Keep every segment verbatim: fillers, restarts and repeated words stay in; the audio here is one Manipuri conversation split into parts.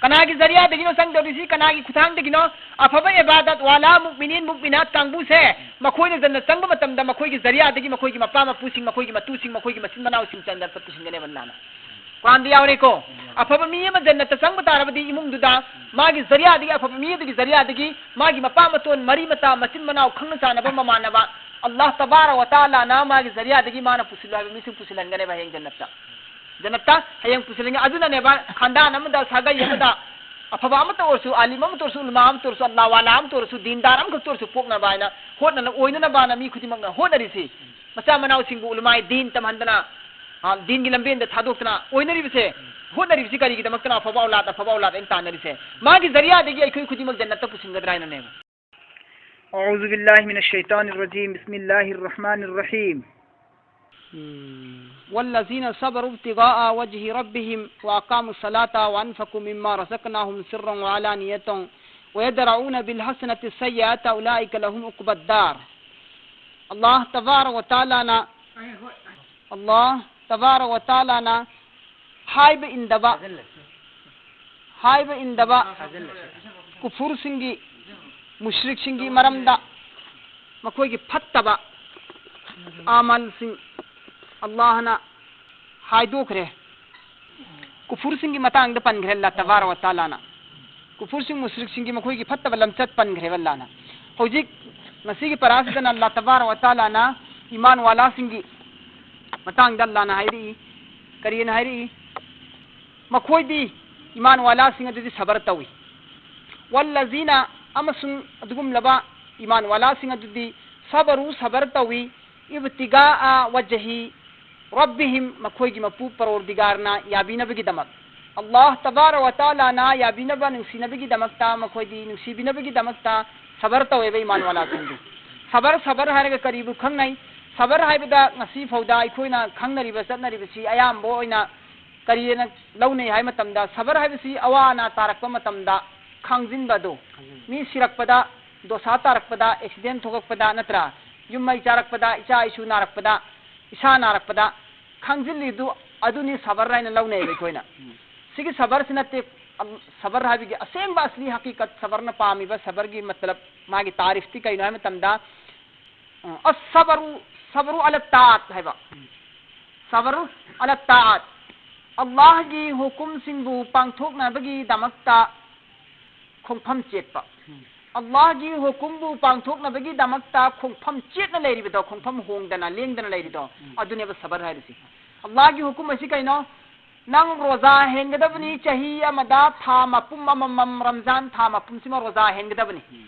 ꯀꯅꯥꯒꯤ ꯖꯔꯤꯌꯥꯗꯒꯤꯅꯣ ꯆꯪꯗꯧꯔꯤꯁꯤ? ꯀꯅꯥꯒꯤ ꯈꯨꯠꯊꯥꯡꯗꯒꯤꯅꯣ? ꯑꯐꯕ ꯏꯕꯥꯗꯠ ꯋꯥꯂꯥ, ꯃꯨꯛꯃꯤꯅꯤꯟ, ꯃꯨꯛꯃꯤꯅꯥꯠ ꯀꯥꯡꯕꯨꯁꯦ ꯃꯈꯣꯏꯅ ꯖꯟꯅꯠ ꯆꯪꯕ ꯃꯇꯝꯗ ꯃꯈꯣꯏꯒꯤ ꯖꯔꯤꯌꯥꯗꯒꯤ, ꯃꯈꯣꯏꯒꯤ ꯃꯄꯥ ꯃꯄꯨꯁꯤꯡ, ꯃꯈꯣꯏꯒꯤ ꯃꯇꯨꯁꯤꯡ, ꯃꯈꯣꯏꯒꯤ ꯃꯆꯤꯟ ꯃꯅꯥꯎꯁꯤꯡ ꯖꯟꯅꯠꯇ ꯄꯨꯁꯤꯟꯒꯅꯦꯕ ꯑꯜꯂꯥꯍꯅ꯫ ꯀꯨꯔꯥꯟꯗ ꯌꯥꯎꯔꯦꯀꯣ꯫ ꯑꯐꯕ ꯃꯤ ꯑꯃ ꯖꯟꯅꯠꯇ ꯆꯪꯕ ꯇꯥꯔꯕꯗꯤ ꯏꯃꯨꯡꯗꯨꯗ ꯃꯥꯒꯤ ꯖꯔꯤꯌꯥꯗꯒꯤ, ꯑꯐꯕ ꯃꯤ ꯑꯗꯨꯒꯤ ꯖꯔꯤꯌꯥꯗꯒꯤ ꯃꯥꯒꯤ ꯃꯄꯥ ꯃꯇꯣꯟ, ꯃꯔꯤ ꯃꯇꯥ, ꯃꯆꯤꯟ ꯃꯅꯥꯎ, ꯈꯪꯅ ꯆꯥꯟꯅꯕ, ꯃꯃꯥꯟꯅꯕ, ꯑꯜꯂꯥꯍ ꯇꯕꯥꯔꯛ ꯋ ꯇꯥꯂꯥꯅ ꯃꯥꯒꯤ ꯖꯔꯤꯌꯥꯗꯒꯤ ꯃꯥꯅ ꯄꯨꯁꯤꯜꯂꯨ ꯍꯥꯏꯕ ꯃꯤꯁꯤꯡ ꯄꯨꯁꯤꯜꯍꯟꯒꯅꯦꯕ ꯍꯌꯦꯡ ꯖꯟꯅꯠꯇ꯫ ꯖꯟꯅꯠꯇ ꯍꯌꯦꯡ ꯄꯨꯁꯤꯜꯂꯅꯤ꯫ ꯑꯗꯨꯅꯅꯦꯕ ꯈꯥꯟꯗꯥꯟ ꯑꯃꯗ, ꯁꯥꯒꯩ ꯑꯃꯗ ꯑꯐꯕ ꯑꯃꯠꯇ ꯑꯣꯏꯔꯁꯨ, ꯑꯥꯂꯤꯝ ꯑꯃꯠꯇ ꯑꯣꯏꯔꯁꯨ, ꯎꯂꯃꯥ ꯑꯃꯠꯇ ꯑꯣꯏꯔꯁꯨ, ꯑꯜꯂꯥꯍ ꯋꯥꯂꯥ ꯑꯃꯠꯇ ꯑꯣꯏꯔꯁꯨ, ꯗꯤꯟꯗꯥꯔ ꯑꯃꯈꯛꯇ ꯑꯣꯏꯔꯁꯨ ꯄꯣꯛꯅꯕ ꯍꯥꯏꯅ ꯍꯣꯠꯅꯅ, ꯑꯣꯏꯅꯅꯕꯅ ꯃꯤ ꯈꯨꯗꯤꯡꯃꯛꯅ ꯍꯣꯠꯅꯔꯤꯁꯤ꯫ ꯃꯆꯥ ꯃꯅꯥꯎꯁꯤꯡꯕꯨ ꯎꯂꯃꯥꯏ ꯗꯤꯟ ꯇꯝꯍꯟꯗꯅ, ꯑ, ꯗꯤꯟꯒꯤ ꯂꯝꯕꯦꯟꯗ ꯊꯥꯗꯣꯛꯇꯅ ꯑꯣꯏꯅꯔꯤꯕꯁꯦ, ꯍꯣꯠꯅꯔꯤꯕꯁꯤ ꯀꯔꯤꯒꯤꯗꯃꯛꯇꯅꯣ? ꯑꯐꯕ ꯑꯧꯂꯥꯗ, ꯑꯐꯕ ꯑꯧꯂꯥꯗ ꯑꯩꯅ ꯇꯥꯟꯅꯔꯤꯁꯦ꯫ ꯃꯥꯒꯤ ꯖꯔꯤꯌꯥꯗꯒꯤ ꯑꯩꯈꯣꯏ ꯈꯨꯗꯤꯡꯃꯛ ꯖꯟꯅꯠꯇ ꯄꯨꯁꯤꯟꯒꯗ꯭ꯔꯥ ꯍꯥꯏꯅꯅꯦꯕ꯫ أعوذ بالله من الشيطان الرجيم. بسم الله الرحمن الرحيم. والذين صبروا ابتغاء وجه ربهم وأقاموا الصلاة وأنفقوا مما رزقناهم سرا وعلانية ويدرؤون بالحسنة السيئة أولئك لهم عقبى الدار. ꯑꯜꯂꯥꯍ ꯇꯕꯥꯔꯛ ꯋ ꯇꯥꯂꯥꯅ, ꯑꯜꯂꯥꯍ ꯇꯕꯥꯔꯛ ꯋ ꯇꯥꯂꯥꯅ ꯍꯥꯏꯕ ꯏꯟꯗꯕ, ꯍꯥꯏꯕ ꯏꯟꯗꯕ ꯀꯨꯐꯨꯔꯁꯤꯡꯒꯤ, ꯃꯨꯁ꯭ꯔꯤꯛꯁꯤꯡꯒꯤ ꯃꯔꯝꯗ ꯃꯈꯣꯏꯒꯤ ꯐꯠꯇꯕ ꯑꯃꯜꯁꯤꯡ ꯑꯜꯂꯥꯍꯅ ꯍꯥꯏꯗꯣꯛꯈ꯭ꯔꯦ꯫ ꯀꯨꯐꯨꯔꯁꯤꯡꯒꯤ ꯃꯇꯥꯡꯗ ꯄꯟꯈ꯭ꯔꯦ ꯑꯜꯂꯥꯍ ꯇꯕꯥꯔꯛ ꯋ ꯇꯥꯂꯥꯅ꯫ ꯀꯨꯐꯨꯔꯁꯤꯡ, ꯃꯨꯁ꯭ꯔꯤꯛꯁꯤꯡꯒꯤ ꯃꯈꯣꯏꯒꯤ ꯐꯠꯇꯕ ꯂꯝꯆꯠ ꯄꯟꯈ꯭ꯔꯦꯕ ꯑꯜꯂꯥꯍꯅ꯫ ꯍꯧꯖꯤꯛ ꯉꯁꯤꯒꯤ ꯄꯔꯥꯁꯤꯗꯅ ꯑꯜꯂꯥꯍ ꯇꯕꯥꯔꯛ ꯋ ꯇꯥꯂꯥꯅ ꯏꯃꯥꯟ ꯋꯥꯂꯥꯁꯤꯡꯒꯤ ꯃꯇꯥꯡꯗ ꯑꯜꯂꯥꯍꯅ ꯍꯥꯏꯔꯛꯏ꯫ ꯀꯔꯤꯅ ꯍꯥꯏꯔꯛꯏ? ꯃꯈꯣꯏꯗꯤ, ꯏꯃꯥꯟ ꯋꯥꯂꯥꯁꯤꯡ ꯑꯗꯨꯗꯤ ꯁꯕꯔ ꯇꯧꯏ꯫ ꯋꯜꯂꯖꯤꯅ, ꯑꯃꯁꯨꯡ ꯑꯗꯨꯒꯨꯝꯂꯕ ꯏꯃꯥꯟ ꯋꯥꯂꯥꯁꯤꯡ ꯑꯗꯨꯗꯤ ꯁꯕꯔꯨ, ꯁꯕꯔ ꯇꯧꯏ, ꯏꯕꯇꯤꯒꯥꯑ ꯋꯖꯍꯤ ꯔꯕꯤꯍꯤꯝ, ꯃꯈꯣꯏꯒꯤ ꯃꯄꯨ ꯄꯔꯣꯔꯗꯤꯒꯥꯔꯅ ꯌꯥꯕꯤꯅꯕꯒꯤꯗꯃꯛ꯫ ꯑꯜꯂꯥꯍ ꯇꯕꯥꯔꯛ ꯋ ꯇꯥꯂꯥꯅ ꯌꯥꯕꯤꯅꯕ, ꯅꯨꯡꯁꯤꯅꯕꯒꯤꯗꯃꯛꯇ, ꯃꯈꯣꯏꯗꯤ ꯅꯨꯡꯁꯤꯕꯤꯅꯕꯒꯤꯗꯃꯛꯇ ꯁꯕꯔ ꯇꯧꯋꯦꯕ ꯏꯃꯥꯟ ꯋꯥꯂꯥꯁꯤꯡꯗꯤ꯫ ꯁꯕꯔ, ꯁꯕꯔ ꯍꯥꯏꯔꯒ ꯀꯔꯤꯕꯨ ꯈꯪꯅꯩ? ꯁꯕꯔ ꯍꯥꯏꯕꯗ ꯉꯁꯤ ꯐꯥꯎꯗ ꯑꯩꯈꯣꯏꯅ ꯈꯪꯅꯔꯤꯕ, ꯆꯠꯅꯔꯤꯕꯁꯤ ꯑꯌꯥꯝꯕ ꯑꯣꯏꯅ ꯀꯔꯤꯅ ꯂꯧꯅꯩ ꯍꯥꯏ ꯃꯇꯝꯗ, ꯁꯕꯔ ꯍꯥꯏꯕꯁꯤ ꯑꯋꯥ ꯑꯅꯥ ꯇꯥꯔꯛꯄ ꯃꯇꯝꯗ ꯈꯥꯡꯖꯤꯟꯕ ꯑꯗꯨ꯫ ꯈꯥꯡꯖꯤꯟꯕ꯫ ꯃꯤ ꯁꯤꯔꯛꯄꯗ, ꯗꯣꯁꯥ ꯇꯥꯔꯛꯄꯗ, ꯑꯦꯛꯁꯤꯗꯦꯟ ꯊꯣꯛꯂꯛꯄꯗ, ꯅꯠꯇ꯭ꯔꯥ? ꯌꯨꯝ ꯃꯩ ꯆꯥꯔꯛꯄꯗ, ꯏꯆꯥ ꯏꯁꯨ ꯅꯥꯔꯛꯄꯗ, ꯏꯁꯥ ꯅꯥꯔꯛꯄꯗ ꯈꯥꯡꯖꯤꯜꯂꯤꯗꯨ ꯑꯗꯨꯅꯤ ꯁꯕꯔ ꯍꯥꯏꯅ ꯂꯧꯅꯩꯕ ꯑꯩꯈꯣꯏꯅ꯫ ꯎꯝ꯫ ꯁꯤꯒꯤ ꯁꯕꯔꯁꯤ ꯅꯠꯇꯦ, ꯑꯜ-, ꯁꯕꯔ ꯍꯥꯏꯕꯒꯤ ꯑꯁꯦꯡꯕ ꯑꯁꯂꯤ ꯍꯀꯤꯀꯠ, ꯁꯕꯔꯅ ꯄꯥꯝꯃꯤꯕ ꯁꯕꯔꯒꯤ ꯃꯇꯂꯕ, ꯃꯥꯒꯤ ꯇꯥꯔꯤꯐꯇꯤ ꯀꯩꯅꯣ ꯍꯥꯏꯕ ꯃꯇꯝꯗ, ꯑ, ꯑꯁꯁꯕꯔꯨ, ꯁꯕꯔꯨ ꯑꯂ ꯇꯥꯑꯠ ꯍꯥꯏꯕ꯫ ꯁꯕꯔꯨ ꯑꯂ ꯇꯥꯑꯠ꯫ ꯑꯜꯂꯥꯍꯒꯤ ꯍꯨꯀꯨꯝꯁꯤꯡꯕꯨ ꯄꯥꯡꯊꯣꯛꯅꯕꯒꯤꯗꯃꯛꯇ ꯈꯣꯡꯐꯝ ꯆꯦꯠꯄ꯫ ꯑꯜꯂꯥꯍꯒꯤ ꯍꯨꯀꯨꯝꯕꯨ ꯄꯥꯡꯊꯣꯛꯅꯕꯒꯤꯗꯃꯛꯇ ꯈꯣꯡꯐꯝ ꯆꯦꯠꯅ ꯂꯩꯔꯤꯕꯗꯣ, ꯈꯣꯡꯐꯝ ꯍꯣꯡꯗꯅ, ꯂꯦꯡꯗꯅ ꯂꯩꯔꯤꯗꯣ, ꯑꯗꯨꯅꯦꯕ ꯁꯕꯔ ꯍꯥꯏꯔꯤꯁꯤ꯫ ꯑꯜꯂꯥꯍꯒꯤ ꯍꯨꯀꯨꯝ ꯑꯁꯤ ꯀꯩꯅꯣ? ꯅꯪ ꯔꯣꯖꯥ ꯍꯦꯟꯒꯗꯕꯅꯤ, ꯆꯍꯤ ꯑꯃꯗ ꯊꯥ ꯃꯄꯨꯝ ꯑꯃꯃꯝ, ꯔꯝꯖꯥꯟ ꯊꯥ ꯃꯄꯨꯝꯁꯤꯃ ꯔꯣꯖꯥ ꯍꯦꯟꯒꯗꯕꯅꯤ꯫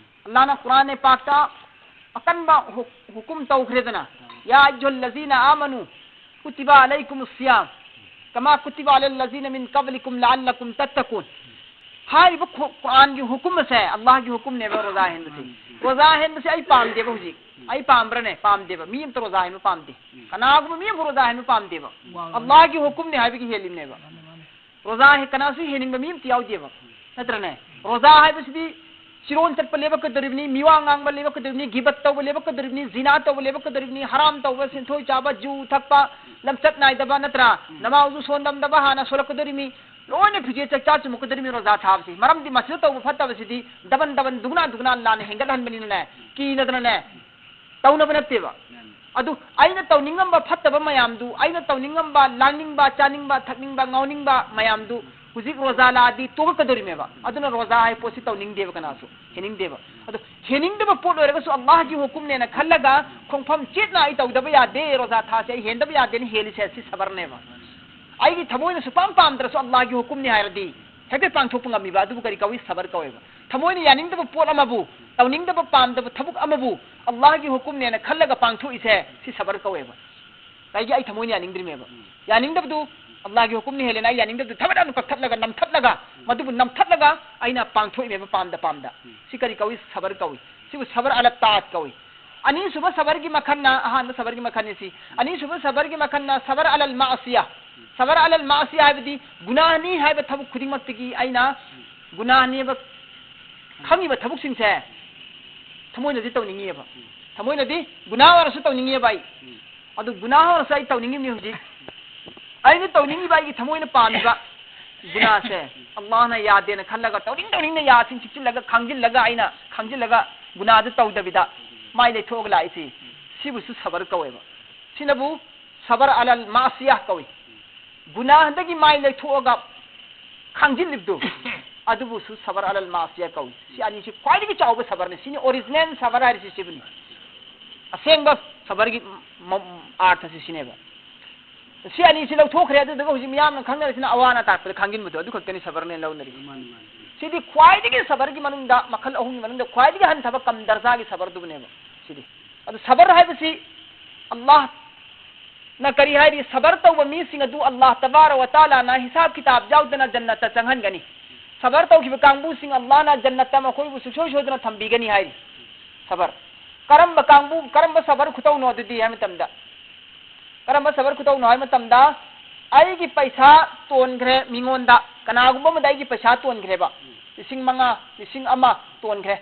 ꯑꯜꯂꯥꯍꯅ ꯀꯨꯔꯥꯟ ꯄꯥꯛꯇ ꯑꯀꯟꯕ ꯍꯨ-, ꯍꯨꯀꯨꯝ ꯇꯧꯈ꯭ꯔꯦꯗꯅ, "ꯌꯥ ꯑꯌꯨꯍꯜꯂꯖꯤꯅ ꯑꯥꯃꯅꯨ ꯀꯨꯇꯤꯕ ꯑꯂꯩꯀꯨꯃꯨ ꯁꯤꯌꯥꯝ ꯀꯃꯥ ꯀꯨꯇꯤꯕ ꯑꯂꯜꯂꯖꯤꯅ ꯃꯤꯟ ꯀꯕꯂꯤꯀꯨꯝ ꯂꯥꯑꯜꯂꯀꯨꯝ ꯇꯠꯇꯀꯨꯟ"꯫ ꯍꯥꯏꯔꯤꯕ ꯈꯨ-, ꯀꯨꯔꯥꯟꯒꯤ ꯍꯨꯀꯨꯝ ꯑꯁꯦ ꯑꯜꯂꯥꯍꯒꯤ ꯍꯨꯀꯨꯝꯅꯦꯕ ꯔꯣꯖꯥ ꯍꯦꯟꯕꯁꯦ꯫ ꯔꯣꯖꯥ ꯍꯦꯟꯕꯁꯦ ꯑꯩ ꯄꯥꯝꯗꯦꯕ ꯍꯧꯖꯤꯛ꯫ ꯑꯩ ꯄꯥꯝꯕ꯭ꯔꯅꯦ? ꯄꯥꯝꯗꯦꯕ꯫ ꯃꯤ ꯑꯝꯇ ꯔꯣꯖꯥ ꯍꯦꯟꯕ ꯄꯥꯝꯗꯦ꯫ ꯀꯅꯥꯒꯨꯝꯕ ꯃꯤ ꯑꯃ ꯔꯣꯖꯥ ꯍꯦꯟꯕ ꯄꯥꯝꯗꯦꯕ꯫ ꯑꯜꯂꯥꯍꯒꯤ ꯍꯨꯀꯨꯝꯅꯦ ꯍꯥꯏꯕꯒꯤ ꯍꯦꯜꯂꯤꯕꯅꯦꯕ꯫ ꯔꯣꯖꯥ ꯍꯦ-, ꯀꯅꯥꯁꯨ ꯍꯦꯟꯅꯤꯡꯕ ꯃꯤ ꯑꯝꯇ ꯌꯥꯎꯗꯦꯕ꯫ ꯅꯠꯇ꯭ꯔꯅꯦ? ꯔꯣꯖꯥ ꯍꯥꯏꯕꯁꯤꯗꯤ ꯆꯤꯔꯣꯟ ꯆꯠꯄ ꯂꯦꯞꯄꯛꯀꯗꯧꯔꯤꯕꯅꯤ, ꯃꯤꯋꯥ ꯉꯥꯡꯕ ꯂꯦꯞꯄꯛꯀꯗꯧꯔꯤꯕꯅꯤ, ꯒꯤꯕꯠ ꯇꯧꯕ ꯂꯦꯞꯄꯛꯀꯗꯧꯔꯤꯕꯅꯤ, ꯖꯤꯅꯥ ꯇꯧꯕ ꯂꯦꯞꯄꯛꯀꯗꯧꯔꯤꯕꯅꯤ, ꯍꯔꯥꯝ ꯇꯧꯕ, ꯁꯦꯟꯊꯣꯏ ꯆꯥꯕ, ꯖꯨ ꯊꯛꯄ, ꯂꯝꯆꯠ ꯅꯥꯏꯗꯕ, ꯅꯠꯇ꯭ꯔꯥ? ꯅꯃꯥꯖꯁꯨ ꯁꯣꯟꯗꯝꯗꯕ ꯍꯥꯟꯅ ꯁꯣꯜꯂꯛꯀꯗꯧꯔꯤꯕꯅꯤ, ꯂꯣꯏꯅ ꯐꯤꯖꯦ ꯆꯥꯛꯆꯥ ꯆꯨꯝꯃꯛꯀꯗꯧꯔꯤꯕꯅꯤ ꯔꯣꯖꯥ ꯊꯥꯕꯁꯤ꯫ ꯃꯔꯝꯗꯤ ꯃꯁꯤꯗ ꯇꯧꯕ ꯐꯠꯇꯕꯁꯤꯗꯤ ꯗꯕꯟ ꯗꯕꯟ, ꯗꯨꯒꯨꯅꯥ ꯗꯨꯒꯨꯅꯥ ꯂꯥꯟꯅ ꯍꯦꯟꯒꯠꯍꯟꯕꯅꯤꯅꯅꯦ, ꯀꯤꯅꯗꯅꯅꯦ, ꯇꯧꯅꯕ ꯅꯠꯇꯦꯕ꯫ ꯑꯗꯨ ꯑꯩꯅ ꯇꯧꯅꯤꯡꯉꯝꯕ ꯐꯠꯇꯕ ꯃꯌꯥꯝꯗꯨ, ꯑꯩꯅ ꯇꯧꯅꯤꯡꯉꯝꯕ, ꯂꯥꯡꯅꯤꯡꯕ, ꯆꯥꯅꯤꯡꯕ, ꯊꯛꯅꯤꯡꯕ, ꯉꯥꯎꯅꯤꯡꯕ ꯃꯌꯥꯝꯗꯨ ꯍꯧꯖꯤꯛ ꯔꯣꯖꯥ ꯂꯥꯛꯑꯗꯤ ꯇꯣꯛꯂꯛꯀꯗꯧꯔꯤꯃꯦꯕ꯫ ꯑꯗꯨꯅ ꯔꯣꯖꯥ ꯍꯥꯏ ꯄꯣꯠꯁꯤ ꯇꯧꯅꯤꯡꯗꯦꯕ ꯀꯅꯥꯁꯨ, ꯍꯦꯟꯅꯤꯡꯗꯦꯕ꯫ ꯑꯗꯣ ꯍꯦꯟꯅꯤꯡꯗꯕ ꯄꯣꯠ ꯑꯣꯏꯔꯒꯁꯨ ꯑꯜꯂꯥꯍꯒꯤ ꯍꯨꯀꯨꯝꯅꯦꯅ ꯈꯜꯂꯒ ꯈꯣꯡꯐꯝ ꯆꯦꯠꯅ ꯑꯩ ꯇꯧꯗꯕ ꯌꯥꯗꯦ, ꯔꯣꯖꯥ ꯊꯥꯁꯦ ꯑꯩ ꯍꯦꯟꯗꯕ ꯌꯥꯗꯦꯅ ꯍꯦꯜꯂꯤꯁꯦ ꯁꯤ ꯁꯕꯔꯅꯦꯕ꯫ ꯑꯩꯒꯤ ꯊꯃꯣꯏꯅ ꯁꯨꯄꯥꯝ ꯄꯥꯝꯗ꯭ꯔꯁꯨ ꯑꯜꯂꯥꯍꯒꯤ ꯍꯨꯀꯨꯝꯅꯤ ꯍꯥꯏꯔꯗꯤ ꯍꯦꯛꯇ ꯄꯥꯡꯊꯣꯛꯄ ꯉꯝꯃꯤꯕ, ꯑꯗꯨꯕꯨ ꯀꯔꯤ ꯀꯧꯏ? ꯁꯕꯔ ꯀꯧꯋꯦꯕ꯫ ꯊꯃꯣꯏꯅ ꯌꯥꯅꯤꯡꯗꯕ ꯄꯣꯠ ꯑꯃꯕꯨ, ꯇꯧꯅꯤꯡꯗꯕ ꯄꯥꯝꯗꯕ ꯊꯕꯛ ꯑꯃꯕꯨ ꯑꯜꯂꯥꯍꯒꯤ ꯍꯨꯀꯨꯝꯅꯦꯅ ꯈꯜꯂꯒ ꯄꯥꯡꯊꯣꯛꯏꯁꯦ, ꯁꯤ ꯁꯕꯔ ꯀꯧꯋꯦꯕ꯫ ꯀꯩꯒꯤ? ꯑꯩ ꯊꯃꯣꯏꯅ ꯌꯥꯅꯤꯡꯗ꯭ꯔꯤꯃꯦꯕ꯫ ꯌꯥꯅꯤꯡꯗꯕꯗꯨ ꯑꯜꯂꯥꯍꯒꯤ ꯍꯨꯀꯨꯝꯅ ꯍꯦꯜꯂꯦꯅ ꯑꯩ ꯌꯥꯅꯤꯡꯗꯕꯗꯨ ꯊꯕꯛ ꯌꯥꯝꯅ ꯀꯛꯊꯠꯂꯒ, ꯅꯝꯊꯠꯂꯒ, ꯃꯗꯨꯕꯨ ꯅꯝꯊꯠꯂꯒ ꯑꯩꯅ ꯄꯥꯡꯊꯣꯛꯏꯃꯦꯕ ꯄꯥꯝꯗ ꯄꯥꯝꯗ꯫ ꯁꯤ ꯀꯔꯤ ꯀꯧꯏ? ꯁꯕꯔ ꯀꯧꯏ꯫ ꯁꯤꯕꯨ ꯁꯕꯔ ꯑꯂ ꯇꯥꯠ ꯀꯧꯏ꯫ ꯑꯅꯤꯁꯨꯕ ꯁꯕꯔꯒꯤ ꯃꯈꯜꯅ, ꯑꯍꯥꯟꯕ ꯁꯕꯔꯒꯤ ꯃꯈꯜꯅꯤ ꯁꯤ꯫ ꯑꯅꯤꯁꯨꯕ ꯁꯕꯔꯒꯤ ꯃꯈꯜꯅ ꯁꯕꯔ ꯑꯂꯜ ꯃꯥꯁꯤꯌꯥ꯫ ꯁꯕꯔ ꯑꯂꯜ ꯃꯥꯁꯤꯌꯥ ꯍꯥꯏꯕꯗꯤ ꯒꯨꯅꯥꯍꯅꯤ ꯍꯥꯏꯕ ꯊꯕꯛ ꯈꯨꯗꯤꯡꯃꯛꯇꯒꯤ ꯑꯩꯅ ꯒꯨꯅꯥꯍꯅꯦꯕ ꯈꯪꯉꯤꯕ ꯊꯕꯛꯁꯤꯡꯁꯦ ꯊꯃꯣꯏꯅꯗꯤ ꯇꯧꯅꯤꯡꯉꯤꯑꯕ꯫ ꯊꯃꯣꯏꯅꯗꯤ ꯒꯨꯅꯥꯍ ꯑꯣꯏꯔꯁꯨ ꯇꯧꯅꯤꯡꯉꯤꯑꯕ ꯑꯩ꯫ ꯑꯗꯨ ꯒꯨꯅꯥꯍ ꯑꯣꯏꯔꯁꯨ ꯑꯩ ꯇꯧꯅꯤꯡꯉꯤꯕꯅꯤ ꯍꯧꯖꯤꯛ꯫ ꯑꯩꯅ ꯇꯧꯅꯤꯡꯉꯤꯕ ꯑꯩꯒꯤ ꯊꯃꯣꯏꯅ ꯄꯥꯝꯃꯤꯕ ꯒꯨꯅꯥꯁꯦ ꯑꯜꯂꯥꯍꯅ ꯌꯥꯗꯦꯅ ꯈꯜꯂꯒ ꯇꯧꯅꯤꯡ ꯇꯧꯅꯤꯡꯅ ꯌꯥꯁꯤꯡ ꯆꯤꯛꯁꯤꯜꯂꯒ ꯈꯥꯡꯖꯤꯜꯂꯒ ꯑꯩꯅ ꯈꯥꯡꯖꯤꯜꯂꯒ ꯒꯨꯅꯥꯗꯨ ꯇꯧꯗꯕꯤꯗ ꯃꯥꯏ ꯂꯩꯊꯣꯛꯑꯒ ꯂꯥꯛꯏꯁꯤ, ꯁꯤꯕꯨꯁꯨ ꯁꯕꯔ ꯀꯧꯋꯦꯕ꯫ ꯁꯤꯅꯕꯨ ꯁꯕꯔ ꯑꯂꯜ ꯃꯥꯁꯤꯌꯥ ꯀꯧꯏ꯫ ꯒꯨꯅꯥꯗꯒꯤ ꯃꯥꯏ ꯂꯩꯊꯣꯛꯑꯒ ꯈꯥꯡꯖꯤꯜꯂꯤꯕꯗꯨ, ꯑꯗꯨꯕꯨꯁꯨ ꯁꯕꯔ ꯑꯂꯜ ꯃꯥꯁꯤꯌꯥ ꯀꯧꯏ꯫ ꯁꯤ ꯑꯅꯤꯁꯤ ꯈ꯭ꯋꯥꯏꯗꯒꯤ ꯆꯥꯎꯕ ꯁꯕꯔꯅꯤ꯫ ꯁꯤꯅꯤ ꯑꯣꯔꯤꯖꯤꯅꯦꯜ ꯁꯕꯔ ꯍꯥꯏꯔꯤꯁꯤ ꯁꯤꯕꯨꯅꯤ꯫ ꯑꯁꯦꯡꯕ ꯁꯕꯔꯒꯤ ꯃ-, ꯑꯥꯔꯊꯁꯤ ꯁꯤꯅꯦꯕ꯫ ꯁꯤ ꯑꯅꯤꯁꯤ ꯂꯧꯊꯣꯛꯈ꯭ꯔꯦ, ꯑꯗꯨꯗꯨꯒ ꯍꯧꯖꯤꯛ ꯃꯤꯌꯥꯝꯅ ꯈꯪꯅꯔꯤꯁꯤꯅ ꯑꯋꯥ ꯑꯅꯥ ꯇꯥꯛꯄꯗ ꯈꯥꯡꯖꯤꯟꯕꯗꯣ, ꯑꯗꯨ ꯈꯛꯇꯅꯤ ꯁꯕꯔꯅꯦꯅ ꯂꯧꯅꯔꯤꯁꯤ꯫ ꯃꯥꯅꯤ, ꯃꯥꯅꯤ꯫ ꯁꯤꯗꯤ ꯈ꯭ꯋꯥꯏꯗꯒꯤ ꯁꯕꯔꯒꯤ ꯃꯅꯨꯡꯗ, ꯃꯈꯜ ꯑꯍꯨꯝꯒꯤ ꯃꯅꯨꯡꯗ ꯈ꯭ꯋꯥꯏꯗꯒꯤ ꯍꯟꯊꯕ ꯀꯝ ꯗꯔꯖꯥꯒꯤ ꯁꯕꯔꯗꯨꯕꯨꯅꯦꯕ ꯁꯤꯗꯤ꯫ ꯑꯗꯨ ꯁꯕꯔ ꯍꯥꯏꯕꯁꯤ ꯑꯜꯂꯥꯍꯅ ꯀꯔꯤ ꯍꯥꯏꯔꯤ? ꯁꯕꯔ ꯇꯧꯕ ꯃꯤꯁꯤꯡ ꯑꯗꯨ ꯑꯜꯂꯥꯍ ꯇꯕꯥꯔꯛ ꯋ ꯇꯥꯂꯥꯅ ꯍꯤꯁꯥꯕ ꯀꯤꯇꯥꯕ ꯌꯥꯎꯗꯅ ꯖꯟꯅꯠꯇ ꯆꯪꯍꯟꯒꯅꯤ꯫ ꯁꯕꯔ ꯇꯧꯈꯤꯕ ꯀꯥꯡꯕꯨꯁꯤꯡ ꯑꯜꯂꯥꯍꯅ ꯖꯟꯅꯠꯇ ꯃꯈꯣꯏꯕꯨ ꯁꯨꯡꯁꯣꯏ ꯁꯣꯏꯗꯅ ꯊꯝꯕꯤꯒꯅꯤ ꯍꯥꯏꯔꯤ꯫ ꯁꯕꯔ꯫ ꯀꯔꯝꯕ ꯀꯥꯡꯕꯨ, ꯀꯔꯝꯕ ꯁꯕꯔ ꯈꯨꯇꯧꯅꯣ ꯑꯗꯨꯗꯤ ꯍꯥꯏ ꯃꯇꯝꯗ, ꯀꯔꯝꯕ ꯁꯕꯔ ꯈꯨꯇꯧꯅꯣ ꯍꯥꯏ ꯃꯇꯝꯗ, ꯑꯩꯒꯤ ꯄꯩꯁꯥ ꯇꯣꯟꯈ꯭ꯔꯦ ꯃꯤꯉꯣꯟꯗ, ꯀꯅꯥꯒꯨꯝꯕ ꯑꯃꯗ ꯑꯩꯒꯤ ꯄꯩꯁꯥ ꯇꯣꯟꯈ꯭ꯔꯦꯕ, ꯂꯤꯁꯤꯡ ꯃꯉꯥ, ꯂꯤꯁꯤꯡ ꯑꯃ ꯇꯣꯟꯈ꯭ꯔꯦ꯫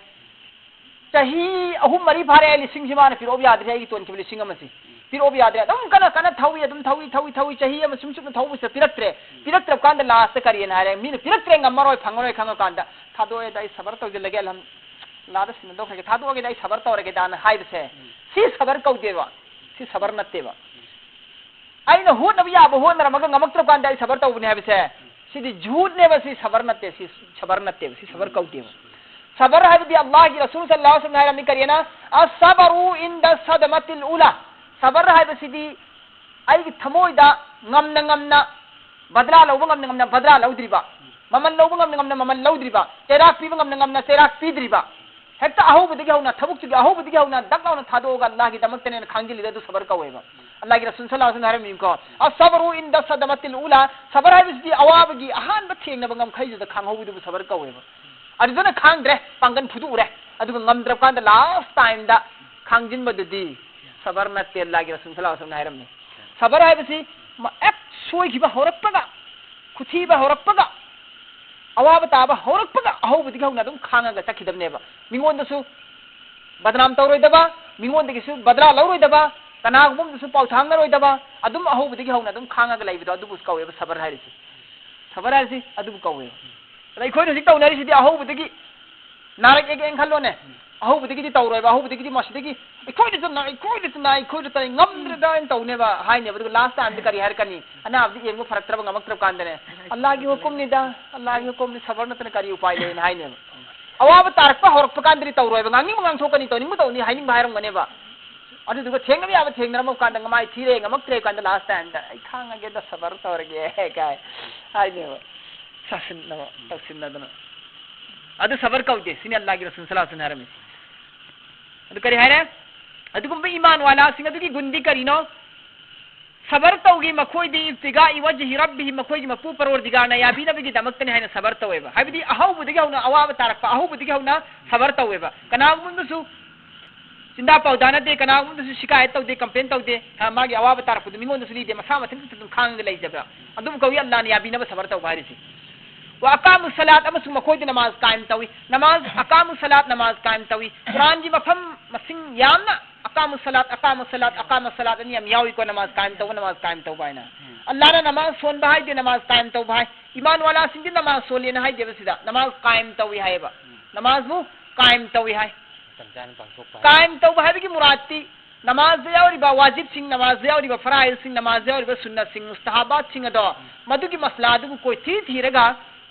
ꯆꯍꯤ ꯑꯍꯨꯝ ꯃꯔꯤ ꯐꯥꯔꯦ ꯑꯩ ꯂꯤꯁꯤꯡꯁꯤ ꯃꯥꯅ ꯄꯤꯔꯛꯑꯣ ꯌꯥꯗ꯭ꯔꯦ, ꯑꯩꯒꯤ ꯇꯣꯟꯈꯤꯕ ꯂꯤꯁꯤꯡ ꯑꯃꯁꯤ ꯄꯤꯔꯛꯑꯣ ꯌꯥꯗ꯭ꯔꯦ꯫ ꯑꯗꯨꯝ ꯀꯟꯅ ꯀꯟꯅ ꯊꯧꯏ, ꯑꯗꯨꯝ ꯊꯧꯏ, ꯊꯧꯏ, ꯊꯧꯏ, ꯆꯍꯤ ꯑꯃ ꯁꯨꯝ ꯆꯨꯞꯅ ꯊꯧꯕꯁꯤꯗ ꯄꯤꯔꯛꯇ꯭ꯔꯦ꯫ ꯄꯤꯔꯛꯇ꯭ꯔꯕ ꯀꯥꯟꯗ ꯂꯥꯁꯇ ꯀꯔꯤꯅ ꯍꯥꯏꯔꯦ? ꯃꯤꯅ ꯄꯤꯔꯛꯇ꯭ꯔꯦ, ꯉꯝꯃꯔꯣꯏ, ꯐꯪꯉꯔꯣꯏ ꯈꯪꯉꯀꯥꯟꯗ, "ꯊꯥꯗꯣꯛꯑꯦꯗ, ꯑꯩ ꯁꯕꯔ ꯇꯧꯁꯤꯜꯂꯒꯦ, ꯑꯜꯍꯝ-, ꯑꯜꯂꯥꯗ ꯁꯤꯟꯅꯗꯧꯈ꯭ꯔꯒꯦ, ꯊꯥꯗꯣꯛꯑꯒꯦꯗ, ꯑꯩ ꯁꯕꯔ ꯇꯧꯔꯒꯦꯗꯥꯅ" ꯍꯥꯏꯕꯁꯦ, ꯁꯤ ꯁꯕꯔ ꯀꯧꯗꯦꯕ, ꯁꯤ ꯁꯕꯔ ꯅꯠꯇꯦꯕ꯫ ꯑꯩꯅ ꯍꯣꯠꯅꯕ ꯌꯥꯕ ꯍꯣꯠꯅꯔꯝꯃꯒ ꯉꯝꯃꯛꯇ꯭ꯔꯕ ꯀꯥꯟꯗ ꯑꯩ ꯁꯕꯔ ꯇꯧꯕꯅꯤ ꯍꯥꯏꯕꯁꯦ, ꯁꯤꯗꯤ ꯖꯨꯍꯨꯗꯅꯦꯕ, ꯁꯤ ꯁꯕꯔ ꯅꯠꯇꯦ, ꯁꯤ ꯁꯕꯔ ꯅꯠꯇꯦꯕ, ꯁꯤ ꯁꯕꯔ ꯀꯧꯗꯦꯕ꯫ ꯁꯕꯔ ꯍꯥꯏꯕꯗꯤ ꯑꯜꯂꯥꯍꯒꯤ ꯔꯁꯨꯜ ꯁꯜꯂꯜꯂꯥꯍꯨ ꯑꯂꯩꯍꯤ ꯋꯁꯜꯂꯝꯅ ꯍꯥꯏꯔꯝꯃꯤ ꯀꯔꯤꯅ? "ꯑꯁꯁꯕꯔꯨ ꯏꯟꯗ ꯁꯗꯃꯥꯇꯤꯜ ꯎꯂꯥ"꯫ ꯁꯕꯔ ꯍꯥꯏꯕꯁꯤꯗꯤ ꯑꯩꯒꯤ ꯊꯃꯣꯏꯗ ꯉꯝꯅ ꯉꯝꯅ ꯕꯗꯂꯥ ꯂꯧꯕ ꯉꯝꯅ ꯉꯝꯅ ꯕꯗꯂꯥ ꯂꯧꯗ꯭ꯔꯤꯕ, ꯃꯃꯜ ꯂꯧꯕ ꯉꯝꯅ ꯉꯝꯅ ꯃꯃꯜ ꯂꯧꯗ꯭ꯔꯤꯕ, ꯆꯩꯔꯥꯛ ꯄꯤꯕ ꯉꯝꯅ ꯉꯝꯅ ꯆꯩꯔꯥꯛ ꯄꯤꯗ꯭ꯔꯤꯕ, ꯍꯦꯛꯇ ꯑꯍꯧꯕꯗꯒꯤ ꯍꯧꯅ, ꯊꯕꯛꯇꯨꯒꯤ ꯑꯍꯧꯕꯗꯒꯤ ꯍꯧꯅ ꯗꯛ ꯂꯥꯎꯅ ꯊꯥꯗꯣꯛꯑꯒ ꯑꯜꯂꯥꯍꯒꯤꯗꯃꯛꯇꯅꯦꯅ ꯈꯥꯡꯖꯤꯜꯂꯤꯗꯣ, ꯑꯗꯨ ꯁꯕꯔ ꯀꯧꯋꯦꯕ꯫ ꯑꯜꯂꯥꯍꯒꯤ ꯔꯁꯨꯜ ꯁꯜꯂꯜꯂꯥꯍꯨ ꯑꯂꯩꯍꯤ ꯋꯁꯜꯂꯝꯅ ꯍꯥꯏꯔꯝꯃꯤꯀꯣ, "ꯑꯁꯁꯕꯔꯨ ꯏꯟꯗ ꯁꯗꯃꯥꯇꯤꯜ ꯎꯂꯥ", ꯁꯕꯔ ꯍꯥꯏꯕꯁꯤꯗꯤ ꯑꯋꯥꯕꯒꯤ ꯑꯍꯥꯟꯕ ꯊꯦꯡꯅꯕ ꯉꯝꯈꯩꯗꯨꯗ ꯈꯥꯡꯍꯧꯕꯗꯨꯕꯨ ꯁꯕꯔ ꯀꯧꯋꯦꯕ꯫ ꯑꯗꯨꯗꯅ ꯈꯥꯡꯗ꯭ꯔꯦ, ꯄꯥꯡꯒꯜ ꯐꯨꯗꯣꯛꯎꯔꯦ, ꯑꯗꯨꯒ ꯉꯝꯗ꯭ꯔꯕ ꯀꯥꯟꯗ ꯂꯥꯁ ꯇꯥꯏꯝꯗ ꯈꯥꯡꯖꯤꯟꯕꯗꯨꯗꯤ ꯁꯕꯔ ꯅꯠꯇꯦ, ꯑꯜꯂꯥꯍꯒꯤ ꯔꯁꯨꯜ ꯁꯜꯂꯜꯂꯥꯍꯨ ꯑꯂꯩꯍꯤ ꯋꯁꯜꯂꯝꯅ ꯍꯥꯏꯔꯝꯃꯤ꯫ ꯁꯕꯔ ꯍꯥꯏꯕꯁꯤ ꯃ-, ꯍꯦꯛ ꯁꯣꯏꯈꯤꯕ ꯍꯧꯔꯛꯄꯒ, ꯈꯨꯊꯤꯕ ꯍꯧꯔꯛꯄꯒ, ꯑꯋꯥꯕ ꯇꯥꯕ ꯍꯧꯔꯛꯄꯒ ꯑꯍꯧꯕꯗꯒꯤ ꯍꯧꯅ ꯑꯗꯨꯝ ꯈꯥꯡꯉꯒ ꯆꯠꯈꯤꯗꯕꯅꯦꯕ꯫ ꯃꯤꯉꯣꯟꯗꯁꯨ ꯕꯗꯅꯥꯝ ꯇꯧꯔꯣꯏꯗꯕ, ꯃꯤꯉꯣꯟꯗꯒꯤꯁꯨ ꯕꯗꯂꯥ ꯂꯧꯔꯣꯏꯗꯕ, ꯀꯅꯥꯒꯨꯝꯕ ꯑꯃꯗꯁꯨ ꯄꯥꯎ ꯊꯥꯡꯅꯔꯣꯏꯗꯕ, ꯑꯗꯨꯝ ꯑꯍꯧꯕꯗꯒꯤ ꯍꯧꯅ ꯑꯗꯨꯝ ꯈꯥꯡꯉꯒ ꯂꯩꯕꯗꯣ, ꯑꯗꯨꯕꯨ ꯀꯧꯋꯦꯕ ꯁꯕꯔ ꯍꯥꯏꯔꯤꯁꯦ꯫ ꯁꯕꯔ ꯍꯥꯏꯁꯤ ꯑꯗꯨꯕꯨ ꯀꯧꯋꯦ꯫ ꯑꯗ ꯑꯩꯈꯣꯏꯅ ꯍꯧꯖꯤꯛ ꯇꯧꯅꯔꯤꯁꯤꯗꯤ ꯑꯍꯧꯕꯗꯒꯤ ꯅꯥꯔꯛꯑꯦꯒꯦꯅ ꯈꯜꯂꯣꯅꯦ꯫ ꯑꯍꯧꯕꯗꯒꯤ ꯇꯧꯔꯣꯏꯕ, ꯑꯍꯧꯕꯗꯒꯤ ꯃꯁꯤꯗꯒꯤ ꯑꯩꯈꯣꯏꯗꯁꯨ ꯅꯥꯏ, ꯑꯩꯈꯣꯏꯗꯁꯨ ꯅꯥꯏ, ꯑꯩꯈꯣꯏꯗꯁꯨ ꯅꯥꯏ, ꯉꯝꯗ꯭ꯔꯦꯗ ꯍꯥꯏꯅ ꯇꯧꯅꯦꯕ, ꯍꯥꯏꯅꯦꯕ꯫ ꯑꯗꯨꯒ ꯂꯥꯁ ꯇꯥꯏꯝꯗ ꯀꯔꯤ ꯍꯥꯏꯔꯛꯀꯅꯤ? ꯑꯅꯥꯕꯗꯤ ꯌꯦꯡꯕ ꯐꯔꯛꯇ꯭ꯔꯕ, ꯉꯝꯃꯛꯇ꯭ꯔꯕ ꯀꯥꯟꯗꯅꯦ, "ꯑꯜꯂꯥꯒꯤ ꯍꯨꯀꯨꯝꯅꯤꯗ, ꯑꯜꯂꯥꯒꯤ ꯍꯨꯀꯨꯝꯅꯤ, ꯁꯕꯔ ꯅꯠꯇꯅ ꯀꯔꯤ ꯎꯄꯥꯏ ꯂꯩꯅ?" ꯍꯥꯏꯅꯦꯕ꯫ ꯑꯋꯥꯕ ꯇꯥꯔꯛꯄ ꯍꯧꯔꯛꯄ ꯀꯥꯟꯗꯗꯤ ꯇꯧꯔꯣꯏꯕ, ꯉꯥꯡꯅꯤꯡꯕ ꯉꯥꯡꯊꯣꯛꯀꯅꯤ, ꯇꯧꯅꯤꯡꯕ ꯇꯧꯅꯤ, ꯍꯥꯏꯅꯤꯡꯕ ꯍꯥꯏꯔꯝꯒꯅꯦꯕ꯫ ꯑꯗꯨꯗꯨꯒ ꯊꯦꯡꯅꯕ ꯌꯥꯕ ꯊꯦꯡꯅꯔꯝꯃ ꯀꯥꯟꯗ, ꯃꯃꯥꯏ ꯊꯤꯔꯦ, ꯉꯝꯃꯛꯇ꯭ꯔꯦ ꯀꯥꯟꯗ, ꯂꯥꯁ ꯇꯥꯏꯝꯗ "ꯑꯩ ꯈꯥꯡꯉꯒꯦꯗ, ꯁꯕꯔ ꯇꯧꯔꯒꯦ" ꯀꯥꯏ ꯍꯥꯏꯅꯦꯕ꯫ ꯁꯥꯁꯤꯟꯅꯕ ꯇꯧꯁꯤꯟꯅꯗꯅ꯫ ꯑꯗꯨ ꯁꯕꯔ ꯀꯧꯗꯦ, ꯁꯤꯅꯤ ꯑꯜꯂꯥꯒꯤ ꯔꯁꯨꯜ ꯁꯂꯥꯁꯤꯅ ꯍꯥꯏꯔꯝꯃꯤ꯫ ꯑꯗꯨ ꯀꯔꯤ ꯍꯥꯏꯔꯦ? ꯑꯗꯨꯒꯨꯝꯕ ꯏꯃꯥꯟ ꯋꯥꯂꯥꯁꯤꯡ ꯑꯗꯨꯒꯤ ꯒꯨꯟꯗꯤ ꯀꯔꯤꯅꯣ? ꯁꯕꯔ ꯇꯧꯒꯤ ꯃꯈꯣꯏꯗꯤ ꯏꯕꯇꯤꯒꯥ ꯏꯋꯖꯍꯤ ꯔꯕꯤꯍꯤ, ꯃꯈꯣꯏꯒꯤ ꯃꯄꯨ ꯄꯔꯣꯔꯗꯤꯒꯥꯔꯅ ꯌꯥꯕꯤꯅꯕꯒꯤꯗꯃꯛꯇꯅꯤ ꯍꯥꯏꯅ ꯁꯕꯔ ꯇꯧꯋꯦꯕ꯫ ꯍꯥꯏꯕꯗꯤ ꯑꯍꯧꯕꯗꯒꯤ ꯍꯧꯅ, ꯑꯋꯥꯕ ꯇꯥꯔꯛꯄ ꯑꯍꯧꯕꯗꯒꯤ ꯍꯧꯅ ꯁꯕꯔ ꯇꯧꯋꯦꯕ꯫ ꯀꯅꯥꯒꯨꯝꯕꯁꯨ ꯆꯤꯟꯗꯥ ꯄꯥꯎꯗꯥ ꯅꯠꯇꯦ, ꯀꯅꯥꯒꯨꯝꯕꯗꯁꯨ ꯁꯤꯀꯥꯌꯠ ꯇꯧꯗꯦ, ꯀꯝꯄ꯭ꯂꯦꯟ ꯇꯧꯗꯦ, ꯍꯥ, ꯃꯥꯒꯤ ꯑꯋꯥꯕ ꯇꯥꯔꯛꯄꯗꯨ ꯃꯤꯉꯣꯟꯗꯁꯨ ꯂꯤꯗꯦ, ꯃꯁꯥ ꯃꯊꯟꯇ ꯑꯗꯨꯝ ꯈꯥꯡꯉꯒ ꯂꯩꯖꯕ꯫ ꯑꯗꯨꯕꯨ ꯀꯧꯏ ꯑꯜꯂꯥꯅ ꯌꯥꯕꯤꯅꯕ ꯁꯕꯔ ꯇꯧꯕ ꯍꯥꯏꯔꯤꯁꯤ꯫ ꯋꯥ ꯑꯀꯥꯃꯨ ꯁꯂꯥꯠ, ꯑꯃꯁꯨꯡ ꯃꯈꯣꯏꯗꯤ ꯅꯃꯥꯖ ꯀꯥꯏꯝ ꯇꯧꯏ꯫ ꯅꯃꯥꯖ, ꯑꯀꯥꯃꯨ ꯁꯂꯥꯠ, ꯅꯃꯥꯖ ꯀꯥꯏꯝ ꯇꯧꯏ꯫ ꯀꯨꯔꯥꯟꯒꯤ ꯃꯐꯝ ꯃꯁꯤꯡ ꯌꯥꯝꯅ ꯑꯀꯥꯃꯨ ꯁꯂꯥꯠ, ꯑꯀꯥꯃꯨ ꯁꯂꯥꯠ, ꯑꯀꯥꯃꯨ ꯁꯂꯥꯠ ꯑꯅ ꯌꯥꯝ ꯌꯥꯎꯏꯀꯣ, ꯅꯃꯥꯖ ꯀꯥꯏꯝ ꯇꯧꯕ, ꯅꯃꯥꯖ ꯀꯥꯏꯝ ꯇꯧꯕ ꯍꯥꯏꯅ꯫ ꯑꯜꯂꯥꯅ ꯅꯃꯥꯖ ꯁꯣꯟꯕ ꯍꯥꯏꯗꯦ, ꯅꯃꯥꯖ ꯀꯥꯏꯝ ꯇꯧꯕ ꯍꯥꯏ꯫ ꯏꯃꯥꯟ ꯋꯥꯂꯥꯁꯤꯡꯗꯤ ꯅꯃꯥꯖ ꯁꯣꯜꯂꯦꯅ ꯍꯥꯏꯗꯦꯕ ꯁꯤꯗ, ꯅꯃꯥꯖ ꯀꯥꯏꯝ ꯇꯧꯏ ꯍꯥꯏꯌꯦꯕ꯫ ꯅꯃꯥꯖꯕꯨ ꯀꯥꯏꯝ ꯇꯧꯏ ꯍꯥꯏ꯫ ꯃꯇꯝ ꯆꯥꯅ ꯄꯥꯡꯊꯣꯛꯄ ꯍꯥꯏ꯫ ꯀꯥꯏꯝ ꯇꯧꯕ ꯍꯥꯏꯕꯒꯤ ꯃꯨꯔꯥꯠꯇꯤ ꯅꯃꯥꯖꯗ ꯌꯥꯎꯔꯤꯕ ꯋꯥꯖꯤꯕꯁꯤꯡ, ꯅꯃꯥꯖꯗ ꯌꯥꯎꯔꯤꯕ ꯐꯔꯥꯏꯖꯁꯤꯡ, ꯅꯃꯥꯖꯗ ꯌꯥꯎꯔꯤꯕ ꯁꯨꯟꯅꯠꯁꯤꯡ, ꯃꯨꯁꯇꯍꯥꯕꯥꯠꯁꯤꯡ ꯑꯗꯣ, ꯃꯗꯨꯒꯤ ꯃꯁꯂꯥ ꯑꯗꯨꯕꯨ ꯀꯣꯏꯊꯤ ꯊꯤꯔꯒ,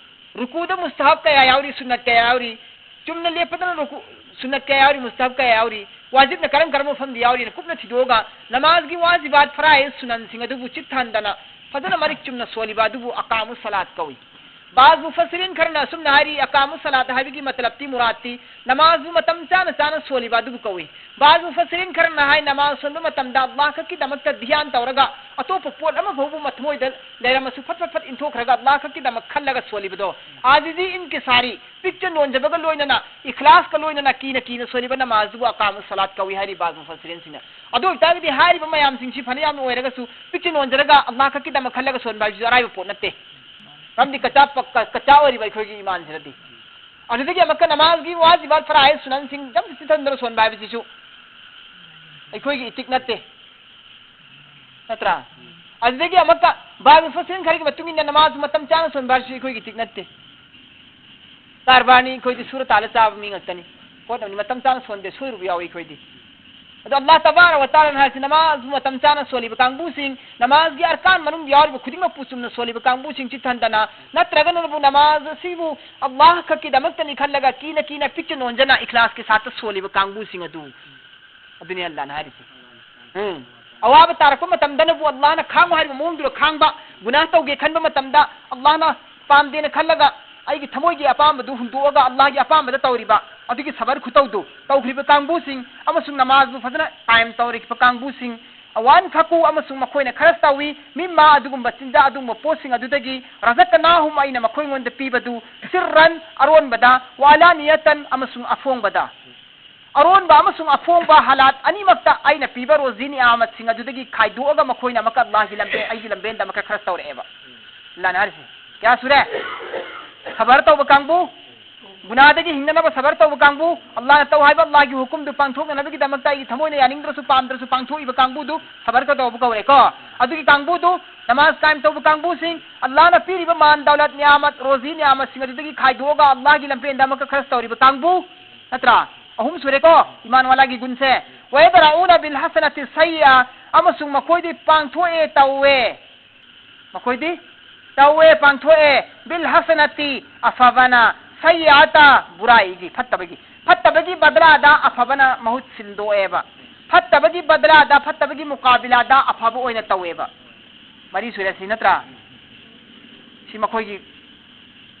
ꯔꯨꯀꯨꯗ ꯃꯨꯁꯇꯍꯥꯕ ꯀꯌꯥ ꯌꯥꯎꯔꯤ, ꯁꯨꯟꯅꯠ ꯀꯌꯥ ꯌꯥꯎꯔꯤ, ꯆꯨꯝꯅ ꯂꯦꯞꯄꯗꯅ ꯔꯨꯀꯨ, ꯁꯨꯟꯅꯠ ꯀꯌꯥ ꯌꯥꯎꯔꯤ, ꯃꯨꯁꯇꯍꯥꯕ ꯀꯌꯥ ꯌꯥꯎꯔꯤ, ꯋꯥꯖꯤꯕꯅ ꯀꯔꯝ ꯀꯔꯝꯕ ꯃꯐꯝꯗ ꯌꯥꯎꯔꯤꯅ ꯀꯨꯞꯅ ꯊꯤꯗꯣꯛꯑꯒ, ꯅꯃꯥꯖꯒꯤ ꯋꯥꯖꯤꯕꯥꯠ, ꯐꯔꯥꯏꯖ, ꯁꯨꯅꯟꯁꯤꯡ ꯑꯗꯨꯕꯨ ꯆꯤꯠ ꯊꯟꯗꯅ ꯐꯖꯅ ꯃꯔꯤꯛ ꯆꯨꯝꯅ ꯁꯣꯜꯂꯤꯕ ꯑꯗꯨꯕꯨ ꯑꯀꯥꯃꯨ ꯁꯂꯥꯠ ꯀꯧꯏ꯫ ꯕꯥꯖ ꯃꯨꯐꯁꯤꯔꯤꯟ ꯈꯔꯅ ꯑꯁꯨꯝꯅ ꯍꯥꯏꯔꯤ, ꯑꯀꯥꯃꯨ ꯁꯂꯥꯠ ꯍꯥꯏꯕꯒꯤ ꯃꯇꯂꯕꯇꯤ, ꯃꯨꯔꯥꯠꯇꯤ, ꯅꯃꯥꯖꯕꯨ ꯃꯇꯝ ꯆꯥꯅ ꯆꯥꯅ ꯁꯣꯜꯂꯤꯕ ꯑꯗꯨꯕꯨ ꯀꯧꯏ꯫ ꯕꯥꯖ ꯃꯨꯐꯁꯤꯔꯤꯟ ꯈꯔꯅ ꯍꯥꯏ, ꯅꯃꯥꯖ ꯁꯣꯟꯕ ꯃꯇꯝꯗ ꯑꯜꯂꯥꯍ ꯈꯛꯀꯤꯗꯃꯛꯇ ꯙ꯭ꯌꯥꯟ ꯇꯧꯔꯒ, ꯑꯇꯣꯞꯄ ꯄꯣꯠ ꯑꯃ ꯐꯥꯎꯕ ꯃꯊꯃꯣꯏꯗ ꯂꯩꯔꯝꯃꯁꯨ ꯐꯠ ꯐꯠ ꯐꯠ ꯏꯟꯊꯣꯛꯈ꯭ꯔꯒ ꯑꯜꯂꯥꯍ ꯈꯛꯀꯤꯗꯃꯛ ꯈꯜꯂꯒ ꯁꯣꯜꯂꯤꯕꯗꯣ, ꯑꯥꯖꯤꯖꯤ ꯏꯟꯀꯤꯁꯥꯔꯤ, ꯄꯤꯛꯆ ꯅꯣꯟꯖꯕꯒ ꯂꯣꯏꯅꯅ, ꯏꯈ꯭ꯂꯥꯁꯀ ꯂꯣꯏꯅꯅ ꯀꯤꯅ ꯀꯤꯅ ꯁꯣꯜꯂꯤꯕ ꯅꯃꯥꯖꯗꯨꯕꯨ ꯑꯀꯥꯃꯨ ꯁꯂꯥꯠ ꯀꯧꯏ ꯍꯥꯏꯔꯤ ꯕꯥꯖ ꯃꯨꯐꯁꯤꯔꯤꯟꯁꯤꯡꯅ꯫ ꯑꯗꯨ ꯑꯣꯏꯇꯥꯔꯒꯗꯤ ꯍꯥꯏꯔꯤꯕ ꯃꯌꯥꯝꯁꯤꯡꯁꯤ ꯐꯅꯌꯥꯝꯅ ꯑꯣꯏꯔꯒꯁꯨ, ꯄꯤꯛꯆ ꯅꯣꯟꯖꯔꯒ ꯑꯜꯂꯥꯍ ꯈꯛꯀꯤꯗꯃꯛ ꯈꯜꯂꯒ ꯁꯣꯟꯕ ꯍꯥꯏꯕꯁꯤꯁꯨ ꯑꯔꯥꯏꯕ ꯄꯣꯠ ꯅꯠꯇꯦ꯫ ꯃꯔꯝꯗꯤ ꯀꯆꯥ ꯄ-, ꯀ-, ꯀꯆꯥ ꯑꯣꯏꯔꯤꯕ ꯑꯩꯈꯣꯏꯒꯤ ꯏꯃꯥꯟꯁꯤꯅꯗꯤ꯫ ꯑꯗꯨꯗꯒꯤ ꯑꯃꯨꯛꯀ ꯅꯃꯥꯖꯒꯤ ꯋꯥꯖꯤꯕꯥꯠ ꯐꯔꯥꯏꯖ ꯁꯨꯅꯟꯁꯤꯡ ꯌꯥꯝ ꯆꯤꯊꯟꯗꯅ ꯁꯣꯟꯕ ꯍꯥꯏꯕꯁꯤꯁꯨ ꯑꯩꯈꯣꯏꯒꯤ ꯏꯇꯤꯛ ꯅꯠꯇꯦ꯫ ꯅꯠꯇ꯭ꯔꯥ? ꯑꯗꯨꯗꯒꯤ ꯑꯃꯨꯛꯀ ꯕꯥꯕꯤ ꯐꯁꯟ ꯈꯔꯒꯤ ꯃꯇꯨꯡ ꯏꯟꯅ ꯅꯃꯥꯖ ꯃꯇꯝ ꯆꯥꯅ ꯁꯣꯟꯕ ꯍꯥꯏꯁꯤ ꯑꯩꯈꯣꯏꯒꯤ ꯏꯊꯤꯛ ꯅꯠꯇꯦ꯫ ꯀꯔꯕꯥꯔꯅꯤ, ꯑꯩꯈꯣꯏꯗꯤ ꯁꯨꯔ ꯇꯥꯜꯂ ꯆꯥꯕ ꯃꯤ ꯉꯥꯛꯇꯅꯤ꯫ ꯍꯣꯠꯅꯕꯅꯤ, ꯃꯇꯝ ꯆꯥꯅ ꯁꯣꯟꯗꯦ, ꯁꯣꯏꯔꯨꯕ ꯌꯥꯎꯏ ꯑꯩꯈꯣꯏꯗꯤ꯫ ꯑꯗꯣ ꯑꯜꯂꯥꯍ ꯇꯕꯥꯔꯛ ꯋ ꯇꯥꯂꯥꯅ ꯍꯥꯏꯁꯤ, ꯅꯃꯥꯖ ꯃꯇꯝ ꯆꯥꯅ ꯁꯣꯜꯂꯤꯕ ꯀꯥꯡꯕꯨꯁꯤꯡ, ꯅꯃꯥꯖꯒꯤ ꯑꯔꯀꯥꯟ ꯃꯅꯨꯡꯗ ꯌꯥꯎꯔꯤꯕ ꯈꯨꯗꯤꯡꯃꯛꯄꯨ ꯆꯨꯝꯅ ꯁꯣꯜꯂꯤꯕ ꯀꯥꯡꯕꯨꯁꯤꯡ ꯆꯤꯠꯊꯟꯗꯅ, ꯅꯠꯇ꯭ꯔꯒꯅꯕꯨ ꯅꯃꯥꯖ ꯑꯁꯤꯕꯨ ꯑꯜꯂꯥꯍ ꯈꯛꯀꯤꯗꯃꯛꯇꯅꯤ ꯈꯜꯂꯒ ꯀꯤꯅ ꯀꯤꯅ ꯄꯤꯛꯆ ꯅꯣꯟꯖꯅ ꯏꯈ꯭ꯂꯥꯁꯀꯤ ꯁꯥꯠꯇ ꯁꯣꯜꯂꯤꯕ ꯀꯥꯡꯕꯨꯁꯤꯡ ꯑꯗꯨ, ꯑꯗꯨꯅꯤ ꯑꯜꯂꯥꯍꯅ ꯍꯥꯏꯔꯤꯁꯦ꯫ ꯎꯝ꯫ ꯑꯋꯥꯕ ꯇꯥꯔꯛꯄ ꯃꯇꯝꯗꯅꯕꯨ ꯑꯜꯂꯥꯍꯅ ꯈꯥꯡꯉꯨ ꯍꯥꯏꯔꯤꯕ ꯃꯑꯣꯡꯗꯨꯗ ꯈꯥꯡꯕ, ꯒꯨꯅꯥꯍ ꯇꯧꯒꯦ ꯈꯟꯕ ꯃꯇꯝꯗ ꯑꯜꯂꯥꯍꯅ ꯄꯥꯝꯗꯦꯅ ꯈꯜꯂꯒ ꯑꯩꯒꯤ ꯊꯃꯣꯏꯒꯤ ꯑꯄꯥꯝꯕꯗꯨ ꯍꯨꯟꯗꯣꯛꯑꯒ ꯑꯜꯂꯥꯍꯒꯤ ꯑꯄꯥꯝꯕꯗ ꯇꯧꯔꯤꯕ ꯑꯗꯨꯒꯤ ꯁꯕꯔ ꯈꯨꯇꯧꯗꯨ ꯇꯧꯈ꯭ꯔꯤꯕ ꯀꯥꯡꯕꯨꯁꯤꯡ ꯑꯃꯁꯨꯡ ꯅꯃꯥꯖꯕꯨ ꯐꯖꯅ ꯇꯥꯏꯝ ꯇꯧꯔꯤꯕ ꯀꯥꯡꯕꯨꯁꯤꯡ, ꯋꯥꯟꯐꯤꯀꯨ ꯑꯃꯁꯨꯡ ꯃꯈꯣꯏꯅ ꯈꯔ ꯇꯧꯏ, ꯃꯤꯝꯃꯥ ꯑꯗꯨꯒꯨꯝꯕ ꯆꯤꯟꯖꯥꯛ ꯑꯗꯨꯒꯨꯝꯕ ꯄꯣꯠꯁꯤꯡ ꯑꯗꯨꯗꯒꯤ ꯔꯖꯛꯅꯥꯍꯨꯝ ꯑꯩꯅ ꯃꯈꯣꯏꯉꯣꯟꯗ ꯄꯤꯕꯗꯨ ꯁꯤꯔꯔꯟ ꯑꯔꯣꯟꯕꯗ, ꯋꯥꯂꯥꯅꯤꯌꯇꯟ ꯑꯃꯁꯨꯡ ꯑꯐꯣꯡꯕꯗ꯫ ꯑꯔꯣꯟꯕ ꯑꯃꯁꯨꯡ ꯑꯐꯣꯡꯕ ꯍꯥꯂꯥꯠ ꯑꯅꯤꯃꯛꯇ ꯑꯩꯅ ꯄꯤꯕ ꯔꯣꯖꯤ ꯅꯤꯌꯥꯃꯠꯁꯤꯡ ꯑꯗꯨꯗꯒꯤ ꯈꯥꯏꯗꯣꯛꯑꯒ ꯃꯈꯣꯏꯅ ꯑꯃꯨꯛꯀ ꯑꯜꯂꯥꯍꯒꯤ ꯂꯝꯕꯦꯟ, ꯑꯩꯒꯤ ꯂꯝꯕꯦꯟꯗ ꯑꯃꯨꯛꯀ ꯈꯔ ꯇꯧꯔꯛꯑꯦꯕ꯫ ꯑꯜꯂꯥꯍꯅ ꯍꯥꯏꯔꯤꯁꯦ ꯀꯌꯥ ꯁꯨꯔꯦ? ꯁꯕꯔ ꯇꯧꯕ ꯀꯥꯡꯕꯨ, ꯒꯨꯅꯥꯗꯒꯤ ꯍꯤꯡꯅꯅꯕ ꯁꯕꯔ ꯇꯧꯕ ꯀꯥꯡꯕꯨ, ꯑꯜꯂꯥꯍꯅ ꯇꯧ ꯍꯥꯏꯕ ꯑꯜꯂꯥꯍꯒꯤ ꯍꯨꯀꯨꯝꯗꯨ ꯄꯥꯡꯊꯣꯛꯅꯅꯕꯒꯤꯗꯃꯛꯇ ꯑꯩꯒꯤ ꯊꯃꯣꯏꯅ ꯌꯥꯅꯤꯡꯗ꯭ꯔꯁꯨ ꯄꯥꯝꯗ꯭ꯔꯁꯨ ꯄꯥꯡꯊꯣꯛꯏꯕ ꯀꯥꯡꯕꯨꯗꯨ ꯁꯕꯔ ꯀꯗꯧꯕ ꯀꯧꯔꯦꯀꯣ꯫ ꯑꯗꯨꯒꯤ ꯀꯥꯡꯕꯨꯗꯨ ꯅꯃꯥꯖ ꯀꯥꯏꯝ ꯇꯧꯕ ꯀꯥꯡꯕꯨꯁꯤꯡ, ꯑꯜꯂꯥꯍꯅ ꯄꯤꯔꯤꯕ ꯃꯥꯟ ꯗꯧꯂꯠ ꯅꯤꯌꯥꯃꯠ ꯔꯣꯖꯤ ꯅꯤꯌꯥꯃꯠꯁꯤꯡ ꯑꯗꯨꯗꯒꯤ ꯈꯥꯏꯗꯣꯛꯑꯒ ꯑꯜꯂꯥꯍꯒꯤ ꯂꯝꯕꯦꯟꯗ ꯑꯃꯨꯛꯀ ꯈꯔ ꯇꯧꯔꯤꯕ ꯀꯥꯡꯕꯨ, ꯅꯠꯇ꯭ꯔꯥ? ꯑꯍꯨꯝ ꯁꯨꯔꯦꯀꯣ ꯏꯃꯥꯟ ꯋꯥꯂꯥꯒꯤ ꯒꯨꯟꯁꯦ꯫ ꯋꯌꯗ꯭ꯔꯥꯎꯅ ꯕꯤꯜ ꯍꯁꯅꯥꯇꯤ ꯁꯩꯌꯤꯑꯥ, ꯑꯃꯁꯨꯡ ꯃꯈꯣꯏꯗꯤ ꯄꯥꯡꯊꯣꯛꯑꯦ, ꯇꯧꯋꯦ꯫ ꯃꯈꯣꯏꯗꯤ ꯇꯧꯋꯦ, ꯄꯥꯡꯊꯣꯛꯑꯦ꯫ ꯕꯤꯜ ꯍꯁꯅꯥꯇꯤ, ꯑꯐꯕꯅ, ꯁꯩꯌꯤꯑꯥꯇ, ꯕꯨꯔꯥꯏꯒꯤ, ꯐꯠꯇꯕꯒꯤ, ꯐꯠꯇꯕꯒꯤ ꯕꯗꯂꯥꯗ ꯑꯐꯕꯅ ꯃꯍꯨꯠ ꯁꯤꯟꯗꯣꯛꯑꯦꯕ꯫ ꯐꯠꯇꯕꯒꯤ ꯕꯗꯂꯥꯗ, ꯐꯠꯇꯕꯒꯤ ꯃꯨꯀꯥꯕꯤꯂꯥꯗ ꯑꯐꯕ ꯑꯣꯏꯅ ꯇꯧꯋꯦꯕ꯫ ꯃꯔꯤ ꯁꯨꯔꯦ ꯁꯤ, ꯅꯠꯇ꯭ꯔꯥ? ꯁꯤ ꯃꯈꯣꯏꯒꯤ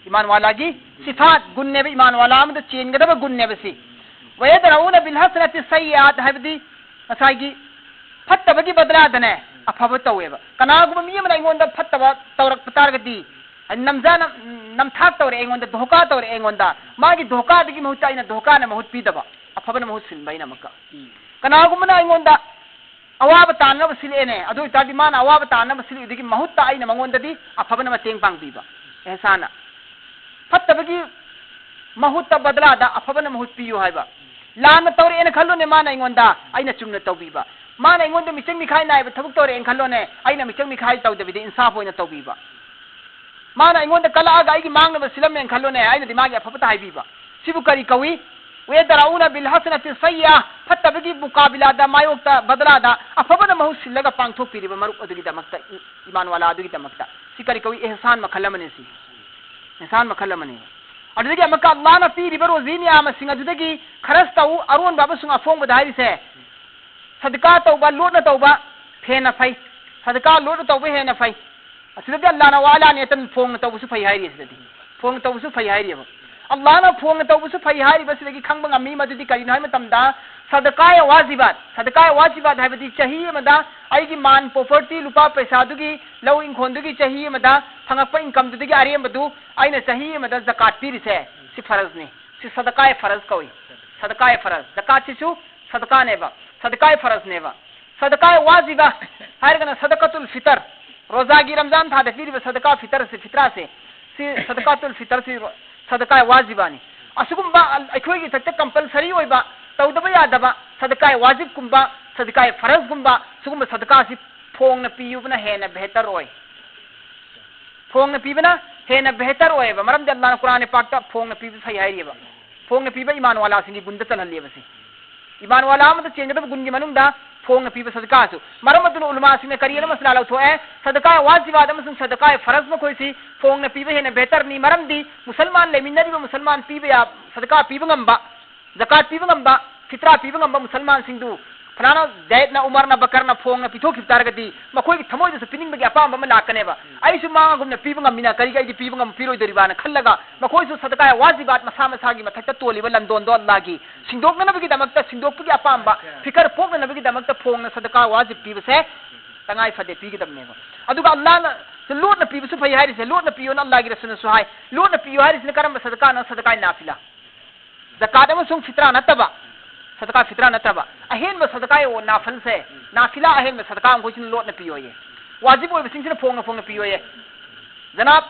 ꯏꯃꯥꯟ ꯋꯥꯂꯥꯒꯤ ꯁꯤꯐꯥꯠ, ꯒꯨꯟꯅꯦꯕ, ꯏꯃꯥꯟ ꯋꯥꯂꯥ ꯑꯃꯗ ꯆꯦꯟꯒꯗꯕ ꯒꯨꯟꯅꯦꯕ ꯁꯤ꯫ ꯋꯌꯗ꯭ꯔꯥꯎꯅ ꯕꯤꯜ ꯍꯁꯅꯥꯇꯤ ꯁꯩꯌꯤꯑꯥꯠ ꯍꯥꯏꯕꯗꯤ ꯉꯁꯥꯏꯒꯤ ꯐꯠꯇꯕꯒꯤ ꯕꯗꯂꯥꯗꯅꯦ ꯑꯐꯕ ꯇꯧꯋꯦꯕ꯫ ꯀꯅꯥꯒꯨꯝꯕ ꯃꯤ ꯑꯃꯅ ꯑꯩꯉꯣꯟꯗ ꯐꯠꯇꯕ ꯇꯧꯔꯛꯄ ꯇꯥꯔꯒꯗꯤ, ꯅꯝꯖꯥꯅ, ꯅꯝꯊꯥꯛ ꯇꯧꯔꯦ ꯑꯩꯉꯣꯟꯗ, ꯙꯣꯀꯥ ꯇꯧꯔꯦ ꯑꯩꯉꯣꯟꯗ, ꯃꯥꯒꯤ ꯙꯣꯀꯥꯗꯨꯒꯤ ꯃꯍꯨꯠꯇ ꯑꯩꯅ ꯙꯣꯀꯥꯅ ꯃꯍꯨꯠ ꯄꯤꯗꯕ, ꯑꯐꯕꯅ ꯃꯍꯨꯠ ꯁꯤꯟꯕ ꯑꯩꯅ ꯑꯃꯨꯛꯀ꯫ ꯀꯅꯥꯒꯨꯝꯕꯅ ꯑꯩꯉꯣꯟꯗ ꯑꯋꯥꯕ ꯇꯥꯅꯅꯕ ꯁꯤꯜꯂꯛꯑꯦꯅꯦ, ꯑꯗꯨ ꯑꯣꯏꯇꯥꯔꯗꯤ ꯃꯥꯅ ꯑꯋꯥꯕ ꯇꯥꯅꯅꯕ ꯁꯤꯜꯂꯛꯏꯗꯨꯒꯤ ꯃꯍꯨꯠꯇ ꯑꯩꯅ ꯃꯉꯣꯟꯗꯗꯤ ꯑꯐꯕꯅ ꯃꯇꯦꯡ ꯄꯥꯡꯕꯤꯕ, ꯑꯦꯍꯁꯥꯟꯅ꯫ ꯐꯠꯇꯕꯒꯤ ꯃꯍꯨꯠꯇ, ꯕꯗꯂꯥꯗ ꯑꯐꯕꯅ ꯃꯍꯨꯠ ꯄꯤꯌꯨ ꯍꯥꯏꯕ꯫ ꯂꯥꯟꯅ ꯇꯧꯔꯛꯑꯦꯅ ꯈꯜꯂꯨꯅꯦ ꯃꯥꯅ ꯑꯩꯉꯣꯟꯗ, ꯑꯩꯅ ꯆꯨꯝꯅ ꯇꯧꯕꯤꯕ꯫ ꯃꯥꯅ ꯑꯩꯉꯣꯟꯗ ꯃꯤꯆꯪ ꯃꯤꯈꯥꯏ ꯅꯥꯏꯕ ꯊꯕꯛ ꯇꯧꯔꯛꯑꯦꯅ ꯈꯜꯂꯣꯅꯦ, ꯑꯩꯅ ꯃꯤꯆꯪ ꯃꯤꯈꯥꯏ ꯇꯧꯗꯕꯤꯗ ꯏꯟꯁꯥꯐ ꯑꯣꯏꯅ ꯇꯧꯕꯤꯕ꯫ ꯃꯥꯅ ꯑꯩꯉꯣꯟꯗ ꯀꯜꯂꯛꯑꯒ ꯑꯩꯒꯤ ꯃꯥꯡꯅꯕ ꯁꯤꯜꯂꯝꯃꯦꯅ ꯈꯜꯂꯣꯅꯦ, ꯑꯩꯅꯗꯤ ꯃꯥꯒꯤ ꯑꯐꯕꯇ ꯍꯥꯏꯕꯤꯕ꯫ ꯁꯤꯕꯨ ꯀꯔꯤ ꯀꯧꯏ? "ꯋꯦꯗꯔꯥꯎꯅ ꯕꯤꯜ ꯍꯁꯅꯇꯤ ꯁꯩꯌꯥ", ꯐꯠꯇꯕꯒꯤ ꯃꯨꯀꯥꯕꯤꯂꯥꯗ, ꯃꯥꯌꯣꯛꯇ, ꯕꯗꯂꯥꯗ ꯑꯐꯕꯅ ꯃꯍꯨꯠ ꯁꯤꯜꯂꯒ ꯄꯥꯡꯊꯣꯛꯄꯤꯔꯤꯕ ꯃꯔꯨꯞ ꯑꯗꯨꯒꯤꯗꯃꯛꯇ, ꯏ-, ꯏꯃꯥꯟꯋꯥꯂꯥ ꯑꯗꯨꯒꯤꯗꯃꯛꯇ꯫ ꯁꯤ ꯀꯔꯤ ꯀꯧꯏ? ꯑꯦꯍꯁꯥꯟ ꯃꯈꯜ ꯑꯃꯅꯤ ꯁꯤ꯫ ꯑꯦꯍꯁꯥꯟ ꯃꯈꯜ ꯑꯃꯅꯤ꯫ ꯑꯗꯨꯗꯒꯤ ꯑꯃꯨꯛꯀ ꯑꯜꯂꯥꯍꯅ ꯄꯤꯔꯤꯕ ꯔꯣꯖꯤ ꯅꯤꯌꯥꯃꯁꯤꯡ ꯑꯗꯨꯗꯒꯤ ꯈꯔꯁ ꯇꯧ, ꯑꯔꯣꯟꯕ ꯑꯃꯁꯨꯡ ꯑꯐꯣꯡꯕꯗ ꯍꯥꯏꯔꯤꯁꯦ꯫ ꯁꯗꯀꯥ ꯇꯧꯕ, ꯂꯣꯠꯅ ꯇꯧꯕ ꯍꯦꯟꯅ ꯐꯩ꯫ ꯁꯗꯀꯥ ꯂꯣꯠꯅ ꯇꯧꯕ ꯍꯦꯟꯅ ꯐꯩ꯫ ꯑꯁꯤꯗꯗꯤ ꯑꯜꯂꯥꯍꯅ ꯋꯥ ꯑꯂꯥꯅꯤꯌꯇꯟ ꯐꯣꯡꯅ ꯇꯧꯕꯁꯨ ꯐꯩ ꯍꯥꯏꯔꯤ꯫ ꯑꯁꯤꯗꯗꯤ ꯐꯣꯡꯅ ꯇꯧꯕꯁꯨ ꯐꯩ ꯍꯥꯏꯔꯤꯑꯕ꯫ ꯑꯜꯂꯥꯍꯅ ꯐꯣꯡꯅ ꯇꯧꯕꯁꯨ ꯐꯩ ꯍꯥꯏꯔꯤꯕꯁꯤꯗꯒꯤ ꯈꯪꯕ ꯉꯝꯃꯤ, ꯃꯗꯨꯗꯤ ꯀꯔꯤꯅꯣ ꯍꯥꯏꯕ ꯃꯇꯝꯗ, ꯁꯗꯀꯥꯌ ꯋꯥꯖꯤꯕꯥꯠ, ꯁꯗꯀꯥꯌ ꯋꯥꯖꯤꯕꯥꯠ ꯍꯥꯏꯕꯗꯤ ꯆꯍꯤ ꯑꯃꯗ ꯑꯩꯒꯤ ꯃꯥꯟ, ꯄ꯭ꯔꯣꯄꯔꯇꯤ, ꯂꯨꯄꯥ ꯄꯩꯁꯥꯗꯨꯒꯤ, ꯂꯧ ꯏꯪꯈꯣꯜꯗꯨꯒꯤ ꯆꯍꯤ ꯑꯃꯗ ꯐꯪꯉꯛꯄ ꯏꯟꯀꯝꯗꯨꯗꯒꯤ ꯑꯔꯦꯝꯕꯗꯨ ꯑꯩꯅ ꯆꯍꯤ ꯑꯃꯗ ꯖꯀꯥꯠ ꯄꯤꯔꯤꯁꯦ, ꯁꯤ ꯐꯔꯖꯅꯤ꯫ ꯁꯤ ꯁꯗꯀꯥꯌ ꯐꯔꯖ ꯀꯧꯏ꯫ ꯁꯗꯀꯥꯌ ꯐꯔꯖ꯫ ꯖꯀꯥꯠꯁꯤꯁꯨ ꯁꯗꯀꯥꯅꯦꯕ, ꯁꯗꯀꯥꯌ ꯐꯔꯖꯅꯦꯕ꯫ ꯁꯗꯀꯥꯌ ꯋꯥꯖꯤꯕ ꯍꯥꯏꯔꯒꯅ ꯁꯗꯀꯥꯇꯨꯜ ꯐꯤꯇꯔ, ꯔꯣꯖꯥꯒꯤ ꯔꯝꯖꯥꯟ ꯊꯥꯗ ꯄꯤꯔꯤꯕ ꯁꯗꯀꯥ ꯐꯤꯇꯔꯁꯦ, ꯐꯤꯇ꯭ꯔꯥꯁꯦ, ꯁꯤ ꯁꯗꯀꯥꯇꯨꯜ ꯐꯤꯇꯔꯁꯤ ꯔꯣ-, ꯁꯗꯀꯥꯌ ꯋꯥꯖꯤꯕꯥꯅꯤ꯫ ꯑꯁꯤꯒꯨꯝꯕ ꯑ-, ꯑꯩꯈꯣꯏꯒꯤ ꯏꯊꯛꯇ ꯀꯝꯄꯜꯁꯔꯤ ꯑꯣꯏꯕ, ꯇꯧꯗꯕ ꯌꯥꯗꯕ ꯁꯗꯀꯥꯌ ꯋꯥꯖꯤꯕꯀꯨꯝꯕ, ꯁꯗꯀꯥꯌ ꯐꯔꯖꯀꯨꯝꯕ, ꯁꯤꯒꯨꯝꯕ ꯁꯗꯀꯥꯁꯤ ꯐꯣꯡꯅ ꯄꯤꯌꯨꯕꯅ ꯍꯦꯟꯅ ꯕꯦꯍꯇꯔ ꯑꯣꯏ꯫ ꯐꯣꯡꯅ ꯄꯤꯕꯅ ꯍꯦꯟꯅ ꯕꯦꯍꯇꯔ ꯑꯣꯏꯌꯦꯕ, ꯃꯔꯝꯗꯤ ꯑꯜꯂꯥꯍꯅ ꯀꯨꯔꯥꯟ ꯄꯥꯛꯇ ꯐꯣꯡꯅ ꯄꯤꯕ ꯐꯩ ꯍꯥꯏꯔꯤꯑꯕ꯫ ꯐꯣꯡꯅ ꯄꯤꯕ ꯏꯃꯥꯟꯋꯥꯂꯥꯁꯤꯡꯒꯤ ꯒꯨꯟꯗ ꯆꯜꯍꯜꯂꯦꯕ ꯁꯤ꯫ ꯏꯃꯥꯟꯋꯥꯂꯥ ꯑꯃꯗ ꯆꯦꯟꯒꯗꯕ ꯒꯨꯟꯒꯤ ꯃꯅꯨꯡꯗ ꯐꯣꯡꯅ ꯄꯤꯕ ꯁꯗꯀꯥꯁꯨ꯫ ꯃꯔꯝ ꯑꯗꯨꯅ ꯎꯂꯃꯥꯁꯤꯡꯅ ꯀꯔꯤꯅ ꯃꯁꯂꯥ ꯂꯧꯊꯣꯛꯑꯦ? ꯁꯗꯀꯥ ꯋꯥꯖꯤꯕꯥꯠ ꯑꯃꯁꯨꯡ ꯁꯗꯀꯥ ꯐꯔꯖ ꯃꯈꯣꯏꯁꯤ ꯐꯣꯡꯅ ꯄꯤꯕ ꯍꯦꯟꯅ ꯕꯦꯍꯇꯔꯅꯤ, ꯃꯔꯝꯗꯤ ꯃꯨꯁꯜꯃꯥꯟ ꯂꯩꯃꯤꯟꯅꯔꯤꯕ ꯃꯨꯁꯜꯃꯥꯟ ꯄꯤꯕ ꯌꯥ-, ꯁꯗꯀꯥ ꯄꯤꯕ ꯉꯝꯕ, ꯖꯀꯥꯠ ꯄꯤꯕ ꯉꯝꯕ, ꯐꯤꯇ꯭ꯔꯥ ꯄꯤꯕ ꯉꯝꯕ ꯃꯨꯁꯜꯃꯥꯟꯁꯤꯡꯗꯨ ꯐꯂꯥꯅ ꯖꯩꯗꯅ ꯎꯃꯔꯅ ꯕꯀꯔꯅ ꯐꯣꯡꯅ ꯄꯤꯊꯣꯛꯈꯤꯕ ꯇꯥꯔꯒꯗꯤ ꯃꯈꯣꯏꯒꯤ ꯊꯃꯣꯏꯗꯁꯨ ꯄꯤꯅꯤꯡꯕꯒꯤ ꯑꯄꯥꯝꯕ ꯑꯃ ꯂꯥꯛꯀꯅꯦꯕ꯫ ꯑꯩꯁꯨ ꯃꯥꯒꯨꯝꯅ ꯄꯤꯕ ꯉꯝꯃꯤꯅ ꯀꯔꯤꯒꯤ ꯑꯩꯗꯤ ꯄꯤꯕ ꯉꯝ-, ꯄꯤꯔꯣꯏꯗꯧꯔꯤꯕꯅ ꯈꯜꯂꯒ ꯃꯈꯣꯏꯁꯨ ꯁꯗꯀꯥ ꯋꯥꯖꯤꯕꯥꯠ ꯃꯁꯥ ꯃꯁꯥꯒꯤ ꯃꯊꯛꯇ ꯇꯣꯜꯂꯤꯕ ꯂꯟꯗꯣꯟꯗꯣ ꯑꯜꯂꯥꯍꯒꯤ ꯁꯤꯡꯗꯣꯛꯅꯅꯕꯒꯤꯗꯃꯛꯇ, ꯁꯤꯡꯗꯣꯛꯄꯒꯤ ꯑꯄꯥꯝꯕ, ꯐꯤꯀꯔ ꯄꯣꯛꯅꯅꯕꯒꯤꯗꯃꯛꯇ ꯐꯣꯡꯅ ꯁꯗꯀꯥ ꯋꯥꯖꯤꯕ ꯄꯤꯕꯁꯦ ꯇꯉꯥꯏ ꯐꯗꯦ, ꯄꯤꯒꯗꯕꯅꯦꯕ꯫ ꯑꯗꯨꯒ ꯑꯜꯂꯥꯍꯅ ꯂꯣꯠꯅ ꯄꯤꯕꯁꯨ ꯐꯩ ꯍꯥꯏꯔꯤꯁꯦ, ꯂꯣꯠꯅ ꯄꯤꯌꯣꯅ ꯑꯜꯂꯥꯍꯒꯤ ꯔꯁꯨꯜꯅꯁꯨ ꯍꯥꯏ꯫ ꯂꯣꯠꯅ ꯄꯤꯌꯣ ꯍꯥꯏꯔꯤꯁꯤꯅ ꯀꯔꯝꯕ ꯁꯗꯀꯥꯅꯣ? ꯁꯗꯀꯥ ꯅꯥꯐꯤꯂꯥ꯫ ꯖꯀꯥꯠ ꯑꯃꯁꯨꯡ ꯐꯤꯇ꯭ꯔꯥ ꯅꯠꯇꯕ, ꯁꯗꯀꯥ ꯐꯤꯇ꯭ꯔꯥ ꯅꯠꯇꯕ, ꯑꯍꯦꯟꯕ ꯁꯗꯀꯥ ꯅꯥꯐꯜꯁꯦ, ꯅꯥꯐꯤꯂꯥ ꯑꯍꯦꯟꯕ ꯁꯗꯀꯥ ꯃꯈꯣꯏꯁꯤꯅ ꯂꯣꯠꯅ ꯄꯤꯌꯣꯌꯦ꯫ ꯋꯥꯖꯤꯕ ꯑꯣꯏꯕꯁꯤꯡꯁꯤꯅ ꯐꯣꯡꯅ ꯐꯣꯡꯅ ꯄꯤꯌꯣꯌꯦ꯫ ꯖꯅꯥꯕ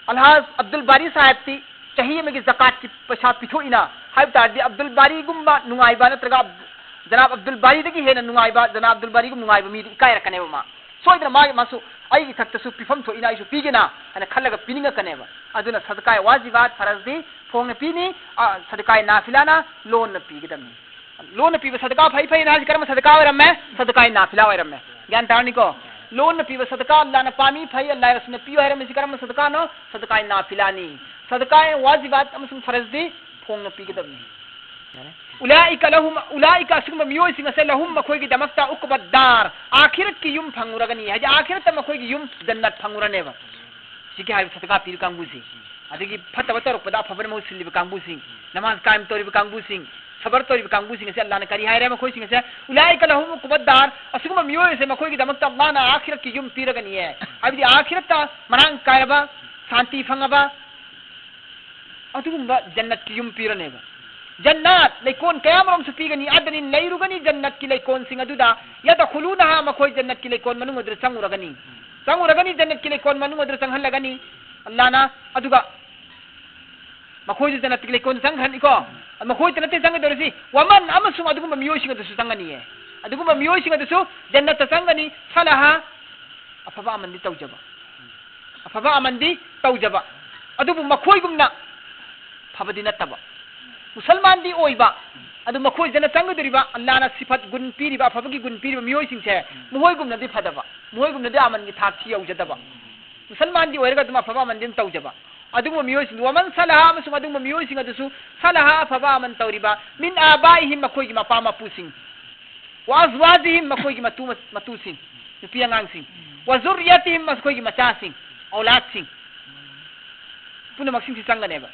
ꯑꯜꯍꯥꯖ ꯑꯕꯗꯨꯜ ꯕꯥꯔꯤ ꯁꯥꯍꯦꯕꯇꯤ ꯆꯍꯤ ꯑꯃꯒꯤ ꯖꯀꯥꯠꯀꯤ ꯄꯩꯁꯥ ꯄꯤꯊꯣꯛꯏꯅ ꯍꯥꯏꯕ ꯇꯥꯔꯗꯤ, ꯑꯕꯗꯨꯜ ꯕꯥꯔꯤꯒꯨꯝꯕ ꯅꯨꯡꯉꯥꯏꯕ ꯅꯠꯇ꯭ꯔꯒ ꯑꯕ-, ꯖꯅꯥꯕ ꯑꯕꯗꯨꯜ ꯕꯥꯔꯤꯗꯒꯤ ꯍꯦꯟꯅ ꯅꯨꯡꯉꯥꯏꯕ, ꯖꯅꯥꯕ ꯑꯕꯗꯨꯜ ꯕꯥꯔꯤꯒꯨꯝ ꯅꯨꯡꯉꯥꯏꯕ ꯃꯤꯗꯤ ꯏꯀꯥꯏꯔꯛꯀꯅꯦꯕ ꯃꯥ꯫ ꯁꯣꯏꯗꯅ ꯃꯥꯒꯤ, ꯃꯥꯁꯨ ꯑꯩꯒꯤ ꯏꯊꯛꯇꯁꯨ ꯄꯤꯐꯝ ꯊꯣꯛꯏꯅ ꯑꯩꯁꯨ ꯄꯤꯒꯦꯅ ꯍꯥꯏꯅ ꯈꯜꯂꯒ ꯄꯤꯅꯤꯡꯉꯛꯀꯅꯦꯕ꯫ ꯑꯗꯨꯅ ꯁꯗꯀꯥꯏ ꯋꯥꯖꯤꯕꯥꯠ, ꯐꯔꯖꯗꯤ ꯐꯣꯡꯅ ꯄꯤꯅꯤ, ꯑ, ꯁꯗꯀꯥꯏ ꯅꯥꯐꯤꯂꯥꯅ ꯂꯣꯟꯅ ꯄꯤꯒꯗꯕꯅꯤ꯫ ꯂꯣꯟꯅ ꯄꯤꯕ ꯁꯗꯀꯥ ꯐꯩ ꯐꯩꯅ ꯍꯥꯏꯁꯤ ꯀꯔꯝꯕ ꯁꯗꯀꯥ ꯑꯣꯏꯔꯝꯃꯦ? ꯁꯗꯀꯥꯏ ꯅꯥꯐꯤꯂꯥ ꯑꯣꯏꯔꯝꯃꯦ꯫ ꯒ꯭ꯌꯥꯟ ꯇꯥꯔꯅꯤꯀꯣ? ꯂꯣꯟꯅ ꯄꯤꯕ ꯁꯗꯀꯥ ꯑꯜꯂꯥꯅ ꯄꯥꯝꯃꯤ, ꯐꯩ, ꯑꯜꯂꯥ ꯔꯁꯨꯜꯅ ꯄꯤꯌꯨ ꯍꯥꯏꯔꯝꯃꯤꯁꯤ ꯀꯔꯝꯕ ꯁꯗꯀꯥꯅꯣ? ꯁꯗꯀꯥꯏ ꯅꯥꯐꯤꯂꯥꯅꯤ꯫ ꯁꯗꯀꯥꯏ ꯋꯥꯖꯤꯕꯥꯠ ꯑꯃꯁꯨꯡ ꯐꯔꯖꯗꯤ ꯐꯣꯡꯅ ꯄꯤꯒꯗꯕꯅꯤ꯫ ꯎꯂꯥꯏꯀ ꯂꯍꯨꯝ, ꯎꯂꯥꯏꯀ, ꯑꯁꯤꯒꯨꯝꯕ ꯃꯤꯑꯣꯏꯁꯤꯡ ꯑꯁꯦ, ꯂꯍꯨꯝ, ꯃꯈꯣꯏꯒꯤꯗꯃꯛꯇ, ꯎꯀꯕꯗꯥꯔ, ꯑꯥꯈꯤꯔꯠꯀꯤ ꯌꯨꯝ ꯐꯪꯉꯨꯔꯒꯅꯤ꯫ ꯍꯥꯏꯗꯤ ꯑꯥꯈꯤꯔꯠꯇ ꯃꯈꯣꯏꯒꯤ ꯌꯨꯝ ꯖꯟꯅꯠ ꯐꯪꯉꯨꯔꯅꯦꯕ꯫ ꯁꯤꯒꯤ ꯍꯥꯏꯕ ꯁꯗꯀꯥ ꯄꯤꯔꯤ ꯀꯥꯡꯕꯨꯁꯤ꯫ ꯑꯗꯒꯤ ꯐꯠꯇꯕ ꯇꯧꯔꯛꯄꯗ ꯑꯐꯕꯅ ꯃꯍꯨꯠ ꯁꯤꯜꯂꯤꯕ ꯀꯥꯡꯕꯨꯁꯤꯡ, ꯅꯃꯥꯖ ꯀꯥꯏꯝ ꯇꯧꯔꯤꯕ ꯀꯥꯡꯕꯨꯁꯤꯡ, ꯁꯕꯔ ꯇꯧꯔꯤꯕ ꯀꯥꯡꯕꯨꯁꯤꯡ ꯑꯁꯦ ꯑꯜꯂꯥꯅ ꯀꯔꯤ ꯍꯥꯏꯔꯦ? ꯃꯈꯣꯏꯁꯤꯡ ꯑꯁꯦ, ꯎꯂꯥꯏꯀ ꯂꯍꯨꯝ ꯎꯀꯕꯗꯥꯔ, ꯑꯁꯤꯒꯨꯝꯕ ꯃꯤꯑꯣꯏ ꯑꯁꯦ ꯃꯈꯣꯏꯒꯤꯗꯃꯛꯇ ꯑꯜꯂꯥꯅ ꯑꯥꯈꯤꯔꯠꯀꯤ ꯌꯨꯝ ꯄꯤꯔꯒꯅꯤꯌꯦ꯫ ꯍꯥꯏꯕꯗꯤ ꯑꯥꯈꯤꯔꯠꯇ ꯃꯔꯥꯡ ꯀꯥꯏꯔꯕ, ꯁꯥꯟꯇꯤ ꯐꯪꯉꯕ, ꯑꯗꯨꯒꯨꯝꯕ ꯖꯟꯅꯠꯀꯤ ꯌꯨꯝ ꯄꯤꯔꯅꯦꯕ꯫ ꯖꯟꯅꯠ, ꯂꯩꯀꯣꯜ ꯀꯌꯥ ꯑꯃꯔꯣꯝꯁꯨ ꯄꯤꯒꯅꯤ꯫ ꯑꯗꯅꯤꯟ, ꯂꯩꯔꯨꯒꯅꯤ ꯖꯟꯅꯠꯀꯤ ꯂꯩꯀꯣꯜꯁꯤꯡ ꯑꯗꯨꯗ꯫ ꯌꯗꯈꯨꯂꯨꯅꯍꯥ, ꯃꯈꯣꯏ ꯖꯟꯅꯠꯀꯤ ꯂꯩꯀꯣꯜ ꯃꯅꯨꯡ ꯑꯗꯨꯗ ꯆꯪꯉꯨꯔꯒꯅꯤ꯫ ꯆꯪꯉꯨꯔꯒꯅꯤ, ꯖꯟꯅꯠꯀꯤ ꯂꯩꯀꯣꯜ ꯃꯅꯨꯡ ꯑꯗꯨꯗ ꯆꯪꯍꯜꯂꯒꯅꯤ ꯑꯜꯂꯥꯅ꯫ ꯑꯗꯨꯒ ꯃꯈꯣꯏꯁꯨ ꯖꯟꯅꯠꯀꯤ ꯂꯩꯀꯣꯜꯗ ꯆꯪꯈ꯭ꯔꯅꯤꯀꯣ꯫ ꯃꯈꯣꯏꯇ ꯅꯠꯇꯦ ꯆꯪꯒꯗꯧꯔꯤꯁꯤ, ꯋꯃꯟ, ꯑꯃꯁꯨꯡ ꯑꯗꯨꯒꯨꯝꯕ ꯃꯤꯑꯣꯏꯁꯤꯡ ꯑꯗꯨꯁꯨ ꯆꯪꯒꯅꯤꯌꯦ꯫ ꯑꯗꯨꯒꯨꯝꯕ ꯃꯤꯑꯣꯏꯁꯤꯡ ꯑꯗꯨꯁꯨ ꯖꯟꯅꯠꯇ ꯆꯪꯒꯅꯤ꯫ ꯁꯂꯍꯥ, ꯑꯐꯕ ꯑꯃꯟꯗꯤ ꯇꯧꯖꯕ꯫ ꯑꯐꯕ ꯑꯃꯟꯗꯤ ꯇꯧꯖꯕ꯫ ꯑꯗꯨꯕꯨ ꯃꯈꯣꯏꯒꯨꯝꯅ ꯐꯕꯗꯤ ꯅꯠꯇꯕ꯫ ꯃꯨꯁꯜꯃꯥꯟꯗꯤ ꯑꯣꯏꯕ, ꯑꯗꯨ ꯃꯈꯣꯏꯗꯅ ꯆꯪꯒꯗꯧꯔꯤꯕ, ꯑꯜꯂꯥꯅ ꯁꯤꯐꯠ ꯒꯨꯟ ꯄꯤꯔꯤꯕ, ꯑꯐꯕꯒꯤ ꯒꯨꯟ ꯄꯤꯔꯤꯕ ꯃꯤꯑꯣꯏꯁꯤꯡꯁꯦ ꯃꯈꯣꯏꯒꯨꯝꯅꯗꯤ ꯐꯗꯕ, ꯃꯈꯣꯏꯒꯨꯝꯅꯗꯤ ꯑꯃꯟꯒꯤ ꯊꯥꯛꯁꯤ ꯌꯧꯖꯗꯕ꯫ ꯃꯨꯁꯜꯃꯥꯟꯗꯤ ꯑꯣꯏꯔꯒ ꯑꯗꯨꯝ ꯑꯐꯕ ꯑꯃꯟꯗꯤ ꯑꯗꯨꯝ ꯇꯧꯖꯕ꯫ ꯑꯗꯨꯒꯨꯝꯕ ꯃꯤꯑꯣꯏꯁꯤꯡꯗꯨ, ꯋꯃꯟ ꯁꯂꯍꯥ, ꯑꯃꯁꯨꯡ ꯑꯗꯨꯒꯨꯝꯕ ꯃꯤꯑꯣꯏꯁꯤꯡ ꯑꯗꯨꯁꯨ ꯁꯂꯍꯥ, ꯑꯐꯕ ꯑꯃꯟ ꯇꯧꯔꯤꯕ, ꯃꯤꯟ ꯑꯥꯕꯥꯏꯍꯤꯝ, ꯃꯈꯣꯏꯒꯤ ꯃꯄꯥ ꯃꯄꯨꯁꯤꯡ, ꯋꯥ ꯑꯖꯋꯥꯖꯤꯍꯤꯝ, ꯃꯈꯣꯏꯒꯤ ꯃꯇꯨ, ꯃꯇꯨꯁꯤꯡ, ꯅꯨꯄꯤ ꯑꯉꯥꯡꯁꯤꯡ, ꯋꯥ ꯖꯨꯔꯔꯤꯌꯥꯇꯤꯍꯤꯝ, ꯃꯈꯣꯏꯒꯤ ꯃꯆꯥꯁꯤꯡ, ꯑꯧꯂꯥꯗꯁꯤꯡ, ꯄꯨꯝꯅꯃꯛꯁꯤꯡꯁꯤ ꯆꯪꯒꯅꯦꯕ꯫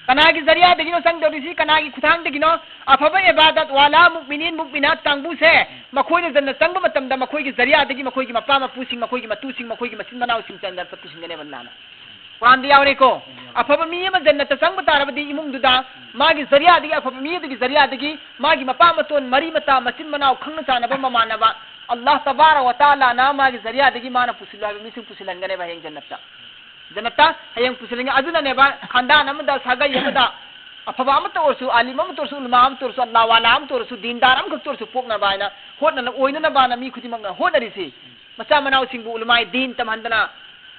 ꯀꯅꯥꯒꯤ ꯖꯔꯤꯌꯥꯗꯒꯤꯅꯣ ꯆꯪꯗꯧꯔꯤꯁꯤ? ꯀꯅꯥꯒꯤ ꯈꯨꯊꯥꯡꯗꯒꯤꯅꯣ? ꯑꯐꯕ ꯏꯕꯥꯗꯠ ꯋꯥꯂꯥ ꯃꯨꯛꯃꯤꯅꯤꯟ ꯃꯨꯛꯃꯤꯅꯥꯠ ꯀꯥꯡꯕꯨꯁꯦ, ꯃꯈꯣꯏꯅ ꯖꯟꯅꯠ ꯆꯪꯕ ꯃꯇꯝꯗ ꯃꯈꯣꯏꯒꯤ ꯖꯔꯤꯌꯥꯗꯒꯤ ꯃꯈꯣꯏꯒꯤ ꯃꯄꯥ ꯃꯄꯨꯁꯤꯡ, ꯃꯈꯣꯏꯒꯤ ꯃꯇꯨꯁꯤꯡ, ꯃꯈꯣꯏꯒꯤ ꯃꯆꯤꯟ ꯃꯅꯥꯎꯁꯤꯡ ꯖꯟꯅꯠꯇ ꯄꯨꯁꯤꯟꯒꯅꯦꯕ ꯑꯜꯂꯥꯅ꯫ ꯀꯨꯔꯥꯟꯗ ꯌꯥꯎꯔꯦꯀꯣ꯫ ꯑꯐꯕ ꯃꯤ ꯑꯃ ꯖꯟꯅꯠꯇ ꯆꯪꯕ ꯇꯥꯔꯕꯗꯤ ꯏꯃꯨꯡꯗꯨꯗ ꯃꯥꯒꯤ ꯖꯔꯤꯌꯥꯗꯒꯤ, ꯑꯐꯕ ꯃꯤ ꯑꯗꯨꯒꯤ ꯖꯔꯤꯌꯥꯗꯒꯤ ꯃꯥꯒꯤ ꯃꯄꯥ ꯃꯇꯣꯟ, ꯃꯔꯤ ꯃꯇꯥ, ꯃꯆꯤꯟ ꯃꯅꯥꯎ, ꯈꯪꯅ ꯆꯥꯟꯅꯕ ꯃꯃꯥꯟꯅꯕ, ꯑꯜꯂꯥꯍ ꯇꯕꯥꯔꯛ ꯋ ꯇꯥꯂꯥꯅ ꯃꯥꯒꯤ ꯖꯔꯤꯌꯥꯗꯒꯤ ꯃꯥꯅ ꯄꯨꯁꯤꯜꯂꯨ ꯍꯥꯏꯕ ꯃꯤꯁꯤꯡ ꯄꯨꯁꯤꯜꯍꯟꯒꯅꯦꯕ ꯍꯌꯦꯡ ꯖꯟꯅꯠꯇ꯫ ꯖꯟꯅꯠꯇ ꯍꯌꯦꯡ ꯄꯨꯁꯤꯜꯍꯟꯒꯅꯤ꯫ ꯑꯗꯨꯅꯅꯦꯕ ꯈꯥꯟꯗꯥꯟ ꯑꯃꯗ, ꯁꯥꯒꯩ ꯑꯃꯗ ꯑꯐꯕ ꯑꯃꯠꯇ ꯑꯣꯏꯔꯁꯨ, ꯑꯥꯂꯤꯝ ꯑꯃꯠꯇ ꯑꯣꯏꯔꯁꯨ, ꯎꯂꯃꯥ ꯑꯃꯠꯇ ꯑꯣꯏꯔꯁꯨ, ꯑꯜꯂꯥ ꯋꯥꯂꯥ ꯑꯃꯠꯇ ꯑꯣꯏꯔꯁꯨ, ꯗꯤꯟꯗꯥꯔ ꯑꯃꯈꯛꯇ ꯑꯣꯏꯔꯁꯨ ꯄꯣꯛꯅꯕ ꯍꯥꯏꯅ ꯍꯣꯠꯅꯅ, ꯑꯣꯏꯅꯅꯕꯅ ꯃꯤ ꯈꯨꯗꯤꯡꯃꯛꯅ ꯍꯣꯠꯅꯔꯤꯁꯤ꯫ ꯃꯆꯥ ꯃꯅꯥꯎꯁꯤꯡꯕꯨ ꯎꯂꯃꯥꯏ ꯗꯤꯟ ꯇꯝꯍꯟꯗꯅ,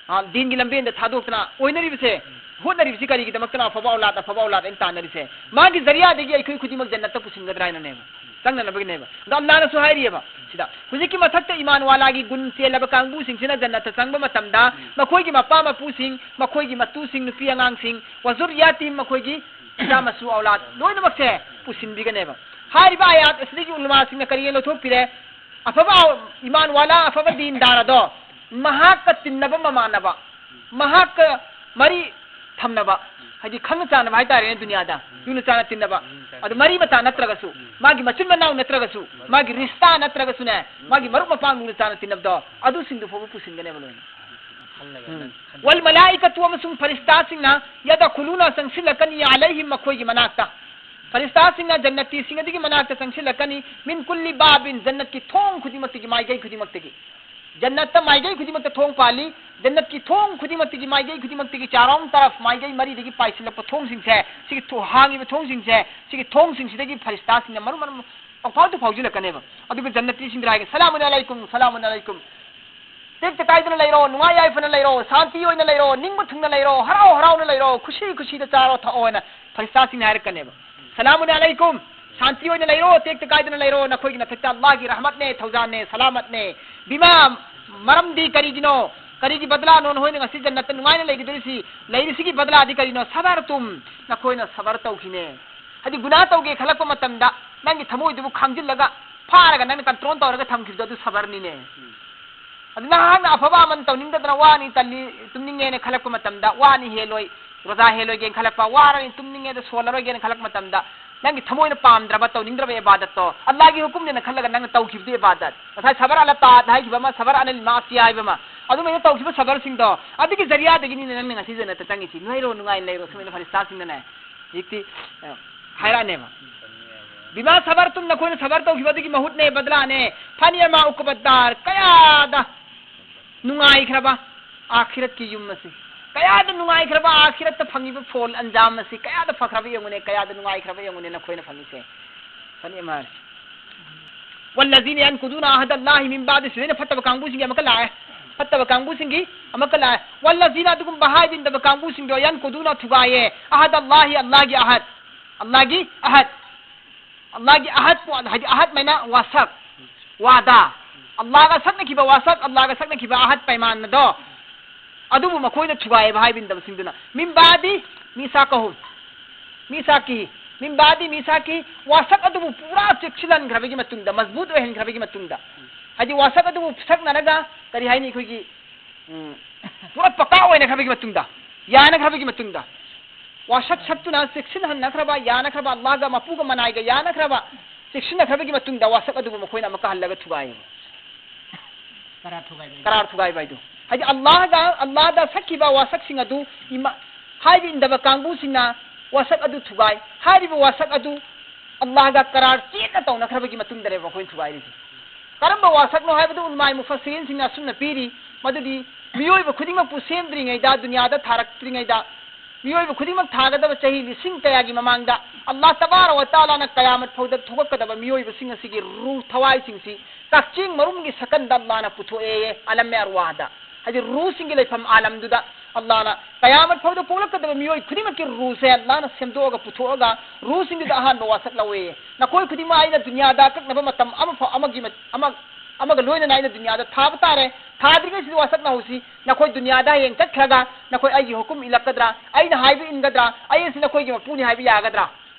ꯑ, ꯗꯤꯟꯒꯤ ꯂꯝꯕꯦꯟꯗ ꯊꯥꯗꯣꯛꯇꯅ ꯑꯣꯏꯅꯔꯤꯕꯁꯦ, ꯍꯣꯠꯅꯔꯤꯕꯁꯤ ꯀꯔꯤꯒꯤꯗꯃꯛꯇꯅꯣ? ꯑꯐꯕ ꯑꯧꯂꯥꯗ, ꯑꯐꯕ ꯑꯧꯂꯥꯗ ꯑꯩꯅ ꯇꯥꯟꯅꯔꯤꯁꯦ꯫ ꯃꯥꯒꯤ ꯖꯔꯤꯌꯥꯗꯒꯤ ꯑꯩꯈꯣꯏ ꯈꯨꯗꯤꯡꯃꯛ ꯖꯟꯅꯠꯇ ꯄꯨꯁꯤꯟꯒꯗ꯭ꯔꯥ ꯍꯥꯏꯅꯅꯦꯕ, ꯆꯪꯅꯅꯕꯒꯤꯅꯦꯕ꯫ ꯑꯗꯣ ꯑꯜꯂꯥꯅꯁꯨ ꯍꯥꯏꯔꯤꯑꯕ ꯁꯤꯗ, ꯍꯧꯖꯤꯛꯀꯤ ꯃꯊꯛꯇ ꯏꯃꯥꯟ ꯋꯥꯂꯥꯒꯤ ꯒꯨꯟ ꯆꯦꯜꯂꯕ ꯀꯥꯡꯕꯨꯁꯤꯡꯁꯤꯅ ꯖꯟꯅꯠꯇ ꯆꯪꯕ ꯃꯇꯝꯗ ꯃꯈꯣꯏꯒꯤ ꯃꯄꯥ ꯃꯄꯨꯁꯤꯡ, ꯃꯈꯣꯏꯒꯤ ꯃꯇꯨꯁꯤꯡ, ꯅꯨꯄꯤ ꯑꯉꯥꯡꯁꯤꯡ, ꯋꯥꯖꯨꯔꯤꯌꯥꯇꯤꯝ, ꯃꯈꯣꯏꯒꯤ ꯃꯆꯥ ꯃꯁꯨ ꯑꯧꯂꯥꯗ ꯂꯣꯏꯅꯃꯛꯁꯦ ꯄꯨꯁꯤꯟꯕꯤꯒꯅꯦꯕ꯫ ꯍꯥꯏꯔꯤꯕ ꯑꯥꯌꯥꯠ ꯑꯁꯤꯗꯒꯤ ꯎꯂꯃꯥꯁꯤꯡꯅ ꯀꯔꯤ ꯂꯧꯊꯣꯛꯄꯤꯔꯦ? ꯑꯐꯕ ꯏꯃꯥꯟ ꯋꯥꯂꯥ, ꯑꯐꯕ ꯗꯤꯟꯗꯥꯔ ꯑꯗꯣ ꯃꯍꯥꯛꯀ ꯇꯤꯟꯅꯕ ꯃꯃꯥꯟꯅꯕ, ꯃꯍꯥꯛꯀ ꯃꯔꯤ ꯊꯝꯅꯕ, ꯍꯥꯏꯗꯤ ꯈꯪꯅ ꯆꯥꯟꯅꯕ ꯍꯥꯏꯇꯥꯔꯦꯅꯦ, ꯗꯨꯅꯤꯌꯥꯗ ꯂꯨꯅ ꯆꯥꯟꯅ ꯇꯤꯟꯅꯕ, ꯑꯗꯨ ꯃꯔꯤ ꯃꯇꯥ ꯅꯠꯇ꯭ꯔꯒꯁꯨ, ꯃꯥꯒꯤ ꯃꯆꯤꯟ ꯃꯅꯥꯎ ꯅꯠꯇ꯭ꯔꯒꯁꯨ, ꯃꯥꯒꯤ ꯔꯤꯁꯇꯥ ꯅꯠꯇ꯭ꯔꯒꯁꯨꯅꯦ, ꯃꯥꯒꯤ ꯃꯔꯨꯞ ꯃꯄꯥꯡ ꯂꯨꯅ ꯆꯥꯟꯅ ꯇꯤꯟꯅꯕꯗꯣ, ꯑꯗꯨꯁꯤꯡꯗꯨ ꯐꯥꯎꯕ ꯄꯨꯁꯤꯟꯒꯅꯦꯕ ꯂꯣꯏꯅ꯫ ꯎꯝ꯫ ꯋꯜ ꯃꯂꯥꯏꯀꯥꯇꯨ, ꯑꯃꯁꯨꯡ ꯐꯔꯤꯁꯇꯥꯁꯤꯡꯅ, ꯌꯗꯈꯨꯂꯨꯅ, ꯆꯪꯁꯤꯜꯂꯛꯀꯅꯤ, ꯑꯂꯩꯍꯤꯝ, ꯃꯈꯣꯏꯒꯤ ꯃꯅꯥꯛꯇ꯫ ꯐꯔꯤꯁꯇꯥꯁꯤꯡꯅ ꯖꯟꯅꯇꯤꯁꯤꯡ ꯑꯗꯨꯒꯤ ꯃꯅꯥꯛꯇ ꯆꯪꯁꯤꯜꯂꯛꯀꯅꯤ, ꯃꯤꯟ ꯀꯨꯜꯂꯤ ꯕꯥꯕꯤꯟ, ꯖꯟꯅꯠꯀꯤ ꯊꯣꯡ ꯈꯨꯗꯤꯡꯃꯛꯇꯒꯤ, ꯃꯥꯏꯀꯩ ꯈꯨꯗꯤꯡꯃꯛꯇꯒꯤ꯫ ꯖꯟꯅꯠꯇ ꯃꯥꯏꯀꯩ ꯈꯨꯗꯤꯡꯃꯛꯇ ꯊꯣꯡ ꯄꯥꯜꯂꯤ, ꯖꯟꯅꯠꯀꯤ ꯊꯣꯡ ꯈꯨꯗꯤꯡꯃꯛꯇꯒꯤ, ꯃꯥꯏꯀꯩ ꯈꯨꯗꯤꯡꯃꯛꯇꯒꯤ, ꯆꯥꯔꯣꯡ ꯇꯔꯐ, ꯃꯥꯏꯀꯩ ꯃꯔꯤꯗꯒꯤ ꯄꯥꯏꯁꯤꯜꯂꯛꯄ ꯊꯣꯡꯁꯤꯡꯁꯦ, ꯁꯤꯒꯤ ꯊꯣ-, ꯍꯥꯡꯉꯤꯕ ꯊꯣꯡꯁꯤꯡꯁꯦ, ꯁꯤꯒꯤ ꯊꯣꯡꯁꯤꯡꯁꯤꯗꯒꯤ ꯐꯔꯤꯁꯇꯥꯁꯤꯡꯅ ꯃꯔꯨ ꯃꯔꯨ ꯄꯪꯐꯥꯎꯗ ꯐꯥꯎꯖꯤꯜꯂꯛꯀꯅꯦꯕ꯫ ꯑꯗꯨꯒ ꯖꯟꯅꯇꯤꯁꯤꯡꯗ ꯍꯥꯏꯒꯦ, "ꯁꯂꯥꯃꯨꯟ ꯑꯂꯩꯀꯨꯝ, ꯁꯂꯥꯃꯨꯟ ꯑꯂꯩꯀꯨꯝ꯫ ꯇꯦꯛꯇ ꯀꯥꯏꯗꯅ ꯂꯩꯔꯣ, ꯅꯨꯡꯉꯥꯏ ꯌꯥꯏꯐꯅ ꯂꯩꯔꯣ, ꯁꯥꯟꯇꯤ ꯑꯣꯏꯅ ꯂꯩꯔꯣ, ꯅꯤꯡꯕ ꯊꯨꯡꯅ ꯂꯩꯔꯣ, ꯍꯔꯥꯎ ꯍꯔꯥꯎꯅ ꯂꯩꯔꯣ, ꯈꯨꯁꯤ ꯈꯨꯁꯤꯗ ꯆꯥꯔꯣ ꯊꯛꯑꯣ" ꯍꯥꯏꯅ ꯐꯔꯤꯁꯇꯥꯁꯤꯡꯅ ꯍꯥꯏꯔꯛꯀꯅꯦꯕ꯫ "ꯁꯂꯥꯃꯨꯟ ꯑꯂꯩꯀꯨꯝ, ꯁꯥꯟꯇꯤ ꯑꯣꯏꯅ ꯂꯩꯔꯣ, ꯇꯦꯛꯇ ꯀꯥꯏꯗꯅ ꯂꯩꯔꯣ, ꯅꯈꯣꯏꯒꯤ ꯃꯊꯛꯇ ꯑꯜꯂꯥꯍꯒꯤ ꯔꯍꯃꯠꯅꯦ, ꯊꯧꯖꯥꯜꯅꯦ, ꯁꯂꯥꯃꯠꯅꯦ꯫ ꯕꯤꯃꯥ, ꯃꯔꯝꯗꯤ ꯀꯔꯤꯒꯤꯅꯣ? ꯀꯔꯤꯒꯤ ꯕꯗꯂꯥꯅꯣ ꯅꯈꯣꯏꯅ ꯉꯁꯤ ꯖꯟꯅꯠꯇ ꯅꯨꯡꯉꯥꯏꯅ ꯂꯩꯒꯗꯧꯔꯤꯁꯤ? ꯂꯩꯔꯤꯁꯤꯒꯤ ꯕꯗꯂꯥꯗꯤ ꯀꯔꯤꯅꯣ? ꯁꯕꯔꯇꯨꯝ, ꯅꯈꯣꯏꯅ ꯁꯕꯔ ꯇꯧꯈꯤꯅꯦ"꯫ ꯍꯥꯏꯗꯤ ꯒꯨꯅꯥ ꯇꯧꯒꯦ ꯈꯜꯂꯛꯄ ꯃꯇꯝꯗ ꯅꯪꯒꯤ ꯊꯃꯣꯏꯗꯨꯕꯨ ꯈꯥꯡꯖꯤꯜꯂꯒ, ꯐꯥꯔꯒ ꯅꯪꯅ ꯀꯟꯇ꯭ꯔꯣꯜ ꯇꯧꯔꯒ ꯊꯝꯈꯤꯕꯗꯣ, ꯑꯗꯨ ꯁꯕꯔꯅꯤꯅꯦ꯫ ꯑꯗꯨ ꯅꯍꯥꯛꯅ ꯑꯐꯕ ꯑꯃꯜ ꯇꯧꯅꯤꯡꯗꯗꯅ ꯋꯥꯅꯤ, ꯇꯜꯂꯤ, ꯇꯨꯝꯅꯤꯡꯉꯦꯅ ꯈꯜꯂꯛꯄ ꯃꯇꯝꯗ, ꯋꯥꯅꯤ, ꯍꯦꯜꯂꯣꯏ, ꯔꯣꯖꯥ ꯍꯦꯜꯂꯣꯏꯒꯦꯅ ꯈꯜꯂꯛꯄ, ꯋꯥꯔꯅꯤ, ꯇꯨꯝꯅꯤꯡꯉꯦꯗ ꯁꯣꯜꯂꯔꯣꯏꯒꯦꯅ ꯈꯜꯂꯛꯄ ꯃꯇꯝꯗ, ꯅꯪꯒꯤ ꯊꯃꯣꯏꯅ ꯄꯥꯝꯗ꯭ꯔꯕ, ꯇꯧꯅꯤꯡꯗ꯭ꯔꯕ ꯏꯕꯥꯗꯠꯇꯣ, ꯑꯜꯂꯥꯍꯒꯤ ꯍꯨꯀꯨꯝꯅꯦꯅ ꯈꯜꯂꯒ ꯅꯪꯅ ꯇꯧꯈꯤꯕꯗꯨ ꯏꯕꯥꯗꯠ꯫ ꯉꯁꯥꯏ ꯁꯕꯔ ꯑꯂ ꯇꯥꯠ ꯍꯥꯏꯈꯤꯕ ꯑꯃ, ꯁꯕꯔ ꯑꯅꯤꯜ ꯃꯥꯁꯤꯌꯥ ꯍꯥꯏꯕ ꯑꯃ, ꯑꯗꯨꯃꯥꯏꯅ ꯇꯧꯈꯤꯕ ꯁꯕꯔꯁꯤꯡꯗꯣ, ꯑꯗꯨꯒꯤ ꯖꯔꯤꯌꯥꯗꯒꯤꯅꯤꯅ ꯅꯪꯅ ꯉꯁꯤ ꯖꯟꯅꯠꯇ ꯆꯪꯉꯤꯁꯤ꯫ ꯂꯩꯔꯣ, ꯅꯨꯡꯉꯥꯏꯅ ꯂꯩꯔꯣ, ꯁꯨꯃꯥꯏꯅ ꯐꯔꯤꯁꯇꯥꯁꯤꯡꯅꯅꯦ ꯍꯧꯖꯤꯛꯇꯤ, ꯑ, ꯍꯥꯏꯔꯛꯑꯅꯦꯕ꯫ ꯕꯤꯃꯥ ꯁꯕꯔꯇꯨꯝ, ꯅꯈꯣꯏꯅ ꯁꯕꯔ ꯇꯧꯈꯤꯕ ꯑꯗꯨꯒꯤ ꯃꯍꯨꯠꯅꯦ, ꯕꯗꯂꯥꯅꯦ꯫ ꯐꯅꯤꯌꯃꯥ ꯎꯀꯨꯕꯠꯗꯥꯔ, ꯀꯌꯥꯗ ꯅꯨꯡꯉꯥꯏꯈ꯭ꯔꯕ ꯑꯥꯈꯤꯔꯠꯀꯤ ꯌꯨꯝ ꯑꯁꯤ꯫ ꯀꯌꯥꯗ ꯅꯨꯡꯉꯥꯏꯈ꯭ꯔꯕ ꯑꯥꯈꯤꯔꯠꯇ ꯐꯪꯉꯤꯕ ꯐꯣꯜ ꯑꯟꯖꯥꯝ ꯑꯁꯤ ꯀꯌꯥꯗ ꯐꯈ꯭ꯔꯕ ꯌꯦꯡꯉꯨꯅꯦ, ꯀꯌꯥꯗ ꯅꯨꯡꯉꯥꯏꯈ꯭ꯔꯕ ꯌꯦꯡꯉꯨꯅꯦ ꯅꯈꯣꯏꯅ ꯐꯪꯉꯤꯁꯦ꯫ ꯐꯅꯤ ꯑꯃ ꯍꯥꯏꯔꯦ꯫ والذين ينقضون عهد الله من بعد، ꯁꯤꯗꯩꯅ ꯐꯠꯇꯕ ꯀꯥꯡꯕꯨꯁꯤꯡꯒꯤ ꯑꯃꯨꯛꯀ ꯂꯥꯛꯑꯦ꯫ ꯐꯠꯇꯕ ꯀꯥꯡꯕꯨꯁꯤꯡꯒꯤ ꯑꯃꯨꯛꯀ ꯂꯥꯛꯑꯦ꯫ والذين، ꯑꯗꯨꯒꯨꯝꯕ ꯍꯥꯏꯕ ꯏꯟꯗꯕ ꯀꯥꯡꯕꯨꯁꯤꯡꯗꯣ، ينقضون، ꯊꯨꯒꯥꯏꯌꯦ꯫ عهد الله، ꯑꯜꯂꯥꯍꯒꯤ ꯑꯍꯗ꯫ ꯑꯜꯂꯥꯍꯒꯤ ꯑꯍꯗ꯫ ꯑꯜꯂꯥꯍꯒꯤ ꯑꯍꯗꯄꯨ, ꯍꯥꯏꯗꯤ ꯑꯍꯗ ꯃꯥꯏꯅ ꯋꯥꯁꯛ, ꯋꯥꯗꯥ꯫ ꯑꯜꯂꯥꯍꯒ ꯁꯛꯅꯈꯤꯕ ꯋꯥꯁꯛ, ꯑꯜꯂꯥꯍꯒ ꯁꯛꯅꯈꯤꯕ ꯑꯍꯗ ꯄꯥꯏꯃꯥꯟ ꯑꯗꯣ, ꯑꯗꯨꯕꯨ ꯃꯈꯣꯏꯅ ꯊꯨꯒꯥꯏꯌꯦꯕ ꯍꯥꯏꯕ ꯏꯟꯗꯕꯁꯤꯡꯗꯨꯅ꯫ من بعد ميثاقهم، ميثاقه، من بعد ميثاقه، ꯋꯥꯁꯛ ꯑꯗꯨꯕꯨ ꯄꯨꯔꯥ ꯆꯦꯛꯁꯤꯜꯍꯟꯈ꯭ꯔꯕꯒꯤ ꯃꯇꯨꯡꯗ, ꯃꯖꯕꯨꯠ ꯑꯣꯏꯍꯟꯈ꯭ꯔꯕꯒꯤ ꯃꯇꯨꯡꯗ, ꯍꯥꯏꯗꯤ ꯋꯥꯁꯛ ꯑꯗꯨꯕꯨ ꯁꯛꯅꯔꯒ, ꯀꯔꯤ ꯍꯥꯏꯅꯤ, ꯑꯩꯈꯣꯏꯒꯤ, ꯎꯝ, ꯄꯨꯔꯥ ꯄꯀꯥ ꯑꯣꯏꯅꯈ꯭ꯔꯕꯒꯤ ꯃꯇꯨꯡꯗ, ꯌꯥꯅꯈ꯭ꯔꯕꯒꯤ ꯃꯇꯨꯡꯗ, ꯋꯥꯁꯛ ꯁꯛꯇꯨꯅ ꯆꯦꯛꯁꯤꯟꯍꯟꯅꯈ꯭ꯔꯕ, ꯌꯥꯅꯈ꯭ꯔꯕ, ꯑꯜꯂꯥꯍꯒ ꯃꯄꯨꯒ ꯃꯅꯥꯏꯒ ꯌꯥꯅꯈ꯭ꯔꯕ, ꯆꯦꯛꯁꯤꯟꯅꯈ꯭ꯔꯕꯒꯤ ꯃꯇꯨꯡꯗ ꯋꯥꯁꯛ ꯑꯗꯨꯕꯨ ꯃꯈꯣꯏꯅ ꯑꯃꯨꯛꯀ ꯍꯜꯂꯒ ꯊꯨꯒꯥꯏꯌꯦꯕ꯫ ꯀꯔꯥꯔ ꯊꯨꯒꯥꯏꯕ ꯍꯥꯏꯗꯣ꯫ ꯀꯔꯥꯔ ꯊꯨꯒꯥꯏꯕ ꯍꯥꯏꯗꯣ꯫ ꯍꯥꯏꯗꯤ ꯑꯜꯂꯥꯍꯒ, ꯑꯜꯂꯥꯍꯗ ꯁꯛꯈꯤꯕ ꯋꯥꯁꯛꯁꯤꯡ ꯑꯗꯨ ꯏꯃꯥ-, ꯍꯥꯏꯕ ꯏꯟꯗꯕ ꯀꯥꯡꯕꯨꯁꯤꯡꯅ ꯋꯥꯁꯛ ꯑꯗꯨ ꯊꯨꯒꯥꯏ꯫ ꯍꯥꯏꯔꯤꯕ ꯋꯥꯁꯛ ꯑꯗꯨ ꯑꯜꯂꯥꯍꯒ ꯀꯔꯥꯔ ꯆꯦꯠꯅ ꯇꯧꯅꯈ꯭ꯔꯕꯒꯤ ꯃꯇꯨꯡꯗꯅꯦꯕ ꯑꯩꯈꯣꯏꯅ ꯊꯨꯒꯥꯏꯔꯤꯁꯦ꯫ ꯀꯔꯝꯕ ꯋꯥꯁꯛꯅꯣ ꯍꯥꯏꯕꯗꯨ ꯎꯂꯃꯥꯏ ꯃꯨꯐꯁꯤꯔꯤꯟꯁꯤꯡꯅ ꯑꯁꯨꯝꯅ ꯄꯤꯔꯤ, ꯃꯗꯨꯗꯤ ꯃꯤꯑꯣꯏꯕ ꯈꯨꯗꯤꯡꯃꯛꯄꯨ ꯁꯦꯝꯗ꯭ꯔꯤꯉꯩꯗ, ꯗꯨꯅꯤꯌꯥꯗ ꯊꯥꯔꯛꯇ꯭ꯔꯤꯉꯩꯗ, ꯃꯤꯑꯣꯏꯕ ꯈꯨꯗꯤꯡꯃꯛ ꯊꯥꯒꯗꯕ ꯆꯍꯤ ꯂꯤꯁꯤꯡ ꯀꯌꯥꯒꯤ ꯃꯃꯥꯡꯗ ꯑꯜꯂꯥꯍ ꯇꯕꯥꯔꯛ ꯋ ꯇꯥꯂꯥꯅ ꯀꯌꯥꯃꯠ ꯐꯥꯎꯗ ꯊꯣꯛꯂꯛꯀꯗꯕ ꯃꯤꯑꯣꯏꯕꯁꯤꯡ ꯑꯁꯤꯒꯤ ꯔꯨꯍ, ꯊꯋꯥꯏꯁꯤꯡꯁꯤ ꯀꯛꯆꯦꯡ ꯃꯔꯨꯝꯒꯤ ꯁꯀꯟꯗ ꯑꯜꯂꯥꯍꯅ ꯄꯨꯊꯣꯛꯑꯦꯌꯦ, ꯑꯥꯂꯝ ꯑꯔꯋꯥꯍꯗ꯫ ꯍꯥꯏꯗꯤ ꯔꯨꯍꯁꯤꯡꯒꯤ ꯂꯩꯐꯝ ꯑꯥꯂꯝꯗꯨꯗ ꯑꯜꯂꯥꯍꯅ ꯀꯌꯥꯃꯠ ꯐꯥꯎꯗ ꯄꯣꯛꯂꯛꯀꯗꯕ ꯃꯤꯑꯣꯏ ꯈꯨꯗꯤꯡꯃꯛꯀꯤ ꯔꯨꯍꯁꯦ ꯑꯜꯂꯥꯍꯅ ꯁꯦꯝꯗꯣꯛꯑꯒ ꯄꯨꯊꯣꯛꯑꯒ ꯔꯨꯍꯁꯤꯡꯗꯨꯗ ꯑꯍꯥꯟꯕ ꯋꯥꯁꯛ ꯂꯧꯋꯦꯌꯦ꯫ ꯅꯈꯣꯏ ꯈꯨꯗꯤꯡꯃꯛ ꯑꯩꯅ ꯗꯨꯅꯤꯌꯥꯗ ꯑꯀꯛꯅꯕ ꯃꯇꯝ ꯑꯃꯐꯥꯎ ꯑꯃꯒꯤ ꯃ-, ꯑꯃ, ꯑꯃꯒ ꯂꯣꯏꯅꯅ ꯑꯩꯅ ꯗꯨꯅꯤꯌꯥꯗ ꯊꯥꯕ ꯇꯥꯔꯦ꯫ ꯊꯥꯗ꯭ꯔꯤꯉꯩꯁꯤꯗ ꯋꯥꯁꯛ ꯂꯧꯍꯧꯁꯤ꯫ ꯅꯈꯣꯏ ꯗꯨꯅꯤꯌꯥꯗ ꯍꯌꯦꯡ ꯆꯠꯈ꯭ꯔꯒ ꯅꯈꯣꯏ ꯑꯩꯒꯤ ꯍꯨꯀꯨꯝ ꯏꯜꯂꯛꯀꯗ꯭ꯔꯥ? ꯑꯩꯅ ꯍꯥꯏꯕ ꯏꯟꯒꯗ꯭ꯔꯥ? ꯑꯩ ꯑꯁꯤ ꯅꯈꯣꯏꯒꯤ ꯃꯄꯨꯅꯤ ꯍꯥꯏꯕ ꯌꯥꯒꯗ꯭ꯔꯥ?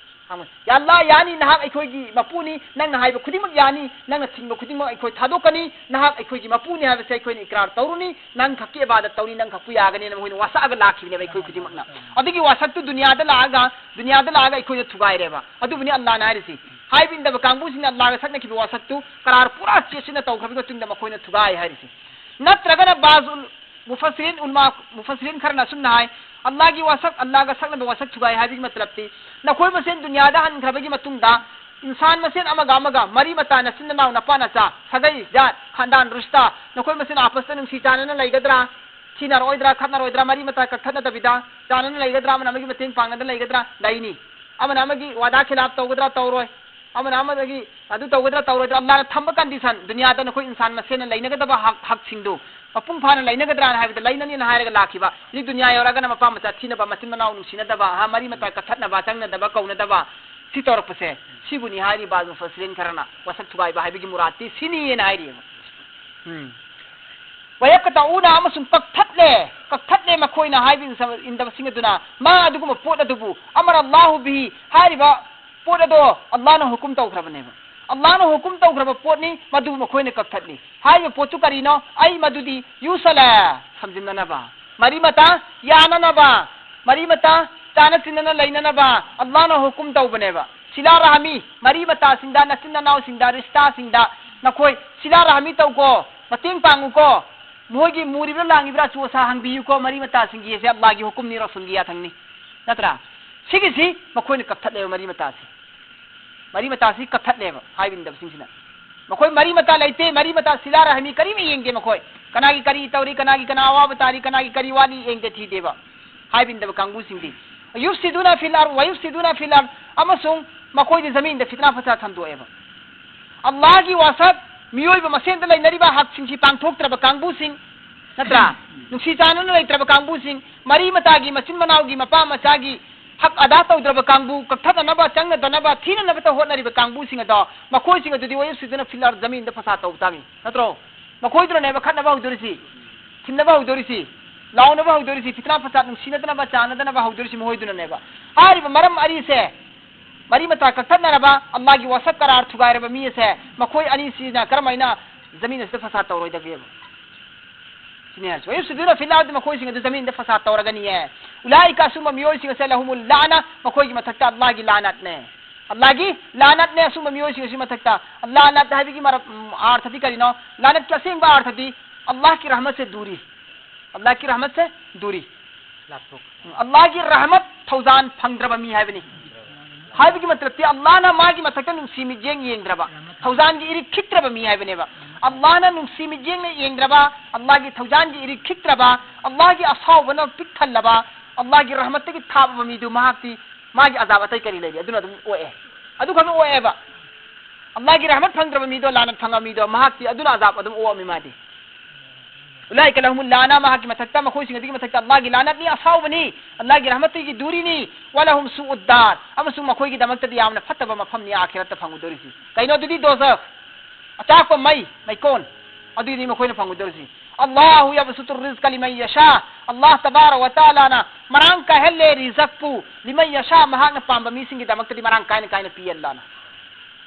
ꯍꯪꯉꯨ꯫ "ꯌꯥ ꯑꯜꯂꯥꯍ, ꯌꯥꯅꯤ, ꯅꯍꯥꯛ ꯑꯩꯈꯣꯏꯒꯤ ꯃꯄꯨꯅꯤ, ꯅꯪꯅ ꯍꯥꯏꯕ ꯈꯨꯗꯤꯡꯃꯛ ꯌꯥꯅꯤ, ꯅꯪꯅ ꯊꯤꯡꯕ ꯈꯨꯗꯤꯡꯃꯛ ꯑꯩꯈꯣꯏ ꯊꯥꯗꯣꯛꯀꯅꯤ, ꯅꯍꯥꯛ ꯑꯩꯈꯣꯏꯒꯤ ꯃꯄꯨꯅꯤ ꯍꯥꯏꯕꯁꯦ ꯑꯩꯈꯣꯏꯅ ꯏꯀ꯭ꯔꯥꯔ ꯇꯧꯔꯨꯅꯤ, ꯅꯪ ꯈꯛꯀꯤ ꯏꯕꯥꯗꯠ ꯇꯧꯅꯤ, ꯅꯪ ꯈꯛꯄꯨ ꯌꯥꯒꯅꯤꯅ" ꯃꯈꯣꯏꯅ ꯋꯥꯁꯛꯑꯒ ꯂꯥꯛꯈꯤꯕꯅꯦꯕ ꯑꯩꯈꯣꯏ ꯈꯨꯗꯤꯡꯃꯛꯅ꯫ ꯑꯗꯨꯒꯤ ꯋꯥꯁꯛꯇꯨ ꯗꯨꯅꯤꯌꯥꯗ ꯂꯥꯛꯑꯒ, ꯗꯨꯅꯤꯌꯥꯗ ꯂꯥꯛꯑꯒ ꯑꯩꯈꯣꯏꯅ ꯊꯨꯒꯥꯏꯔꯦꯕ꯫ ꯑꯗꯨꯕꯨꯅꯤ ꯑꯜꯂꯥꯍꯅ ꯍꯥꯏꯔꯤꯁꯤ꯫ ꯍꯥꯏꯕ ꯏꯟꯗꯕ ꯀꯥꯡꯕꯨꯁꯤꯡꯅ ꯑꯜꯂꯥꯍꯒ ꯁꯛꯅꯈꯤꯕ ꯋꯥꯁꯛꯇꯨ ꯀꯔꯥꯔ ꯄꯨꯔꯥ ꯆꯦꯠꯁꯤꯟꯅ ꯇꯧꯈ꯭ꯔꯕꯒꯤ ꯃꯇꯨꯡꯗ ꯃꯈꯣꯏꯅ ꯊꯨꯒꯥꯏ ꯍꯥꯏꯔꯤꯁꯤ꯫ ꯅꯠꯇ꯭ꯔꯒꯅ ꯕꯥꯖꯨꯜ ꯃꯨꯐꯁꯤꯔꯤꯟ, ꯎꯂꯃꯥ, ꯃꯨꯐꯁꯤꯔꯤꯟ ꯈꯔꯅ ꯑꯁꯨꯝꯅ ꯍꯥꯏ, "ꯑꯜꯂꯥꯍꯒꯤ ꯋꯥꯁꯛ, ꯑꯜꯂꯥꯍꯒ ꯁꯛꯅꯕ ꯋꯥꯁꯛ ꯊꯨꯒꯥꯏ ꯍꯥꯏꯕꯒꯤ ꯃꯇꯂꯕꯇꯤ, ꯅꯈꯣꯏ ꯃꯁꯦꯟ ꯗꯨꯅꯤꯌꯥꯗ ꯍꯟꯈ꯭ꯔꯕꯒꯤ ꯃꯇꯨꯡꯗ, ꯏꯟꯁꯥꯟ ꯃꯁꯦꯟ ꯑꯃꯒ ꯑꯃꯒ, ꯃꯔꯤ ꯃꯇꯥ, ꯅꯆꯤꯟ ꯅꯅꯥꯎ, ꯅꯄꯥ ꯅꯆꯥ, ꯁꯥꯒꯩ, ꯖꯥꯠ, ꯈꯥꯟꯗꯥꯟ, ꯔꯨꯁꯇꯥ, ꯅꯈꯣꯏ ꯃꯁꯦꯟ ꯑꯥꯄꯁꯇ ꯅꯨꯡꯁꯤ ꯆꯥꯟꯅꯅ ꯂꯩꯒꯗ꯭ꯔꯥ?" ꯊꯤꯅꯔꯣꯏꯗ꯭ꯔꯥ, ꯈꯠꯅꯔꯣꯏꯗ꯭ꯔꯥ, ꯃꯔꯤ ꯃꯇꯥ ꯀꯛꯊꯠꯅꯗꯕꯤꯗ ꯆꯥꯟꯅꯅ ꯂꯩꯒꯗ꯭ꯔꯥ, ꯑꯃꯅ ꯑꯃꯒꯤ ꯃꯇꯦꯡ ꯄꯥꯡꯅꯗꯅ ꯂꯩꯒꯗ꯭ꯔꯥ? ꯂꯩꯅꯤ꯫ ꯑꯃꯅ ꯑꯃꯒꯤ ꯋꯥꯗꯥ ꯈꯤꯂꯥꯞ ꯇꯧꯒꯗ꯭ꯔꯥ, ꯇꯧꯔꯣꯏ? ꯑꯃꯅ ꯑꯃꯗꯒꯤ ꯑꯗꯨ ꯇꯧꯒꯗ꯭ꯔꯥ, ꯇꯧꯔꯣꯏꯗ꯭ꯔꯥ? ꯑꯜꯂꯥꯍꯅ ꯊꯝꯕ condition, ꯗꯨꯅꯤꯌꯥꯗ ꯅꯈꯣꯏ ꯏꯟꯁꯥꯟ ꯃꯁꯦꯟꯅ ꯂꯩꯅꯒꯗꯕ ꯍꯛ, ꯍꯛꯁꯤꯡꯗꯨ ꯃꯄꯨꯡ ꯐꯥꯅ ꯂꯩꯅꯒꯗ꯭ꯔꯥꯅ ꯍꯥꯏꯕꯗ ꯂꯩꯅꯅꯤꯅ ꯍꯥꯏꯔꯒ ꯂꯥꯛꯈꯤꯕ꯫ ꯍꯧꯖꯤꯛ ꯗꯨꯅꯤꯌꯥ ꯌꯧꯔꯒꯅ ꯃꯄꯥ ꯃꯆꯥ ꯊꯤꯅꯕ, ꯃꯆꯤꯟ ꯃꯅꯥꯎ ꯅꯨꯡꯁꯤꯅꯗꯕ, ꯍꯥ, ꯃꯔꯤ ꯃꯇꯥ ꯀꯛꯊꯠꯅꯕ, ꯆꯪꯅꯗꯕ, ꯀꯧꯅꯗꯕ, ꯁꯤ ꯇꯧꯔꯛꯄꯁꯦ, ꯁꯤꯕꯨꯅꯤ ꯍꯥꯏꯔꯤꯕ ꯃꯨꯐꯁꯤꯔꯤꯟ ꯈꯔꯅ ꯋꯥꯁꯛ ꯊꯨꯒꯥꯏꯕ ꯍꯥꯏꯕꯒꯤ ꯃꯨꯔꯥꯠꯇꯤ ꯁꯤꯅꯤꯅ ꯍꯥꯏꯔꯤꯑꯕ꯫ ꯎꯝ꯫ ꯋꯌꯛꯀꯇꯎꯅ, ꯑꯃꯁꯨꯡ ꯀꯛꯊꯠꯂꯦ, ꯀꯛꯊꯠꯂꯦ ꯃꯈꯣꯏꯅ ꯍꯥꯏꯕ ꯏꯟꯗꯕꯁꯤꯡ ꯑꯗꯨꯅ, ꯃꯥ, ꯑꯗꯨꯒꯨꯝꯕ ꯄꯣꯠ ꯑꯗꯨꯕꯨ, ꯑꯃꯔ ꯑꯜꯂꯥꯍꯨ ꯕꯤꯍꯤ, ꯍꯥꯏꯔꯤꯕ ꯄꯣꯠ ꯑꯗꯣ ꯑꯜꯂꯥꯍꯅ ꯍꯨꯀꯨꯝ ꯇꯧꯈ꯭ꯔꯕꯅꯦꯕ꯫ ꯑꯜꯂꯥꯍꯅ ꯍꯨꯀꯨꯝ ꯇꯧꯈ꯭ꯔꯕ ꯄꯣꯠꯅꯤ, ꯃꯗꯨꯕꯨ ꯃꯈꯣꯏꯅ ꯀꯛꯊꯠꯂꯤ꯫ ꯍꯥꯏꯔꯤꯕ ꯄꯣꯠꯇꯨ ꯀꯔꯤꯅꯣ? ꯑꯩ ꯃꯗꯨꯗꯤ ꯌꯨꯁꯂ, ꯁꯝꯖꯤꯟꯅꯅꯕ, ꯃꯔꯤ ꯃꯇꯥ ꯌꯥꯅꯅꯕ, ꯃꯔꯤ ꯃꯇꯥ ꯆꯥꯅ ꯆꯤꯟꯅꯅ ꯂꯩꯅꯅꯕ ꯑꯜꯂꯥꯍꯅ ꯍꯨꯀꯨꯝ ꯇꯧꯕꯅꯦꯕ꯫ ꯁꯤꯂꯥ ꯔꯍꯃꯤ, ꯃꯔꯤ ꯃꯇꯥꯁꯤꯡꯗ, ꯅꯆꯤꯟ ꯅꯅꯥꯎꯁꯤꯡꯗ, ꯔꯤꯁꯇꯥꯁꯤꯡꯗ ꯅꯈꯣꯏ ꯁꯤꯂꯥ ꯔꯍꯃꯤ ꯇꯧꯀꯣ, ꯃꯇꯦꯡ ꯄꯥꯡꯉꯨꯀꯣ꯫ ꯃꯣꯏꯒꯤ ꯃꯨꯔꯤꯕ꯭ꯔꯥ ꯂꯥꯡꯉꯤꯕ꯭ꯔꯥ ꯑꯆꯨ ꯑꯁꯥ ꯍꯪꯕꯤꯌꯨꯀꯣ, ꯃꯔꯤ ꯃꯇꯥꯁꯤꯡꯒꯤ ꯑꯁꯦ ꯑꯜꯂꯥꯍꯒꯤ ꯍꯨꯀꯨꯝꯅꯤ, ꯔꯁꯨꯜꯒꯤ ꯌꯥꯊꯪꯅꯤ, ꯅꯠꯇ꯭ꯔꯥ? ꯁꯤꯒꯤꯁꯤ ꯃꯈꯣꯏꯅ ꯀꯛꯊꯠꯂꯦꯕ, ꯃꯔꯤ ꯃꯇꯥꯁꯤ꯫ ꯃꯔꯤ ꯃꯇꯥꯁꯤ ꯀꯛꯊꯠꯂꯦꯕ ꯍꯥꯏꯕ ꯏꯟꯗꯕꯁꯤꯡꯁꯤꯅ꯫ ꯃꯈꯣꯏ ꯃꯔꯤ ꯃꯇꯥ ꯂꯩꯇꯦ, ꯃꯔꯤ ꯃꯇꯥ ꯁꯤꯂꯥ ꯔꯍꯃꯤ ꯀꯔꯤꯝ ꯌꯦꯡꯗꯦ ꯃꯈꯣꯏ꯫ ꯀꯅꯥꯒꯤ ꯀꯔꯤ ꯇꯧꯔꯤ, ꯀꯅꯥꯒꯤ ꯀꯅꯥ ꯑꯋꯥꯕ ꯇꯥꯔꯤ, ꯀꯅꯥꯒꯤ ꯀꯔꯤ ꯋꯥꯠꯂꯤ ꯌꯦꯡꯗꯦ, ꯊꯤꯗꯦꯕ꯫ ꯍꯥꯏꯕ ꯏꯟꯗꯕ ꯀꯥꯡꯕꯨꯁꯤꯡꯗꯤ꯫ ꯌꯨꯐꯁꯤꯗꯨꯅ ꯐꯤꯜ ꯑꯔ, ꯋꯌꯨꯐꯁꯤꯗꯨꯅ ꯐꯤꯜ ꯑꯔ, ꯑꯃꯁꯨꯡ ꯃꯈꯣꯏꯗꯤ ꯖꯃꯤꯟꯗ ꯐꯤꯠꯅꯥ ꯐꯁꯥꯗ ꯁꯟꯗꯣꯛꯑꯦꯕ꯫ ꯑꯜꯂꯥꯍꯒꯤ ꯋꯥꯁꯛ ꯃꯤꯑꯣꯏꯕ ꯃꯁꯦꯟꯗ ꯂꯩꯅꯔꯤꯕ ꯍꯛꯁꯤꯡꯁꯤ ꯄꯥꯡꯊꯣꯛꯇ꯭ꯔꯕ ꯀꯥꯡꯕꯨꯁꯤꯡ, ꯅꯠꯇ꯭ꯔꯥ? ꯅꯨꯡꯁꯤ ꯆꯥꯟꯅꯅ ꯂꯩꯇ꯭ꯔꯕ ꯀꯥꯡꯕꯨꯁꯤꯡ, ꯃꯔꯤ ꯃꯇꯥꯒꯤ, ꯃꯆꯤꯟ ꯃꯅꯥꯎꯒꯤ, ꯃꯄꯥ ꯃꯆꯥꯒꯤ ꯍꯛ ꯑꯗꯥ ꯇꯧꯗ꯭ꯔꯕ ꯀꯥꯡꯕꯨ, ꯀꯛꯊꯠꯅꯅꯕ, ꯆꯪꯅꯗꯅꯕ, ꯊꯤꯅꯅꯕꯇ ꯍꯣꯠꯅꯔꯤꯕ ꯀꯥꯡꯕꯨꯁꯤꯡ ꯑꯗꯣ, ꯃꯈꯣꯏꯁꯤꯡ ꯑꯗꯨꯗꯤ ꯋꯌꯨꯐꯁꯤꯗꯨꯅ ꯐꯤꯜ ꯑꯔ, ꯖꯃꯤꯟꯗ ꯐꯁꯥꯗ ꯇꯧꯕ ꯇꯥꯕꯅꯤ, ꯅꯠꯇ꯭ꯔꯣ? ꯃꯈꯣꯏꯗꯨꯅꯅꯦꯕ ꯈꯠꯅꯕ ꯍꯧꯗꯣꯔꯤꯁꯤ, ꯊꯤꯟꯅꯕ ꯍꯧꯗꯣꯔꯤꯁꯤ, ꯂꯥꯎꯅꯕ ꯍꯧꯗꯣꯔꯤꯁꯤ, ꯐꯤꯠꯅꯥ ꯐꯁꯥꯗ ꯅꯨꯡꯁꯤꯅꯗꯅꯕ, ꯆꯥꯟꯅꯗꯅꯕ ꯍꯧꯗꯣꯔꯤꯁꯤ ꯃꯈꯣꯏꯗꯨꯅꯅꯦꯕ꯫ ꯍꯥꯏꯔꯤꯕ ꯃꯔꯝ ꯑꯅꯤꯁꯦ, ꯃꯔꯤ ꯃꯇꯥ ꯀꯛꯊꯠꯅꯔꯕ, ꯑꯜꯂꯥꯍꯒꯤ ꯋꯥꯁꯛ ꯀꯔꯥꯔ ꯊꯨꯒꯥꯏꯔꯕ ꯃꯤ ꯑꯁꯦ, ꯃꯈꯣꯏ ꯑꯅꯤꯁꯤꯅ ꯀꯔꯝꯍꯥꯏꯅ ꯖꯃꯤꯟ ꯑꯁꯤꯗ ꯐꯁꯥꯗ ꯇꯧꯔꯣꯏꯗꯒꯦꯕ? ꯁꯤꯅꯤ ꯍꯥꯏꯁꯦ꯫ ꯋꯌꯨꯐꯁꯤꯗꯨꯅ ꯐꯤꯜ ꯑꯔꯗ, ꯃꯈꯣꯏꯁꯤꯡ ꯑꯗꯨ ꯖꯃꯤꯟꯗ ꯐꯁꯥꯗ ꯇꯧꯔꯒꯅꯤꯌꯦ꯫ ꯎꯂꯥꯏꯀ, ꯑꯁꯨꯝꯕ ꯃꯤꯑꯣꯏꯁꯤꯡ ꯑꯁꯦ, ꯂꯍꯨꯃꯨꯜ ꯂꯥꯅ, ꯃꯈꯣꯏꯒꯤ ꯃꯊꯛꯇ ꯑꯜꯂꯥꯍꯒꯤ ꯂꯥꯅꯠꯅꯦ꯫ ꯑꯜꯂꯥꯍꯒꯤ ꯂꯥꯅꯠꯅꯦ ꯑꯁꯨꯝꯕ ꯃꯤꯑꯣꯏꯁꯤꯡ ꯑꯁꯤꯒꯤ ꯃꯊꯛꯇ꯫ ꯂꯥꯅꯠ ꯍꯥꯏꯕꯒꯤ ꯃꯔꯝ, ꯎꯝ, ꯑꯥꯔꯊꯗꯤ ꯀꯔꯤꯅꯣ? ꯂꯥꯅꯠꯀꯤ ꯑꯁꯦꯡꯕ ꯑꯥꯔꯊꯗꯤ ꯑꯜꯂꯥꯍꯒꯤ ꯔꯍꯃꯠꯁꯦ ꯗꯨꯔꯤ꯫ ꯑꯜꯂꯥꯍꯒꯤ ꯔꯍꯃꯠꯁꯦ ꯗꯨꯔꯤ꯫ ꯂꯥꯞꯊꯣꯛ꯫ ꯎꯝ, ꯑꯜꯂꯥꯍꯒꯤ ꯔꯍꯃꯠ ꯊꯧꯖꯥꯟ ꯐꯪꯗ꯭ꯔꯕ ꯃꯤ ꯍꯥꯏꯕꯅꯤ꯫ ꯍꯥꯏꯕꯒꯤ ꯃꯇꯂꯕꯇꯤ ꯑꯜꯂꯥꯍꯅ ꯃꯥꯒꯤ ꯃꯊꯛꯇ ꯅꯨꯡꯁꯤ ꯃꯤꯠꯌꯦꯡ ꯌꯦꯡꯗ꯭ꯔꯕ, ꯊꯧꯖꯥꯟꯒꯤ ꯏꯔꯤꯛ ꯈꯤꯛꯇ꯭ꯔꯕ ꯃꯤ ꯍꯥꯏꯕꯅꯦꯕ꯫ ꯑꯜꯂꯥꯍꯅ ꯅꯨꯡꯁꯤ ꯃꯤꯠꯌꯦꯡꯅ ꯌꯦꯡꯗ꯭ꯔꯕ, ꯑꯜꯂꯥꯍꯒꯤ ꯊꯧꯖꯥꯟꯒꯤ ꯏꯔꯤꯛ ꯈꯤꯛꯇ꯭ꯔꯕ, ꯑꯜꯂꯥꯍꯒꯤ ꯑꯁꯥꯎꯕꯅ ꯄꯤꯛ ꯊꯜꯂꯕ, ꯑꯜꯂꯥꯍꯒꯤ ꯔꯍꯃꯠꯇꯒꯤ ꯊꯥꯕ ꯃꯤꯗꯨ ꯃꯍꯥꯛꯇꯤ ꯃꯥꯒꯤ ꯑꯖꯥꯕ ꯑꯇꯩ ꯀꯔꯤ ꯂꯩꯔꯤ? ꯑꯗꯨꯅ ꯑꯗꯨꯝ ꯑꯣꯛꯑꯦ꯫ ꯑꯗꯨ ꯈꯛꯇ ꯑꯣꯛꯑꯦꯕ꯫ ꯑꯜꯂꯥꯍꯒꯤ ꯔꯍꯃꯠ ꯐꯪꯗ꯭ꯔꯕ ꯃꯤꯗꯣ, ꯂꯥꯅꯠ ꯐꯪꯉꯕ ꯃꯤꯗꯣ, ꯃꯍꯥꯛꯇꯤ ꯑꯗꯨꯅ ꯑꯖꯥꯕ ꯑꯗꯨꯝ ꯑꯣꯛꯑꯝꯃꯤ ꯃꯥꯗꯤ꯫ "ꯎꯂꯥꯏꯀ ꯂꯍꯨꯃꯨꯜ ꯂꯥꯅꯥ", ꯃꯍꯥꯛꯀꯤ ꯃꯊꯛꯇ, ꯃꯈꯣꯏꯁꯤꯡ ꯑꯗꯨꯒꯤ ꯃꯊꯛꯇ ꯑꯜꯂꯥꯍꯒꯤ ꯂꯥꯅꯠꯅꯤ, ꯑꯁꯥꯎꯕꯅꯤ, ꯑꯜꯂꯥꯍꯒꯤ ꯔꯍꯃꯠꯇꯒꯤ ꯗꯨꯔꯤꯅꯤ, "ꯋꯥ ꯂꯍꯨꯝ ꯁꯨꯎꯗ ꯗꯥꯔ", ꯑꯃꯁꯨꯡ ꯃꯈꯣꯏꯒꯤꯗꯃꯛꯇꯗꯤ ꯌꯥꯝꯅ ꯐꯠꯇꯕ ꯃꯐꯝꯅꯤ ꯑꯥꯈꯤꯔꯠꯇ ꯐꯪꯒꯗꯧꯔꯤꯁꯤ꯫ ꯀꯩꯅꯣ ꯑꯗꯨꯗꯤ? ꯗꯣꯖꯈ, ꯑꯆꯥꯛꯄ ꯃꯩ, ꯃꯩꯀꯣꯟ, ꯑꯗꯨꯏꯅꯤ ꯃꯈꯣꯏꯅ ꯐꯪꯒꯗꯧꯔꯤꯁꯤ꯫ "ꯑꯜꯂꯥꯍꯨ ꯌꯕꯁꯨꯇꯨ ꯔꯤꯖ꯭ꯀ ꯂꯤꯃꯟ ꯌꯁꯥ", ꯑꯜꯂꯥꯍ ꯇꯕꯥꯔꯛ ꯋ ꯇꯥꯂꯥꯅ ꯃꯔꯥꯡ ꯀꯥꯏꯍꯜꯂꯦ ꯔꯤꯖꯛꯄꯨ, "ꯂꯤꯃꯟ ꯌꯁꯥ", ꯃꯍꯥꯛꯅ ꯄꯥꯝꯕ ꯃꯤꯁꯤꯡꯒꯤꯗꯃꯛꯇꯗꯤ ꯃꯔꯥꯡ ꯀꯥꯏꯅ ꯀꯥꯏꯅ ꯄꯤ ꯑꯜꯂꯥꯍꯅ꯫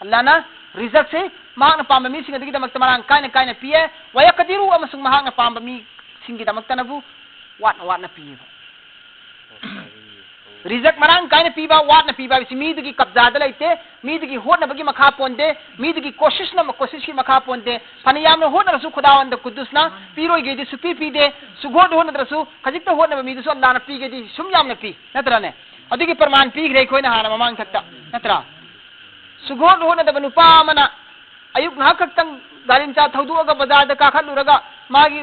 ꯑꯜꯂꯥꯍꯅ ꯔꯤꯖꯛꯁꯦ ꯃꯍꯥꯛꯅ ꯄꯥꯝꯕ ꯃꯤꯁꯤꯡ ꯑꯗꯨꯒꯤꯗꯃꯛꯇ ꯃꯔꯥꯡ ꯀꯥꯏꯅ ꯀꯥꯏꯅ ꯄꯤꯌꯦ꯫ "ꯋꯌꯛꯗꯤꯔꯨ", ꯑꯃꯁꯨꯡ ꯃꯍꯥꯛꯅ ꯄꯥꯝꯕ ꯃꯤꯁꯤꯡꯒꯤꯗꯃꯛꯇꯅꯕꯨ ꯋꯥꯠꯅ ꯋꯥꯠꯅ ꯄꯤꯌꯦꯕ꯫ ꯔꯤꯖꯛ ꯃꯔꯥꯡ ꯀꯥꯏꯅ ꯄꯤꯕ, ꯋꯥꯠꯅ ꯄꯤꯕ ꯍꯥꯏꯕꯁꯤ ꯃꯤꯗꯨꯒꯤ ꯀꯕꯖꯥꯗ ꯂꯩꯇꯦ, ꯃꯤꯗꯨꯒꯤ ꯍꯣꯠꯅꯕꯒꯤ ꯃꯈꯥ ꯄꯣꯟꯗꯦ, ꯃꯤꯗꯨꯒꯤ ꯀꯣꯁꯤꯁꯅ, ꯀꯣꯁꯤꯁꯀꯤ ꯃꯈꯥ ꯄꯣꯟꯗꯦ꯫ ꯐꯅ ꯌꯥꯝꯅ ꯍꯣꯠꯅꯔꯁꯨ ꯈꯨꯗꯥꯋꯟꯗ ꯀꯨꯗꯨꯁꯅ ꯄꯤꯔꯣꯏꯒꯦꯗꯤ ꯁꯨꯄꯤ ꯄꯤꯗꯦ꯫ ꯁꯨꯛꯍꯣꯠ ꯍꯣꯠꯅꯗ꯭ꯔꯁꯨ ꯈꯖꯤꯛꯇ ꯍꯣꯠꯅꯕ ꯃꯤꯗꯨꯁꯨ ꯑꯜꯂꯥꯍꯅ ꯄꯤꯒꯦꯗꯤ ꯁꯨꯝ ꯌꯥꯝꯅ ꯄꯤ, ꯅꯠꯇ꯭ꯔꯅꯦ? ꯑꯗꯨꯒꯤ ꯄ꯭ꯔꯃꯥꯟ ꯄꯤꯈ꯭ꯔꯦ ꯑꯩꯈꯣꯏꯅ ꯍꯥꯟꯅ ꯃꯃꯥꯡ ꯊꯛꯇ, ꯅꯠꯇ꯭ꯔꯥ? ꯁꯨꯛꯍꯣꯠ ꯍꯣꯠꯅꯗꯕ ꯅꯨꯄꯥ ꯑꯃꯅ ꯑꯌꯨꯛ ꯉꯥꯏꯍꯥꯛ ꯈꯛꯇꯪ ꯒꯥꯔꯤ ꯃꯆꯥ ꯊꯧꯗꯣꯛꯑꯒ ꯕꯖꯥꯔꯗ ꯀꯥꯈꯠꯂꯨꯔꯒ ꯃꯥꯒꯤ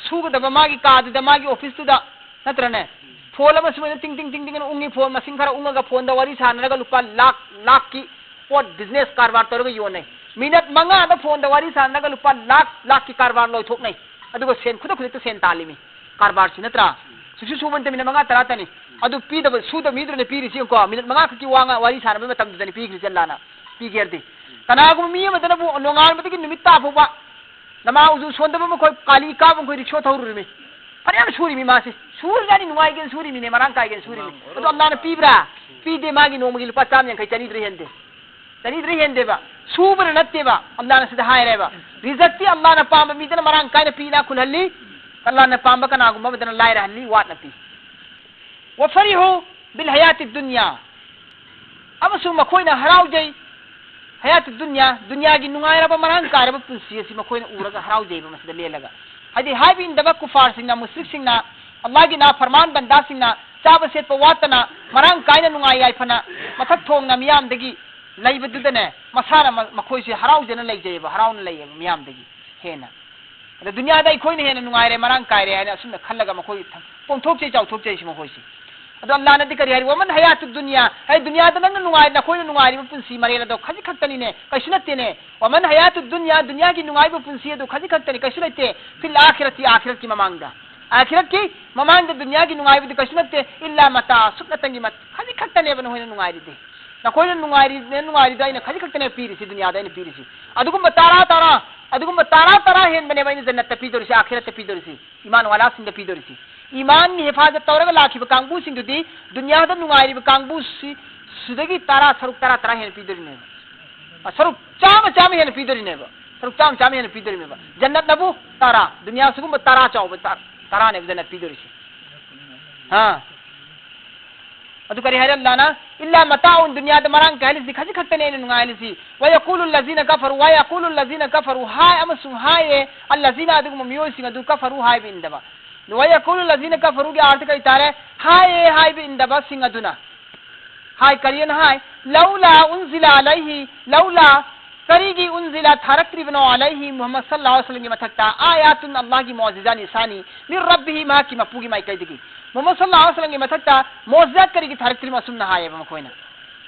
ꯁꯨꯒꯗꯕ ꯃꯥꯒꯤ ꯀꯥꯗꯨꯗ, ꯃꯥꯒꯤ ꯑꯣꯐꯤꯁꯇꯨꯗ, ꯅꯠꯇ꯭ꯔꯅꯦ? ꯐꯣꯟ ꯑꯃ ꯁꯨꯃꯥꯏꯅ ꯇꯤꯡ ꯇꯤꯡ ꯇꯤꯡ ꯇꯤꯡ ꯑꯅ ꯎꯪꯉꯤ, ꯐꯣꯟ ꯃꯁꯤꯡ ꯈꯔ ꯎꯪꯉꯒ ꯐꯣꯟꯗ ꯋꯥꯔꯤ ꯁꯥꯟꯅꯔꯒ ꯂꯨꯄꯥ ꯂꯥꯛ ꯂꯥꯛꯀꯤ ꯄꯣꯠ ꯕꯤꯖꯤꯅꯦꯁ ꯀꯔꯕꯥꯔ ꯇꯧꯔꯒ ꯌꯣꯟꯅꯩ꯫ ꯃꯤꯅꯠ ꯃꯉꯥꯗ ꯐꯣꯟꯗ ꯋꯥꯔꯤ ꯁꯥꯟꯅꯔꯒ ꯂꯨꯄꯥ ꯂꯥꯛ ꯂꯥꯛꯀꯤ ꯀꯔꯕꯥꯔ ꯂꯣꯏꯊꯣꯛꯅꯩ꯫ ꯑꯗꯨꯒ ꯁꯦꯟ ꯈꯨꯗꯛ ꯈꯨꯗꯛꯇ ꯁꯦꯟ ꯇꯥꯜꯂꯤꯃꯤ꯫ ꯀꯔꯕꯥꯔꯁꯤ ꯅꯠꯇ꯭ꯔꯥ? ꯁꯨꯛꯁꯨ ꯁꯨꯕ ꯅꯠꯇꯦ, ꯃꯤꯅꯠ ꯃꯉꯥ ꯇꯔꯥꯇꯅꯤ꯫ ꯑꯗꯨ ꯄꯤꯗꯕ, ꯁꯨꯗꯕ ꯃꯤꯗꯨꯅ ꯄꯤꯔꯤꯁꯤ ꯌꯦꯡꯉꯨꯀꯣ, ꯃꯤꯅꯠ ꯃꯉꯥ ꯈꯛꯀꯤ ꯋꯥ ꯉꯥ-, ꯋꯥꯔꯤ ꯁꯥꯟꯅꯕꯒꯤ ꯃꯇꯝꯗꯨꯗꯅꯤ ꯄꯤꯈ꯭ꯔꯤꯁꯦ ꯑꯜꯂꯥꯍꯅ꯫ ꯄꯤꯒꯦ ꯍꯥꯏꯔꯗꯤ ꯀꯅꯥꯒꯨꯝꯕ ꯃꯤ ꯑꯃꯗꯅꯕꯨ ꯅꯣꯡꯉꯥꯟꯕꯗꯒꯤ ꯅꯨꯃꯤꯠ ꯇꯥ ꯐꯥꯎꯕ ꯅꯃꯥ ꯎꯖꯨ ꯁꯣꯟꯗꯕ ꯃꯈꯣꯏ ꯀꯥꯂꯤ ꯀꯥꯕ ꯃꯈꯣꯏ ꯔꯤꯛꯁꯣ ꯊꯧꯔꯨꯔꯤꯃꯤ꯫ ꯐꯅꯌꯥꯝ ꯁꯨꯔꯤꯃꯤ ꯃꯥꯁꯤ꯫ ꯁꯨꯔꯖꯥꯠꯅꯤ, ꯅꯨꯡꯉꯥꯏꯒꯦꯅ ꯁꯨꯔꯤꯃꯤꯅꯦ, ꯃꯔꯥꯡ ꯀꯥꯏꯒꯦꯅ ꯁꯨꯔꯤꯃꯤ꯫ ꯑꯗꯣ ꯑꯜꯂꯥꯍꯅ ꯄꯤꯕ꯭ꯔꯥ? ꯄꯤꯗꯦ, ꯃꯥꯒꯤ ꯅꯣꯡꯃꯒꯤ ꯂꯨꯄꯥ ꯆꯥꯝ ꯌꯥꯡꯈꯩ, ꯆꯅꯤꯗ꯭ꯔ ꯍꯦꯟꯗꯦ꯫ ꯆꯅꯤꯗ꯭ꯔ ꯍꯦꯟꯗꯦꯕ꯫ ꯁꯨꯕꯅ ꯅꯠꯇꯦꯕ꯫ ꯑꯜꯂꯥꯍꯅ ꯁꯤꯗ ꯍꯥꯏꯔꯦꯕ, ꯔꯤꯖꯛꯇꯤ ꯑꯜꯂꯥꯍꯅ ꯄꯥꯝꯕ ꯃꯤꯗꯅ ꯃꯔꯥꯡ ꯀꯥꯏꯅ ꯄꯤ, ꯏꯅꯥꯛ ꯈꯨꯜꯍꯜꯂꯤ꯫ ꯑꯜꯂꯥꯍꯅ ꯄꯥꯝꯕ ꯀꯅꯥꯒꯨꯝꯕ ꯑꯃꯗꯅ ꯂꯥꯏꯔꯍꯜꯂꯤ, ꯋꯥꯠꯅ ꯄꯤ꯫ "ꯋꯐꯔꯤꯍꯨ ꯕꯤꯜ ꯍꯌꯥꯇꯤ ꯗꯨꯅꯤꯌꯥ", ꯑꯃꯁꯨꯡ ꯃꯈꯣꯏꯅ ꯍꯔꯥꯎꯖꯩ꯫ ꯍꯌꯥꯇꯤ ꯗꯨꯅꯤꯌꯥ, ꯗꯨꯅꯤꯌꯥꯒꯤ ꯅꯨꯡꯉꯥꯏꯔꯕ ꯃꯔꯥꯡ ꯀꯥꯏꯔꯕ ꯄꯨꯟꯁꯤ ꯑꯁꯤ ꯃꯈꯣꯏꯅ ꯎꯔꯒ ꯍꯔꯥꯎꯖꯩꯕ ꯃꯁꯤꯗ ꯂꯦꯜꯂꯒ꯫ ꯍꯥꯏꯗꯤ ꯍꯥꯏꯕ ꯏꯟꯗꯕ ꯀꯨꯐꯥꯔꯁꯤꯡꯅ, ꯃꯨꯁ꯭ꯔꯤꯛꯁꯤꯡꯅ, ꯑꯜꯂꯥꯍꯒꯤ ꯅꯥꯐꯔꯃꯥꯟ ꯕꯟꯗꯥꯁꯤꯡꯅ ꯆꯥꯕ ꯁꯦꯠꯄ ꯋꯥꯠꯇꯅ ꯃꯔꯥꯡ ꯀꯥꯏꯅ ꯅꯨꯡꯉꯥꯏ ꯌꯥꯏꯐꯅ ꯃꯊꯛ ꯊꯣꯡꯅ ꯃꯤꯌꯥꯝꯗꯒꯤ ꯂꯩꯕꯗꯨꯗꯅꯦ, ꯃꯁꯥꯅ ꯃ-, ꯃꯈꯣꯏꯁꯦ ꯍꯔꯥꯎꯖꯅ ꯂꯩꯖꯩꯑꯕ, ꯍꯔꯥꯎꯅ ꯂꯩꯌꯦꯕ ꯃꯤꯌꯥꯝꯗꯒꯤ ꯍꯦꯟꯅ꯫ ꯑꯗ ꯗꯨꯅꯤꯌꯥꯗ ꯑꯩꯈꯣꯏꯅ ꯍꯦꯟꯅ ꯅꯨꯡꯉꯥꯏꯔꯦ, ꯃꯔꯥꯡ ꯀꯥꯏꯔꯦ ꯍꯥꯏꯅ ꯑꯁꯨꯝꯅ ꯈꯜꯂꯒ ꯃꯈꯣꯏ ꯊ-, ꯄꯣꯡꯊꯣꯛꯆꯩ, ꯆꯥꯎꯊꯣꯛꯆꯩꯁꯤ ꯃꯈꯣꯏꯁꯦ꯫ ꯑꯗꯣ ꯑꯜꯂꯥꯅꯗꯤ ꯀꯔꯤ ꯍꯥꯏꯔꯤ? "ꯋꯃꯟ ꯍꯌꯥꯇꯨ ꯗꯨꯅꯤꯌꯥ", ꯍꯥꯏ, ꯗꯨꯅꯤꯌꯥꯗ ꯅꯪꯅ ꯅꯨꯡꯉꯥꯏ, ꯅꯈꯣꯏꯅ ꯅꯨꯡꯉꯥꯏꯔꯤꯕ ꯄꯨꯟꯁꯤ ꯃꯔꯦꯜ ꯑꯗꯣ ꯈꯖꯤꯛ ꯈꯛꯇꯅꯤꯅꯦ, ꯀꯩꯁꯨ ꯅꯠꯇꯦꯅꯦ꯫ "ꯋꯃꯟ ꯍꯌꯥꯇꯨ ꯗꯨꯅꯤꯌꯥ", ꯗꯨꯅꯤꯌꯥꯒꯤ ꯅꯨꯡꯉꯥꯏꯕ ꯄꯨꯟꯁꯤ ꯑꯗꯨ ꯈꯖꯤꯛ ꯈꯛꯇꯅꯤ, ꯀꯩꯁꯨ ꯂꯩꯇꯦ꯫ "ꯐꯤꯜ ꯑꯥꯈꯤꯔꯇꯤ", ꯑꯥꯈꯤꯔꯠꯀꯤ ꯃꯃꯥꯡꯗ, ꯑꯥꯈꯤꯔꯠꯀꯤ ꯃꯃꯥꯡꯗ ꯗꯨꯅꯤꯌꯥꯒꯤ ꯅꯨꯡꯉꯥꯏꯕꯗꯨ ꯀꯩꯁꯨ ꯅꯠꯇꯦ, "ꯏꯜꯂꯥ ꯃꯇꯥ", ꯁꯨꯞꯅꯇꯪꯒꯤ ꯃꯠ-, ꯈꯖꯤꯛ ꯈꯛꯇꯅꯦꯕ ꯅꯈꯣꯏꯅ ꯅꯨꯡꯉꯥꯏꯔꯤꯗꯤ꯫ ꯅꯈꯣꯏꯅ ꯅꯨꯡꯉꯥꯏꯔꯤ-, ꯅꯨꯡꯉꯥꯏꯔꯤꯗꯣ ꯑꯩꯅ ꯈꯖꯤꯛ ꯈꯛꯇꯅꯦ ꯄꯤꯔꯤꯁꯤ, ꯗꯨꯅꯤꯌꯥꯗ ꯑꯩꯅ ꯄꯤꯔꯤꯁꯤ꯫ ꯑꯗꯨꯒꯨꯝꯕ ꯇꯔꯥ ꯇꯔꯥ, ꯑꯗꯨꯒꯨꯝꯕ ꯇꯔꯥ ꯇꯔꯥ ꯍꯦꯟꯕꯅꯦꯕ ꯑꯩꯅ ꯖꯟꯅꯠꯇ ꯄꯤꯗꯣꯔꯤꯁꯤ, ꯑꯥꯈꯤꯔꯠꯇ ꯄꯤꯗꯣꯔꯤꯁꯤ, ꯏꯃꯥꯟ ꯋꯥꯂꯥꯁꯤꯡꯗ ꯄꯤꯗꯣꯔꯤꯁꯤ꯫ ꯏꯃꯥꯟꯒꯤ ꯍꯤꯐꯥꯖꯠ ꯇꯧꯔꯒ ꯂꯥꯛꯈꯤꯕ ꯀꯥꯡꯕꯨꯁꯤꯡꯗꯨꯗꯤ ꯗꯨꯅꯤꯌꯥꯗ ꯅꯨꯡꯉꯥꯏꯔꯤꯕ ꯀꯥꯡꯕꯨꯁꯤ ꯁꯤꯗꯒꯤ ꯇꯔꯥ, ꯁꯔꯨꯛ ꯇꯔꯥ ꯇꯔꯥ ꯍꯦꯟꯅ ꯄꯤꯗꯣꯔꯤꯅꯦꯕ꯫ ꯑ, ꯁꯔꯨꯛ ꯆꯥꯝꯃ ꯆꯥꯝꯃ ꯍꯦꯟꯅ ꯄꯤꯗꯣꯔꯤꯅꯦꯕ꯫ ꯁꯔꯨꯛ ꯆꯥꯝꯃ ꯆꯥꯝꯃ ꯍꯦꯟꯅ ꯄꯤꯗꯣꯔꯤꯅꯦꯕ꯫ ꯖꯟꯅꯠꯅꯕꯨ ꯇꯔꯥ, ꯗꯨꯅꯤꯌꯥ ꯁꯤꯒꯨꯝꯕ ꯇꯔꯥ ꯆꯥꯎꯕ ꯇ-, ꯇꯔꯥꯅꯦꯕ ꯖꯟꯅꯠ ꯄꯤꯗꯣꯔꯤꯁꯤ꯫ ꯑꯥ꯫ ꯑꯗꯨ ꯀꯔꯤ ꯍꯥꯏꯔꯦ ꯑꯜꯂꯥꯅ? "ꯏꯜꯂꯥ ꯃꯇꯥꯎꯟ", ꯗꯨꯅꯤꯌꯥꯗ ꯃꯔꯥꯡ ꯀꯥꯏ ꯍꯥꯏꯔꯤꯁꯤ ꯈꯖꯤꯛ ꯈꯛꯇꯅꯦ ꯑꯩꯅ ꯅꯨꯡꯉꯥꯏ ꯍꯥꯏꯔꯤꯁꯤ꯫ "ꯋꯌꯀꯨꯂꯨ ꯂꯖꯤꯅ ꯀꯐꯔꯨ", "ꯋꯌꯀꯨꯂꯨ ꯂꯖꯤꯅ ꯀꯐꯔꯨ", ꯍꯥꯏ ꯑꯃꯁꯨꯡ ꯍꯥꯏꯌꯦ, "ꯑꯜꯂꯖꯤꯅ", ꯑꯗꯨꯒꯨꯝꯕ ꯃꯤꯑꯣꯏꯁꯤꯡ ꯑꯗꯨ, "ꯀꯐꯔꯨ", ꯍꯥꯏꯕ ꯏꯟꯗꯕ꯫ "ꯋꯌꯀꯨꯂꯨ ꯂꯖꯤꯅ ꯀꯐꯔꯨꯒꯤ" ꯑꯥꯔꯊ ꯀꯔꯤ ꯇꯥꯔꯦ? ꯍꯥꯏꯌꯦ ꯍꯥꯏꯕ ꯏꯟꯗꯕꯁꯤꯡ ꯑꯗꯨꯅ꯫ ꯍꯥꯏ, ꯀꯔꯤꯅ ꯍꯥꯏ? "ꯂꯧꯂꯥ ꯎꯟꯖꯤꯂꯥ ꯑꯂꯩꯍꯤ", ꯂꯧꯂꯥ, ꯀꯔꯤꯒꯤ, "ꯎꯟꯖꯤꯂꯥ", ꯊꯥꯔꯛꯇ꯭ꯔꯤꯕꯅꯣ, "ꯑꯂꯩꯍꯤ", ꯃꯨꯍꯝꯃꯗ ꯁꯜꯂꯜꯂꯥꯍꯨ ꯑꯂꯩꯍꯤ ꯋꯁꯜꯂꯝꯒꯤ ꯃꯊꯛꯇ, "ꯑꯥꯌꯥꯇꯨꯟ", ꯑꯜꯂꯥꯍꯒꯤ ꯃꯣꯖꯤꯖꯥ ꯅꯤꯁꯥꯅꯤ, "ꯃꯤꯔ ꯔꯕꯤꯍꯤ", ꯃꯍꯥꯛꯀꯤ ꯃꯄꯨꯒꯤ ꯃꯥꯏꯀꯩꯗꯒꯤ꯫ ꯃꯨꯍꯝꯃꯗ ꯁꯜꯂꯜꯂꯥꯍꯨ ꯑꯂꯩꯍꯤ ꯋꯁꯜꯂꯝꯒꯤ ꯃꯊꯛꯇ ꯃꯣꯖꯤꯖꯥꯠ ꯀꯔꯤꯒꯤ ꯊꯥꯔꯛꯇ꯭ꯔꯤꯕꯅꯣ ꯑꯁꯨꯝꯅ ꯍꯥꯏꯌꯦꯕ ꯃꯈꯣꯏꯅ꯫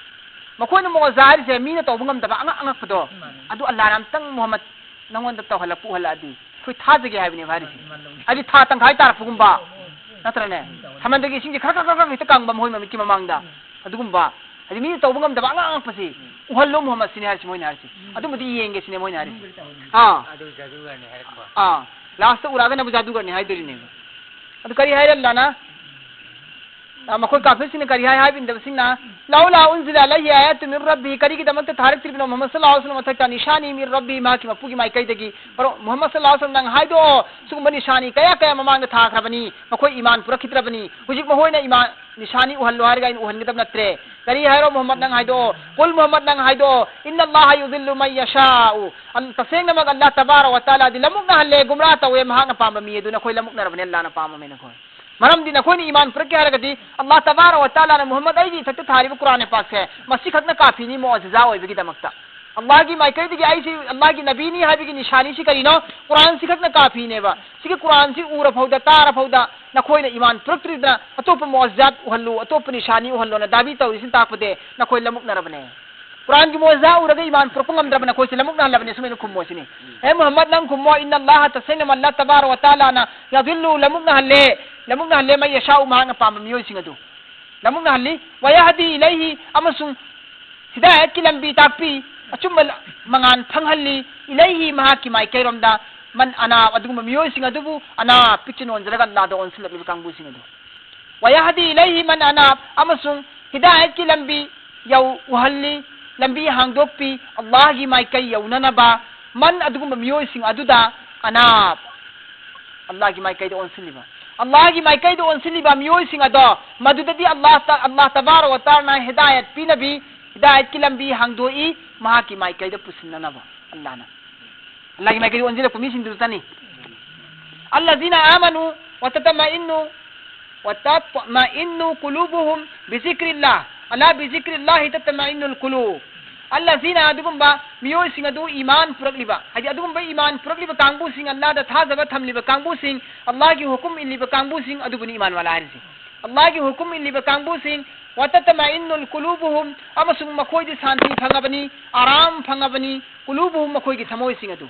ꯃꯈꯣꯏꯅ ꯃꯣꯖꯤꯖꯥ ꯍꯥꯏꯔꯤꯁꯦ ꯃꯤꯅ ꯇꯧꯕ ꯉꯝꯗꯕ ꯑꯉꯛ ꯑꯉꯛꯄꯗꯣ, ꯑꯗꯨ ꯑꯜꯂꯥꯍꯅ ꯑꯝꯇꯪ ꯃꯨꯍꯝꯃꯗ ꯅꯪꯉꯣꯟꯗ ꯇꯧꯍꯜꯂꯛꯄ ꯎꯍꯜꯂꯛꯑꯗꯤ ꯑꯩꯈꯣꯏ ꯊꯥꯖꯒꯦ ꯍꯥꯏꯕꯅꯦꯕ ꯍꯥꯏꯔꯤꯁꯦ꯫ ꯍꯥꯏꯗꯤ ꯊꯥ ꯇꯪꯈꯥꯏ ꯇꯥꯔꯛꯄꯒꯨꯝꯕ, ꯅꯠꯇ꯭ꯔꯅꯦ? ꯁꯃꯟꯗꯒꯤ ꯏꯁꯤꯡꯁꯦ ꯈꯔ ꯈꯔ ꯈꯔ ꯈꯔ ꯍꯦꯛꯇ ꯀꯪꯕ ꯃꯈꯣꯏ ꯃꯃꯤꯠꯀꯤ ꯃꯃꯥꯡꯗ꯫ ꯑꯗꯨꯒꯨꯝꯕ, ꯍꯥꯏꯗꯤ ꯃꯤꯅ ꯇꯧꯕ ꯉꯝꯗꯕ ꯑꯉꯛ ꯑꯉꯛꯄꯁꯦ ꯎꯍꯜꯂꯣ ꯃꯨꯍꯝꯃꯗ, ꯁꯤꯅꯦ ꯍꯥꯏꯔꯤꯁꯦ ꯃꯣꯏꯅ ꯍꯥꯏꯔꯤꯁꯦ꯫ ꯑꯗꯨꯝꯕꯗꯤ ꯌꯦꯡꯒꯦ ꯁꯤꯅꯦ ꯃꯣꯏꯅ ꯍꯥꯏꯔꯤꯁꯦ꯫ ꯑꯥ꯫ ꯑꯗꯨ ꯖꯥꯗꯨꯒꯔꯅꯤ ꯍꯥꯏꯔꯛꯄ꯫ ꯑꯥ꯫ ꯂꯥꯁꯇ ꯎꯔꯛꯑꯒꯅꯕꯨ ꯖꯥꯗꯨꯒꯔꯅꯤ ꯍꯥꯏꯗꯣꯔꯤꯅꯦꯕ꯫ ꯑꯗꯨ ꯀꯔꯤ ꯍꯥꯏꯔꯦ ꯑꯜꯂꯥꯅ? ꯑ, ꯃꯈꯣꯏ ꯀꯥꯐꯤꯔꯁꯤꯡꯅ ꯀꯔꯤ ꯍꯥꯏ ꯍꯥꯏꯕ ꯏꯟꯗꯕꯁꯤꯡꯅ, "ꯂꯧꯂꯥ ꯎꯟꯖꯤꯂꯥ ꯑꯂꯩꯍꯤ ꯑꯥꯌꯥꯇꯨ ꯃꯤꯔ ꯔꯕꯤꯍꯤ", ꯀꯔꯤꯒꯤꯗꯃꯛꯇ ꯊꯥꯔꯛꯇ꯭ꯔꯤꯕꯅꯣ ꯃꯨꯍꯝꯃꯗ ꯁꯜꯂꯜꯂꯥꯍꯨ ꯑꯂꯩꯍꯤ ꯋꯁꯜꯂꯝ ꯃꯊꯛꯇ, "ꯅꯤꯁꯥꯅꯤ ꯃꯤꯔ ꯔꯕꯤꯍꯤ", ꯃꯍꯥꯛꯀꯤ ꯃꯄꯨꯒꯤ ꯃꯥꯏꯀꯩꯗꯒꯤ? ꯃꯨꯍꯝꯃꯗ ꯁꯜꯂꯜꯂꯥꯍꯨ ꯑꯂꯩꯍꯤ ꯋꯁꯜꯂꯝ, ꯅꯪ ꯍꯥꯏꯗꯣꯛꯑꯣ, ꯁꯤꯒꯨꯝꯕ ꯅꯤꯁꯥꯅꯤ ꯀꯌꯥ ꯀꯌꯥ ꯃꯃꯥꯡꯗ ꯊꯥꯈ꯭ꯔꯕꯅꯤ, ꯃꯈꯣꯏ ꯏꯃꯥꯟ ꯄꯨꯔꯛꯈꯤꯗ꯭ꯔꯕꯅꯤ, ꯍꯧꯖꯤꯛ ꯃꯈꯣꯏꯅ ꯏꯃꯥꯟ, ꯅꯤꯁꯥꯅꯤ ꯎꯍꯜꯂꯣ ꯍꯥꯏꯔꯒ ꯑꯩꯅ ꯎꯍꯟꯒꯗꯕ ꯅꯠꯇ꯭ꯔꯦ꯫ ꯀꯔꯤ ꯍꯥꯏꯔꯣ ꯃꯨꯍꯝꯃꯗ, ꯅꯪ ꯍꯥꯏꯗꯣꯛꯑꯣ, "ꯀꯨꯜ", ꯃꯨꯍꯝꯃꯗ, ꯅꯪ ꯍꯥꯏꯗꯣꯛꯑꯣ, "ꯏꯟꯅ ꯑꯜꯂꯥꯍ ꯌꯨꯗꯤꯜꯂꯨ ꯃꯟ ꯌꯁꯥꯎ", ꯑꯜ-, ꯇꯁꯦꯡꯅꯃꯛ ꯑꯜꯂꯥꯍ ꯇꯕꯥꯔꯛ ꯋ ꯇꯥꯂꯥꯗꯤ ꯂꯃꯨꯛꯅꯍꯜꯂꯦ, ꯒꯨꯝꯔꯥ ꯇꯧꯋꯦ, ꯃꯍꯥꯛꯅ ꯄꯥꯝꯕ ꯃꯤ ꯑꯗꯨ꯫ ꯅꯈꯣꯏ ꯂꯃꯨꯛꯅꯔꯕꯅꯦ, ꯑꯜꯂꯥꯍꯅ ꯄꯥꯝꯕ ꯃꯤ ꯅꯈꯣꯏ꯫ ꯃꯔꯝꯗꯤ ꯅꯈꯣꯏꯅ ꯏꯃꯥꯟ ꯄꯨꯔꯛꯀꯦ ꯍꯥꯏꯔꯒꯗꯤ, ꯑꯜꯂꯥꯍ ꯇꯕꯥꯔꯛ ꯋ ꯇꯥꯂꯥꯅ ꯃꯨꯍꯝꯃꯗ ꯑꯩꯒꯤ ꯏꯊꯛꯇ ꯊꯥꯔꯤꯕ ꯀꯨꯔꯥꯟ ꯄꯥꯛꯁꯦ ꯃꯁꯤꯈꯛꯅ ꯀꯥꯐꯤꯅꯤ ꯃꯨꯑꯖꯤꯖꯥ ꯑꯣꯏꯕꯒꯤꯗꯃꯛꯇ꯫ ꯑꯜꯂꯥꯍꯒꯤ ꯃꯥꯏꯀꯩꯗꯒꯤ ꯑꯩꯁꯤ ꯑꯜꯂꯥꯍꯒꯤ ꯅꯕꯤꯅꯤ ꯍꯥꯏꯕꯒꯤ ꯅꯤꯁꯥꯅꯤꯁꯤ ꯀꯔꯤꯅꯣ? ꯀꯨꯔꯥꯟꯁꯤꯈꯛꯅ ꯀꯥꯐꯤꯅꯦꯕ꯫ ꯁꯤꯒꯤ ꯀꯨꯔꯥꯟꯁꯤ ꯎꯔ ꯐꯥꯎꯗ, ꯇꯥꯔ ꯐꯥꯎꯗ ꯅꯈꯣꯏꯅ ꯏꯃꯥꯟ ꯄꯨꯔꯛꯇ꯭ꯔꯤꯗꯅ ꯑꯇꯣꯞꯄ ꯃꯨꯑꯖꯤꯖꯥꯠ ꯎꯍꯜꯂꯨ, ꯑꯇꯣꯞꯄ ꯅꯤꯁꯥꯅꯤ ꯎꯍꯜꯂꯣꯅ ꯗꯥꯕꯤ ꯇꯧꯔꯤꯁꯤꯅ ꯇꯥꯛꯄꯗꯤ ꯅꯈꯣꯏ ꯂꯃꯨꯛꯅꯔꯕꯅꯦ꯫ ꯀꯨꯔꯥꯟꯒꯤ ꯃꯨꯑꯖꯤꯖꯥ ꯎꯔꯒ ꯏꯃꯥꯟ ꯄꯨꯔꯛꯄ ꯉꯝꯗ꯭ꯔꯕ ꯅꯈꯣꯏꯁꯦ ꯂꯃꯨꯛꯅꯍꯜꯂꯕꯅꯦ, ꯁꯨꯃꯥꯏꯅ ꯈꯨꯝꯃꯣ ꯁꯤꯅꯤ꯫ ꯍꯦ ꯃꯨꯍꯝꯃꯗ, ꯅꯪ ꯈꯨꯝꯃꯣ, "ꯏꯟꯅ ꯑꯜꯂꯥꯍ ꯇꯁꯦꯡꯅ ꯑꯜꯂꯥꯍ ꯇꯕꯥꯔꯛ ꯋ ꯇꯥꯂꯥꯅ ꯌꯥꯗꯤꯜꯂꯨ ꯂꯃꯨꯛꯅꯍꯜꯂꯦ, ꯂꯃꯨꯛꯅꯍꯜꯂꯦ ꯃꯩ ꯌꯁꯥꯎ ꯃꯍꯥꯛꯅ ꯄꯥꯝꯕ ꯃꯤꯑꯣꯏꯁꯤꯡ ꯑꯗꯨ ꯂꯃꯨꯛꯅꯍꯜꯂꯤ, ꯋꯌꯥꯍꯗꯤ ꯏꯂꯩꯍꯤ ꯑꯃꯁꯨꯡ ꯍꯤꯗꯥꯌꯠꯀꯤ ꯂꯝꯕꯤ ꯇꯥꯛꯄꯤ, ꯑꯆꯨꯝꯕ ꯃꯉꯥꯜ ꯐꯪꯍꯜꯂꯤ, ꯏꯂꯩꯍꯤ ꯃꯍꯥꯛꯀꯤ ꯃꯥꯏꯀꯩꯔꯣꯝꯗ, ꯃꯟ ꯑꯅꯥꯕ ꯑꯗꯨꯒꯨꯝꯕ ꯃꯤꯑꯣꯏꯁꯤꯡ ꯑꯗꯨꯕꯨ ꯑꯅꯥꯕ ꯄꯤꯛꯆ ꯅꯣꯟꯖꯔꯒ ꯑꯜꯂꯥꯍꯗ ꯑꯣꯟꯁꯤꯜꯂꯛꯂꯤꯕ ꯀꯥꯡꯕꯨꯁꯤꯡ ꯑꯗꯨ꯫ ꯋꯌꯥꯍꯗꯤ ꯏꯂꯩꯍꯤ ꯃꯟ ꯑꯅꯥꯕ ꯑꯃꯁꯨꯡ ꯍꯤꯗꯥꯌꯠꯀꯤ ꯂꯝꯕꯤ ꯌꯧ ꯎꯍꯜꯂꯤ, ꯂꯝꯕꯤ ꯍꯥꯡꯗꯣꯛꯄꯤ, ꯑꯜꯂꯥꯍꯒꯤ ꯃꯥꯏꯀꯩ ꯌꯧꯅꯅꯕ꯫ ꯃꯟ ꯑꯗꯨꯒꯨꯝꯕ ꯃꯤꯑꯣꯏꯁꯤꯡ ꯑꯗꯨꯗ ꯑꯅꯥꯕ ꯑꯜꯂꯥꯍꯒꯤ ꯃꯥꯏꯀꯩꯗ ꯑꯣꯟꯁꯤꯜꯂꯤꯕ꯫ ꯑꯜꯂꯥꯍꯒꯤ ꯃꯥꯏꯀꯩꯗ ꯑꯣꯟꯁꯤꯜꯂꯤꯕ ꯃꯤꯑꯣꯏꯁꯤꯡ ꯑꯗꯣ ꯃꯗꯨꯗꯗꯤ ꯑꯜꯂꯥꯍ ꯇ-, ꯑꯜꯂꯥꯍ ꯇꯕꯥꯔꯛ ꯋ ꯇꯥꯂꯥꯅ ꯍꯤꯗꯥꯌꯠ ꯄꯤꯅꯕꯤ, ꯍꯤꯗꯥꯌꯠꯀꯤ ꯂꯝꯕꯤ ꯍꯥꯡꯗꯣꯛꯏ, ꯃꯍꯥꯛꯀꯤ ꯃꯥꯏꯀꯩꯗ ꯄꯨꯁꯤꯟꯅꯅꯕ ꯑꯜꯂꯥꯍꯅ꯫ ꯑꯜꯂꯥꯍꯒꯤ ꯃꯥꯏꯀꯩꯗ ꯑꯣꯟꯁꯤꯜꯂꯛꯄ ꯃꯤꯁꯤꯡꯗꯨꯗꯅꯤ꯫ "ꯑꯜꯂꯖꯤꯅ ꯑꯥꯃꯅꯨ ꯋ ꯇꯇꯃꯏꯟꯅꯨ ꯋ ꯇꯇꯃꯏꯟꯅꯨ ꯀꯨꯂꯨꯕꯨꯍꯨꯝ ꯕꯤꯖꯤꯀ꯭ꯔꯤꯜꯂꯥꯍ, ꯑꯂꯥ ꯕꯤꯖꯤꯀ꯭ꯔꯤꯜꯂꯥꯍꯤ ꯇꯇꯃꯏꯟꯅꯨꯜ ꯀꯨꯂꯨꯕ"꯫ "ꯑꯜꯂꯖꯤꯅ", ꯑꯗꯨꯒꯨꯝꯕ ꯃꯤꯑꯣꯏꯁꯤꯡ ꯑꯗꯨ ꯏꯃꯥꯟ ꯄꯨꯔꯛꯂꯤꯕ, ꯍꯥꯏꯗꯤ ꯑꯗꯨꯒꯨꯝꯕ ꯏꯃꯥꯟ ꯄꯨꯔꯛꯂꯤꯕ ꯀꯥꯡꯕꯨꯁꯤꯡ, ꯑꯜꯂꯥꯍꯗ ꯊꯥꯖꯕ ꯊꯝꯂꯤꯕ ꯀꯥꯡꯕꯨꯁꯤꯡ, ꯑꯜꯂꯥꯍꯒꯤ ꯍꯨꯀꯨꯝ ꯏꯜꯂꯤꯕ ꯀꯥꯡꯕꯨꯁꯤꯡ ꯑꯗꯨꯕꯨꯅꯤ ꯏꯃꯥꯟ ꯋꯥꯂꯥ ꯍꯥꯏꯔꯤꯁꯦ꯫ ꯑꯜꯂꯥꯍꯒꯤ ꯍꯨꯀꯨꯝ ꯏꯜꯂꯤꯕ ꯀꯥꯡꯕꯨꯁꯤꯡ, "ꯋ ꯇꯇꯃꯏꯟꯅꯨꯜ ꯀꯨꯂꯨꯕꯨꯍꯨꯝ", ꯑꯃꯁꯨꯡ ꯃꯈꯣꯏꯗꯤ ꯁꯥꯟꯇꯤ ꯐꯪꯉꯕꯅꯤ, ꯑꯔꯥꯝ ꯐꯪꯉꯕꯅꯤ, "ꯀꯨꯂꯨꯕꯨꯍꯨꯝ", ꯃꯈꯣꯏꯒꯤ ꯊꯃꯣꯏꯁꯤꯡ ꯑꯗꯨ꯫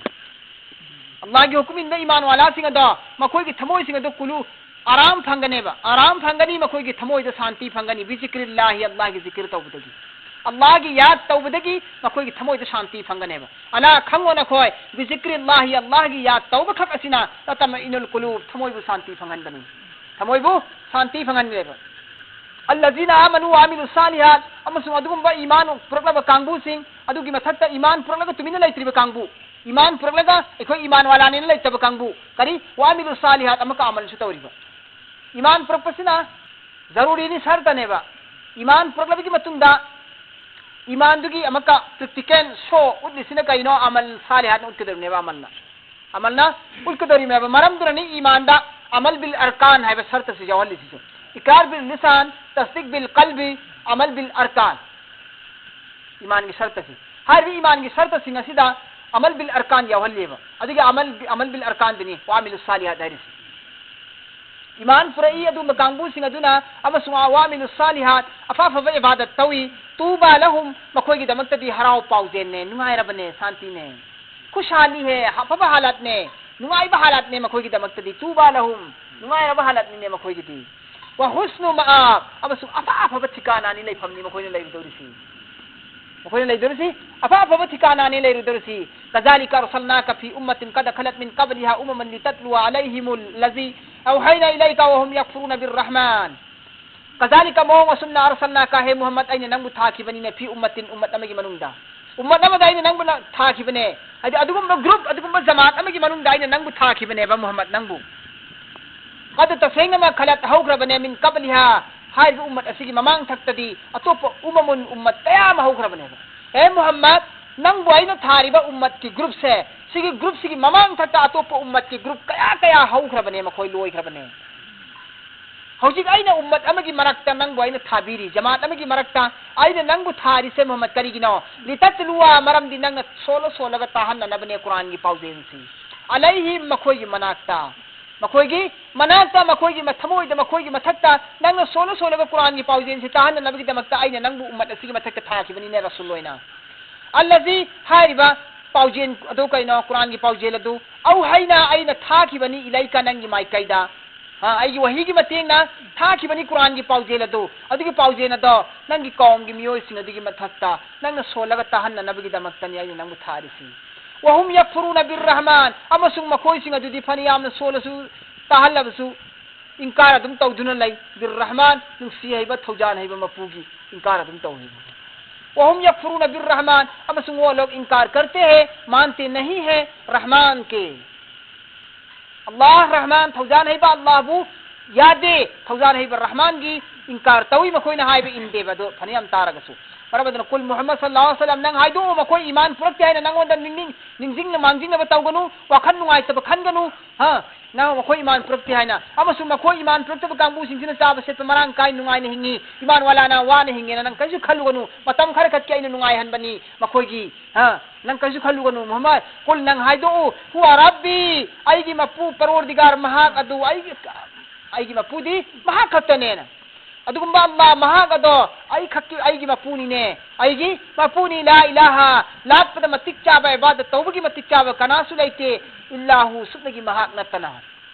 ꯑꯜꯂꯥꯍꯒꯤ ꯍꯨꯀꯨꯝ ꯏꯟꯕ ꯏꯃꯥꯟ ꯋꯥꯂꯥꯁꯤꯡ ꯑꯗꯣ ꯃꯈꯣꯏꯒꯤ ꯊꯃꯣꯏꯁꯤꯡ ꯑꯗꯨ ꯀꯨꯂꯨ ꯑꯔꯥꯝ ꯐꯪꯒꯅꯦꯕ, ꯑꯔꯥꯝ ꯐꯪꯒꯅꯤ, ꯃꯈꯣꯏꯒꯤ ꯊꯃꯣꯏꯗ ꯁꯥꯟꯇꯤ ꯐꯪꯒꯅꯤ꯫ ꯕꯤꯖꯤꯀ꯭ꯔꯤꯜꯂꯥꯍꯤ, ꯑꯜꯂꯥꯍꯒꯤ ꯖꯤꯀꯤꯔ ꯇꯧꯕꯗꯒꯤ, ꯑꯜꯂꯥꯍꯒꯤ ꯌꯥꯗ ꯇꯧꯕꯗꯒꯤ ꯃꯈꯣꯏꯒꯤ ꯊꯃꯣꯏꯗ ꯁꯥꯟꯇꯤ ꯐꯪꯒꯅꯦꯕ꯫ ꯑꯂꯥ, ꯈꯪꯉꯣ ꯅꯈꯣꯏ, ꯕꯤꯖꯤꯀ꯭ꯔꯤꯜꯂꯥꯍꯤ, ꯑꯜꯂꯥꯍꯒꯤ ꯌꯥꯗ ꯇꯧꯕ ꯈꯛ ꯑꯁꯤꯅ ꯇꯇꯃꯏꯟꯅꯨꯜ ꯀꯨꯂꯨꯕ, ꯊꯃꯣꯏꯕꯨ ꯁꯥꯟꯇꯤ ꯐꯪꯍꯟꯕꯅꯤ, ꯊꯃꯣꯏꯕꯨ ꯁꯥꯟꯇꯤ ꯐꯪꯍꯟꯒꯅꯦꯕ꯫ "ꯑꯜꯂꯖꯤꯅ ꯑꯥꯃꯅꯨ ꯋ ꯑꯃꯤꯂꯨ ꯁꯥꯂꯤꯍꯥꯠ", ꯑꯃꯁꯨꯡ ꯑꯗꯨꯒꯨꯝꯕ ꯏꯃꯥꯟ ꯄꯨꯔꯛꯂꯕ ꯀꯥꯡꯕꯨꯁꯤꯡ, ꯑꯗꯨꯒꯤ ꯃꯊꯛꯇ ꯏꯃꯥꯟ ꯄꯨꯔꯛꯂꯒ ꯇꯨꯃꯤꯟꯅ ꯂꯩꯇ꯭ꯔꯤꯕ ꯀꯥꯡꯕꯨ, ꯏꯃꯥꯟ ꯄꯨꯔꯛꯂꯒ ꯑꯩꯈꯣꯏ ꯏꯃꯥꯟ ꯋꯥꯂꯥꯅꯦꯅ ꯂꯩꯇꯕ ꯀꯥꯡꯕꯨ, ꯀꯔꯤ? "ꯋ ꯑꯃꯤꯂꯨ ꯁꯥꯂꯤꯍꯥꯠ", ꯑꯃꯨꯛꯀ ꯑꯃꯜꯁꯨ ꯇꯧꯔꯤꯕ꯫ ꯏꯃꯥꯟ ꯄꯨꯔꯛꯄꯁꯤꯅ ꯖꯔꯨꯔꯤꯅꯤ, ꯁꯔꯇꯅꯦꯕ꯫ ꯏꯃꯥꯟ ꯄꯨꯔꯛꯂꯕꯒꯤ ꯃꯇꯨꯡꯗ ꯏꯃꯥꯟꯗꯨꯒꯤ ꯑꯃꯨꯛꯀ ꯄ꯭ꯔꯦꯛꯇꯤꯀꯦꯜ ꯁꯣ ꯎꯠꯂꯤꯁꯤꯅ ꯀꯩꯅꯣ? ꯑꯃꯜ ꯁꯥꯂꯤꯍꯥꯠꯅ ꯎꯠꯀꯗꯧꯔꯤꯕꯅꯦꯕ, ꯑꯃꯜꯅ꯫ ꯑꯃꯜꯅ ꯎꯠꯀꯗꯧꯔꯤꯕꯅꯦꯕ꯫ ꯃꯔꯝꯗꯨꯅꯅꯤ ꯏꯃꯥꯟꯗ ꯑꯃꯜ ꯕꯤꯜ ꯑꯔꯀꯥꯟ ꯍꯥꯏꯕ ꯁꯔꯇꯁꯤ ꯌꯥꯎꯍꯜꯂꯤ ꯁꯤꯁꯨ꯫ ꯏꯀ꯭ꯔꯥꯔ ꯕꯤꯜ ꯂꯤꯁꯥꯟ, ꯇꯁꯗꯤꯛ ꯕꯤꯜ ꯀꯜꯕꯤ, ꯑꯃꯜ ꯕꯤꯜ ꯑꯔꯀꯥꯟ꯫ ꯏꯃꯥꯟꯒꯤ ꯁꯔꯇꯁꯤ꯫ ꯍꯥꯏꯔꯤꯕ ꯏꯃꯥꯟꯒꯤ ꯁꯔꯇꯁꯤꯡ ꯑꯁꯤꯗ ꯑꯃꯜ ꯕꯤꯜ ꯑꯔꯀꯥꯟ ꯌꯥꯎꯍꯜꯂꯤꯕ꯫ ꯑꯗꯨꯒꯤ ꯑꯃꯜ, ꯑꯃꯜ ꯕꯤꯜ ꯑꯔꯀꯥꯟꯗꯨꯅꯤ ꯋꯥꯃꯤꯂꯨ ꯁꯥꯂꯤꯍꯥꯠ ꯍꯥꯏꯔꯤꯁꯤ꯫ ꯏꯃꯥꯟ ꯄꯨꯔꯛꯏ ꯑꯗꯨꯒꯨꯝꯕ ꯀꯥꯡꯕꯨꯁꯤꯡ ꯑꯗꯨꯅ ꯑꯃꯁꯨꯡ ꯋꯥꯃꯤꯂꯨ ꯁꯥꯂꯤꯍꯥꯠ, ꯑꯐ ꯑꯐꯕ ꯏꯕꯥꯗꯠ ꯇꯧꯏ꯫ ꯇꯨꯕꯥ ꯂꯍꯨꯝ, ꯃꯈꯣꯏꯒꯤꯗꯃꯛꯇꯗꯤ ꯍꯔꯥꯎ ꯄꯥꯎꯖꯦꯜꯅꯦ, ꯅꯨꯡꯉꯥꯏꯔꯕꯅꯦ, ꯁꯥꯟꯇꯤꯅꯦ꯫ ꯈꯨꯁꯥꯂꯤ ꯍꯦ, ꯑꯐꯕ ꯍꯥꯂꯥꯠꯅꯦ, ꯅꯨꯡꯉꯥꯏꯕ ꯍꯥꯂꯥꯠꯅꯦ ꯃꯈꯣꯏꯒꯤꯗꯃꯛꯇꯗꯤ꯫ ꯇꯨꯕꯥ ꯂꯍꯨꯝ, ꯅꯨꯡꯉꯥꯏꯔꯕ ꯍꯥꯂꯥꯠꯅꯤꯅꯦ ꯃꯈꯣꯏꯒꯤꯗꯤ꯫ ꯋꯥ ꯍꯨꯁꯅꯨ ꯃꯥꯑꯥꯕ, ꯑꯃꯁꯨꯡ ꯑꯐ ꯑꯐꯕ ꯊꯤꯀꯥꯅꯥꯅꯤ ꯂꯩꯐꯝꯅꯤ ꯃꯈꯣꯏꯅ ꯂꯩꯔꯨꯗꯧꯔꯤꯁꯤ꯫ ꯃꯈꯣꯏꯅ ꯂꯩꯗꯧꯔꯤꯁꯤ ꯑꯐ ꯑꯐꯕ ꯊꯤꯀꯥꯅꯥꯅꯤ ꯂꯩꯔꯨꯗꯧꯔꯤꯁꯤ꯫ ꯀꯖꯥꯂꯤꯀ ꯑꯔꯁꯜꯅꯥꯀ ꯐꯤ ꯎꯝꯃꯇꯤꯟ ꯀꯗ ꯈꯂꯠ ꯃꯤꯟ ꯀꯕꯂꯤꯍꯥ ꯎꯃꯃꯟ ꯂꯤꯇꯠꯂꯨꯋꯥ ꯑꯂꯩꯍꯤꯃꯨꯜ ꯂꯖꯤ ꯑꯧꯍꯩꯅꯥ ꯏꯂꯩꯀ ꯋꯥꯍꯨꯝ ꯌꯛꯐꯨꯔꯨꯅ ꯕꯤꯔ ꯔꯍꯃꯥꯟ꯫ ꯀꯖꯥꯂꯤꯀ ꯃꯑꯣꯡ ꯑꯁꯨꯝꯅ ꯑꯔꯁꯜꯅꯥꯀ ꯍꯦ ꯃꯨꯍꯝꯃꯗ ꯑꯩꯅ ꯅꯪꯕꯨ ꯊꯥꯈꯤꯕꯅꯤꯅꯦ ꯐꯤ ꯎꯝꯃꯇꯤꯟ ꯎꯝꯃꯠ ꯑꯃꯒꯤ ꯃꯅꯨꯡꯗ꯫ ꯎꯝꯃꯠ ꯑꯃꯗ ꯑꯩꯅ ꯅꯪꯕꯨ ꯅ-, ꯊꯥꯈꯤꯕꯅꯦ꯫ ꯍꯥꯏꯗꯤ ꯑꯗꯨꯒꯨꯝꯕ ꯒ꯭ꯔꯨꯞ, ꯑꯗꯨꯒꯨꯝꯕ ꯖꯃꯥꯠ ꯑꯃꯒꯤ ꯃꯅꯨꯡꯗ ꯑꯩꯅ ꯅꯪꯕꯨ ꯊꯥꯈꯤꯕꯅꯦꯕ ꯃꯨꯍꯝꯃꯗ ꯅꯪꯕꯨ꯫ ꯑꯗꯨ ꯇꯁꯦꯡꯅꯃꯛ ꯈꯂꯠ ꯍꯧꯈ꯭ꯔꯕꯅꯦ ꯃꯤꯟ ꯀꯕꯂꯤꯍꯥ ꯍꯥꯏꯔꯤꯕ ꯎꯝꯃꯠ ꯑꯁꯤꯒꯤ ꯃꯃꯥꯡ ꯊꯛꯇꯗꯤ ꯑꯇꯣꯞꯄ ꯎꯃꯃꯨꯟ ꯎꯝꯃꯠ ꯀꯌꯥ ꯑꯃ ꯍꯧꯈ꯭ꯔꯕꯅꯦꯕ꯫ ꯍꯦ ꯃꯨꯍꯝꯃꯗ ꯅꯪꯕꯨ ꯑꯩꯅ ꯊꯥꯔꯤꯕ ꯎꯝꯃꯠꯀꯤ ꯒ꯭ꯔꯨꯞꯁꯦ ꯁꯤꯒꯤ ꯒ꯭ꯔꯨꯞꯁꯤꯒꯤ ꯃꯃꯥꯡ ꯊꯛꯇ ꯑꯇꯣꯞꯄ ꯎꯝꯃꯠꯀꯤ ꯒ꯭ꯔꯨꯞ ꯀꯌꯥ ꯀꯌꯥ ꯍꯧꯈ꯭ꯔꯕꯅꯦ ꯃꯈꯣꯏ ꯂꯣꯏꯈ꯭ꯔꯕꯅꯦ꯫ ꯍꯧꯖꯤꯛ ꯑꯩꯅ ꯎꯝꯃꯠ ꯑꯃꯒꯤ ꯃꯔꯛꯇ ꯅꯪꯕꯨ ꯑꯩꯅ ꯊꯥꯕꯤꯔꯤ, ꯖꯃꯥꯠ ꯑꯃꯒꯤ ꯃꯔꯛꯇ ꯑꯩꯅ ꯅꯪꯕꯨ ꯊꯥꯔꯤꯁꯦ ꯃꯨꯍꯝꯃꯗ ꯀꯔꯤꯒꯤꯅꯣ? ꯂꯤꯇꯠꯂꯨꯋꯥ ꯃꯔꯝꯗꯤ ꯅꯪꯅ ꯁꯣꯜꯂ ꯁꯣꯜꯂꯒ ꯇꯥꯍꯟꯅꯅꯕꯅꯦ ꯀꯨꯔꯥꯟꯒꯤ ꯄꯥꯎꯖꯦꯜꯁꯤ꯫ ꯑꯂꯩꯍꯤꯝ ꯃꯈꯣꯏꯒꯤ ꯃꯅꯥꯛꯇ꯫ ꯃꯈꯣꯏꯒꯤ ꯃꯅꯥꯛꯇ ꯃꯈꯣꯏꯒꯤ ꯃ-, ꯊꯃꯣꯏꯗ ꯃꯈꯣꯏꯒꯤ ꯃꯊꯛꯇ ꯅꯪꯅ ꯁꯣꯜꯂ ꯁꯣꯜꯂꯒ ꯀꯨꯔꯥꯟꯒꯤ ꯄꯥꯎꯖꯦꯜꯁꯤ ꯇꯥꯍꯟꯅꯅꯕꯒꯤꯗꯃꯛꯇ ꯑꯩꯅ ꯅꯪꯕꯨ ꯎꯝꯃꯠ ꯑꯁꯤꯒꯤ ꯃꯊꯛꯇ ꯊꯥꯈꯤꯕꯅꯤꯅꯦ ꯔꯁꯨꯜ ꯑꯣꯏꯅ꯫ ꯑꯜꯂꯖꯤ ꯍꯥꯏꯔꯤꯕ ꯄꯥꯎꯖꯦꯜ ꯑꯗꯨ ꯀꯩꯅꯣ? ꯀꯨꯔꯥꯟꯒꯤ ꯄꯥꯎꯖꯦꯜ ꯑꯗꯨ ꯑꯧꯍꯩꯅꯥ ꯑꯩꯅ ꯊꯥꯈꯤꯕꯅꯤ ꯏꯂꯩꯀ ꯅꯪꯒꯤ ꯃꯥꯏꯀꯩꯗ꯫ ꯑ, ꯑꯩꯒꯤ ꯋꯥꯍꯤꯒꯤ ꯃꯇꯦꯡꯅ ꯊꯥꯈꯤꯕꯅꯤ ꯀꯨꯔꯥꯟꯒꯤ ꯄꯥꯎꯖꯦꯜ ꯑꯗꯨ꯫ ꯑꯗꯨꯒꯤ ꯄꯥꯎꯖꯦꯜ ꯑꯗꯣ ꯅꯪꯒꯤ ꯀꯧꯝꯒꯤ ꯃꯤꯑꯣꯏꯁꯤꯡ ꯑꯗꯨꯒꯤ ꯃꯊꯛꯇ ꯅꯪꯅ ꯁꯣꯜꯂꯒ ꯇꯥꯍꯟꯅꯅꯕꯒꯤꯗꯃꯛꯇꯅꯤ ꯑꯩꯅ ꯅꯪꯕꯨ ꯊꯥꯔꯤꯁꯤ꯫ ꯋꯥꯍꯨꯝ ꯌꯛꯐꯨꯔꯨꯅ ꯕꯤꯔ ꯔꯍꯃꯥꯟ, ꯑꯃꯁꯨꯡ ꯃꯈꯣꯏꯁꯤꯡ ꯑꯗꯨꯗꯤ ꯐꯅꯌꯥꯝꯅ ꯁꯣꯜꯂꯁꯨ ꯇꯥꯍꯜꯂꯕꯁꯨ ꯏꯟꯀꯥꯔ ꯑꯗꯨꯝ ꯇꯧꯗꯨꯅ ꯂꯩ꯫ ꯕꯤꯔ ꯔꯍꯃꯥꯟ, ꯅꯨꯡꯁꯤ ꯍꯩꯕ, ꯊꯧꯖꯥꯜ ꯍꯩꯕ ꯃꯄꯨꯒꯤ ꯏꯟꯀꯥꯔ ꯑꯗꯨꯝ ꯇꯧꯏ꯫ ꯋꯥꯍꯨꯝ ꯌꯛꯐꯨꯔꯨꯅ ꯕꯤꯔ ꯔꯍꯃꯥꯟ, ꯑꯃꯁꯨꯡ ꯋꯥ ꯂꯣꯛ ꯏꯟꯀꯥꯔ ꯀꯔꯇꯦ ꯍꯦ, ꯃꯥꯟꯇꯦ ꯅꯍꯤ ꯍꯦ ꯔꯍꯃꯥꯟ ꯀꯦ꯫ ꯑꯜꯂꯥꯍ ꯔꯍꯃꯥꯟ, ꯊꯧꯖꯥꯜ ꯍꯩꯕ ꯑꯜꯂꯥꯍꯕꯨ ꯌꯥꯗꯦ, ꯊꯧꯖꯥꯜ ꯍꯩꯕ ꯔꯍꯃꯥꯟꯒꯤ ꯏꯟꯀꯥꯔ ꯇꯧꯏ, ꯃꯈꯣꯏꯅ ꯍꯥꯏꯕ ꯏꯟꯗꯦꯕ꯫ ꯑꯗꯣ ꯐꯅꯌꯥꯝ ꯇꯥꯔꯒꯁꯨ, ꯃꯔꯝ ꯑꯗꯨꯅ ꯀꯨꯜ ꯃꯨꯍꯝꯃꯗ ꯁꯜꯂꯜꯂꯥꯍꯨ ꯑꯂꯩꯍꯤ ꯋꯥꯁꯜꯂꯝ, ꯅꯪ ꯍꯥꯏꯗꯣꯛꯑꯣ, ꯃꯈꯣꯏ ꯏꯃꯥꯟ ꯄꯨꯔꯛꯇꯦ ꯍꯥꯏꯅ ꯅꯪꯉꯣꯟꯗ ꯅꯤꯡꯅꯤꯡ-, ꯅꯤꯡꯁꯤꯡꯅ ꯃꯥꯡꯖꯤꯡꯅꯕ ꯇꯧꯒꯅꯨ, ꯋꯥꯈꯜ ꯅꯨꯡꯉꯥꯏꯇꯕ ꯈꯟꯒꯅꯨ꯫ ꯍꯥ? ꯅꯪ ꯃꯈꯣꯏ ꯏꯃꯥꯟ ꯄꯨꯔꯛꯇꯦ ꯍꯥꯏꯅ, ꯑꯃꯁꯨꯡ ꯃꯈꯣꯏ ꯏꯃꯥꯟ ꯄꯨꯔꯛꯇꯕ ꯀꯥꯡꯕꯨꯁꯤꯡꯁꯤꯅ ꯆꯥꯕ ꯁꯦꯠꯄ ꯃꯔꯥꯡ ꯀꯥꯏ ꯅꯨꯡꯉꯥꯏꯅ ꯍꯤꯡꯉꯤ, ꯏꯃꯥꯟ ꯋꯥꯂꯥꯅ ꯋꯥꯅ ꯍꯤꯡꯉꯦꯅ ꯅꯪ ꯀꯔꯤꯁꯨ ꯈꯜꯂꯨꯒꯅꯨ꯫ ꯃꯇꯝ ꯈꯔ ꯈꯛꯀꯤ ꯑꯩꯅ ꯅꯨꯡꯉꯥꯏꯍꯟꯕꯅꯤ ꯃꯈꯣꯏꯒꯤ, ꯍꯥ? ꯅꯪ ꯀꯔꯤꯁꯨ ꯈꯜꯂꯨꯒꯅꯨ ꯃꯨꯍꯝꯃꯗ꯫ ꯀꯨꯜ, ꯅꯪ ꯍꯥꯏꯗꯣꯛꯎ, ꯍꯨꯋ ꯔꯕꯤ, ꯑꯩꯒꯤ ꯃꯄꯨ ꯄꯔꯣꯔꯗꯤꯒꯥꯔ ꯃꯍꯥꯛ ꯑꯗꯨ ꯑꯩꯒꯤ, ꯑꯩꯒꯤ ꯃꯄꯨꯗꯤ ꯃꯍꯥꯛ ꯈꯛꯇꯅꯦꯅ꯫ ꯑꯗꯨꯒꯨꯝꯕ ꯑꯜꯂꯥꯍ ꯃꯍꯥꯛ ꯑꯗꯣ ꯑꯩ ꯈꯛꯀꯤ, ꯑꯩꯒꯤ ꯃꯄꯨꯅꯤꯅꯦ, ꯑꯩꯒꯤ ꯃꯄꯨꯅꯤ, ꯂꯥ ꯏꯂꯥꯍ, ꯂꯥꯠꯄꯗ ꯃꯇꯤꯛ ꯆꯥꯕ, ꯏꯕꯥꯗꯠ ꯇꯧꯕꯒꯤ ꯃꯇꯤꯛ ꯆꯥꯕ ꯀꯅꯥꯁꯨ ꯂꯩꯇꯦ, ꯏꯜꯂꯥꯍꯨ, ꯁꯨꯞꯅꯒꯤ ꯃꯍꯥꯛ ꯅꯠꯇꯅ꯫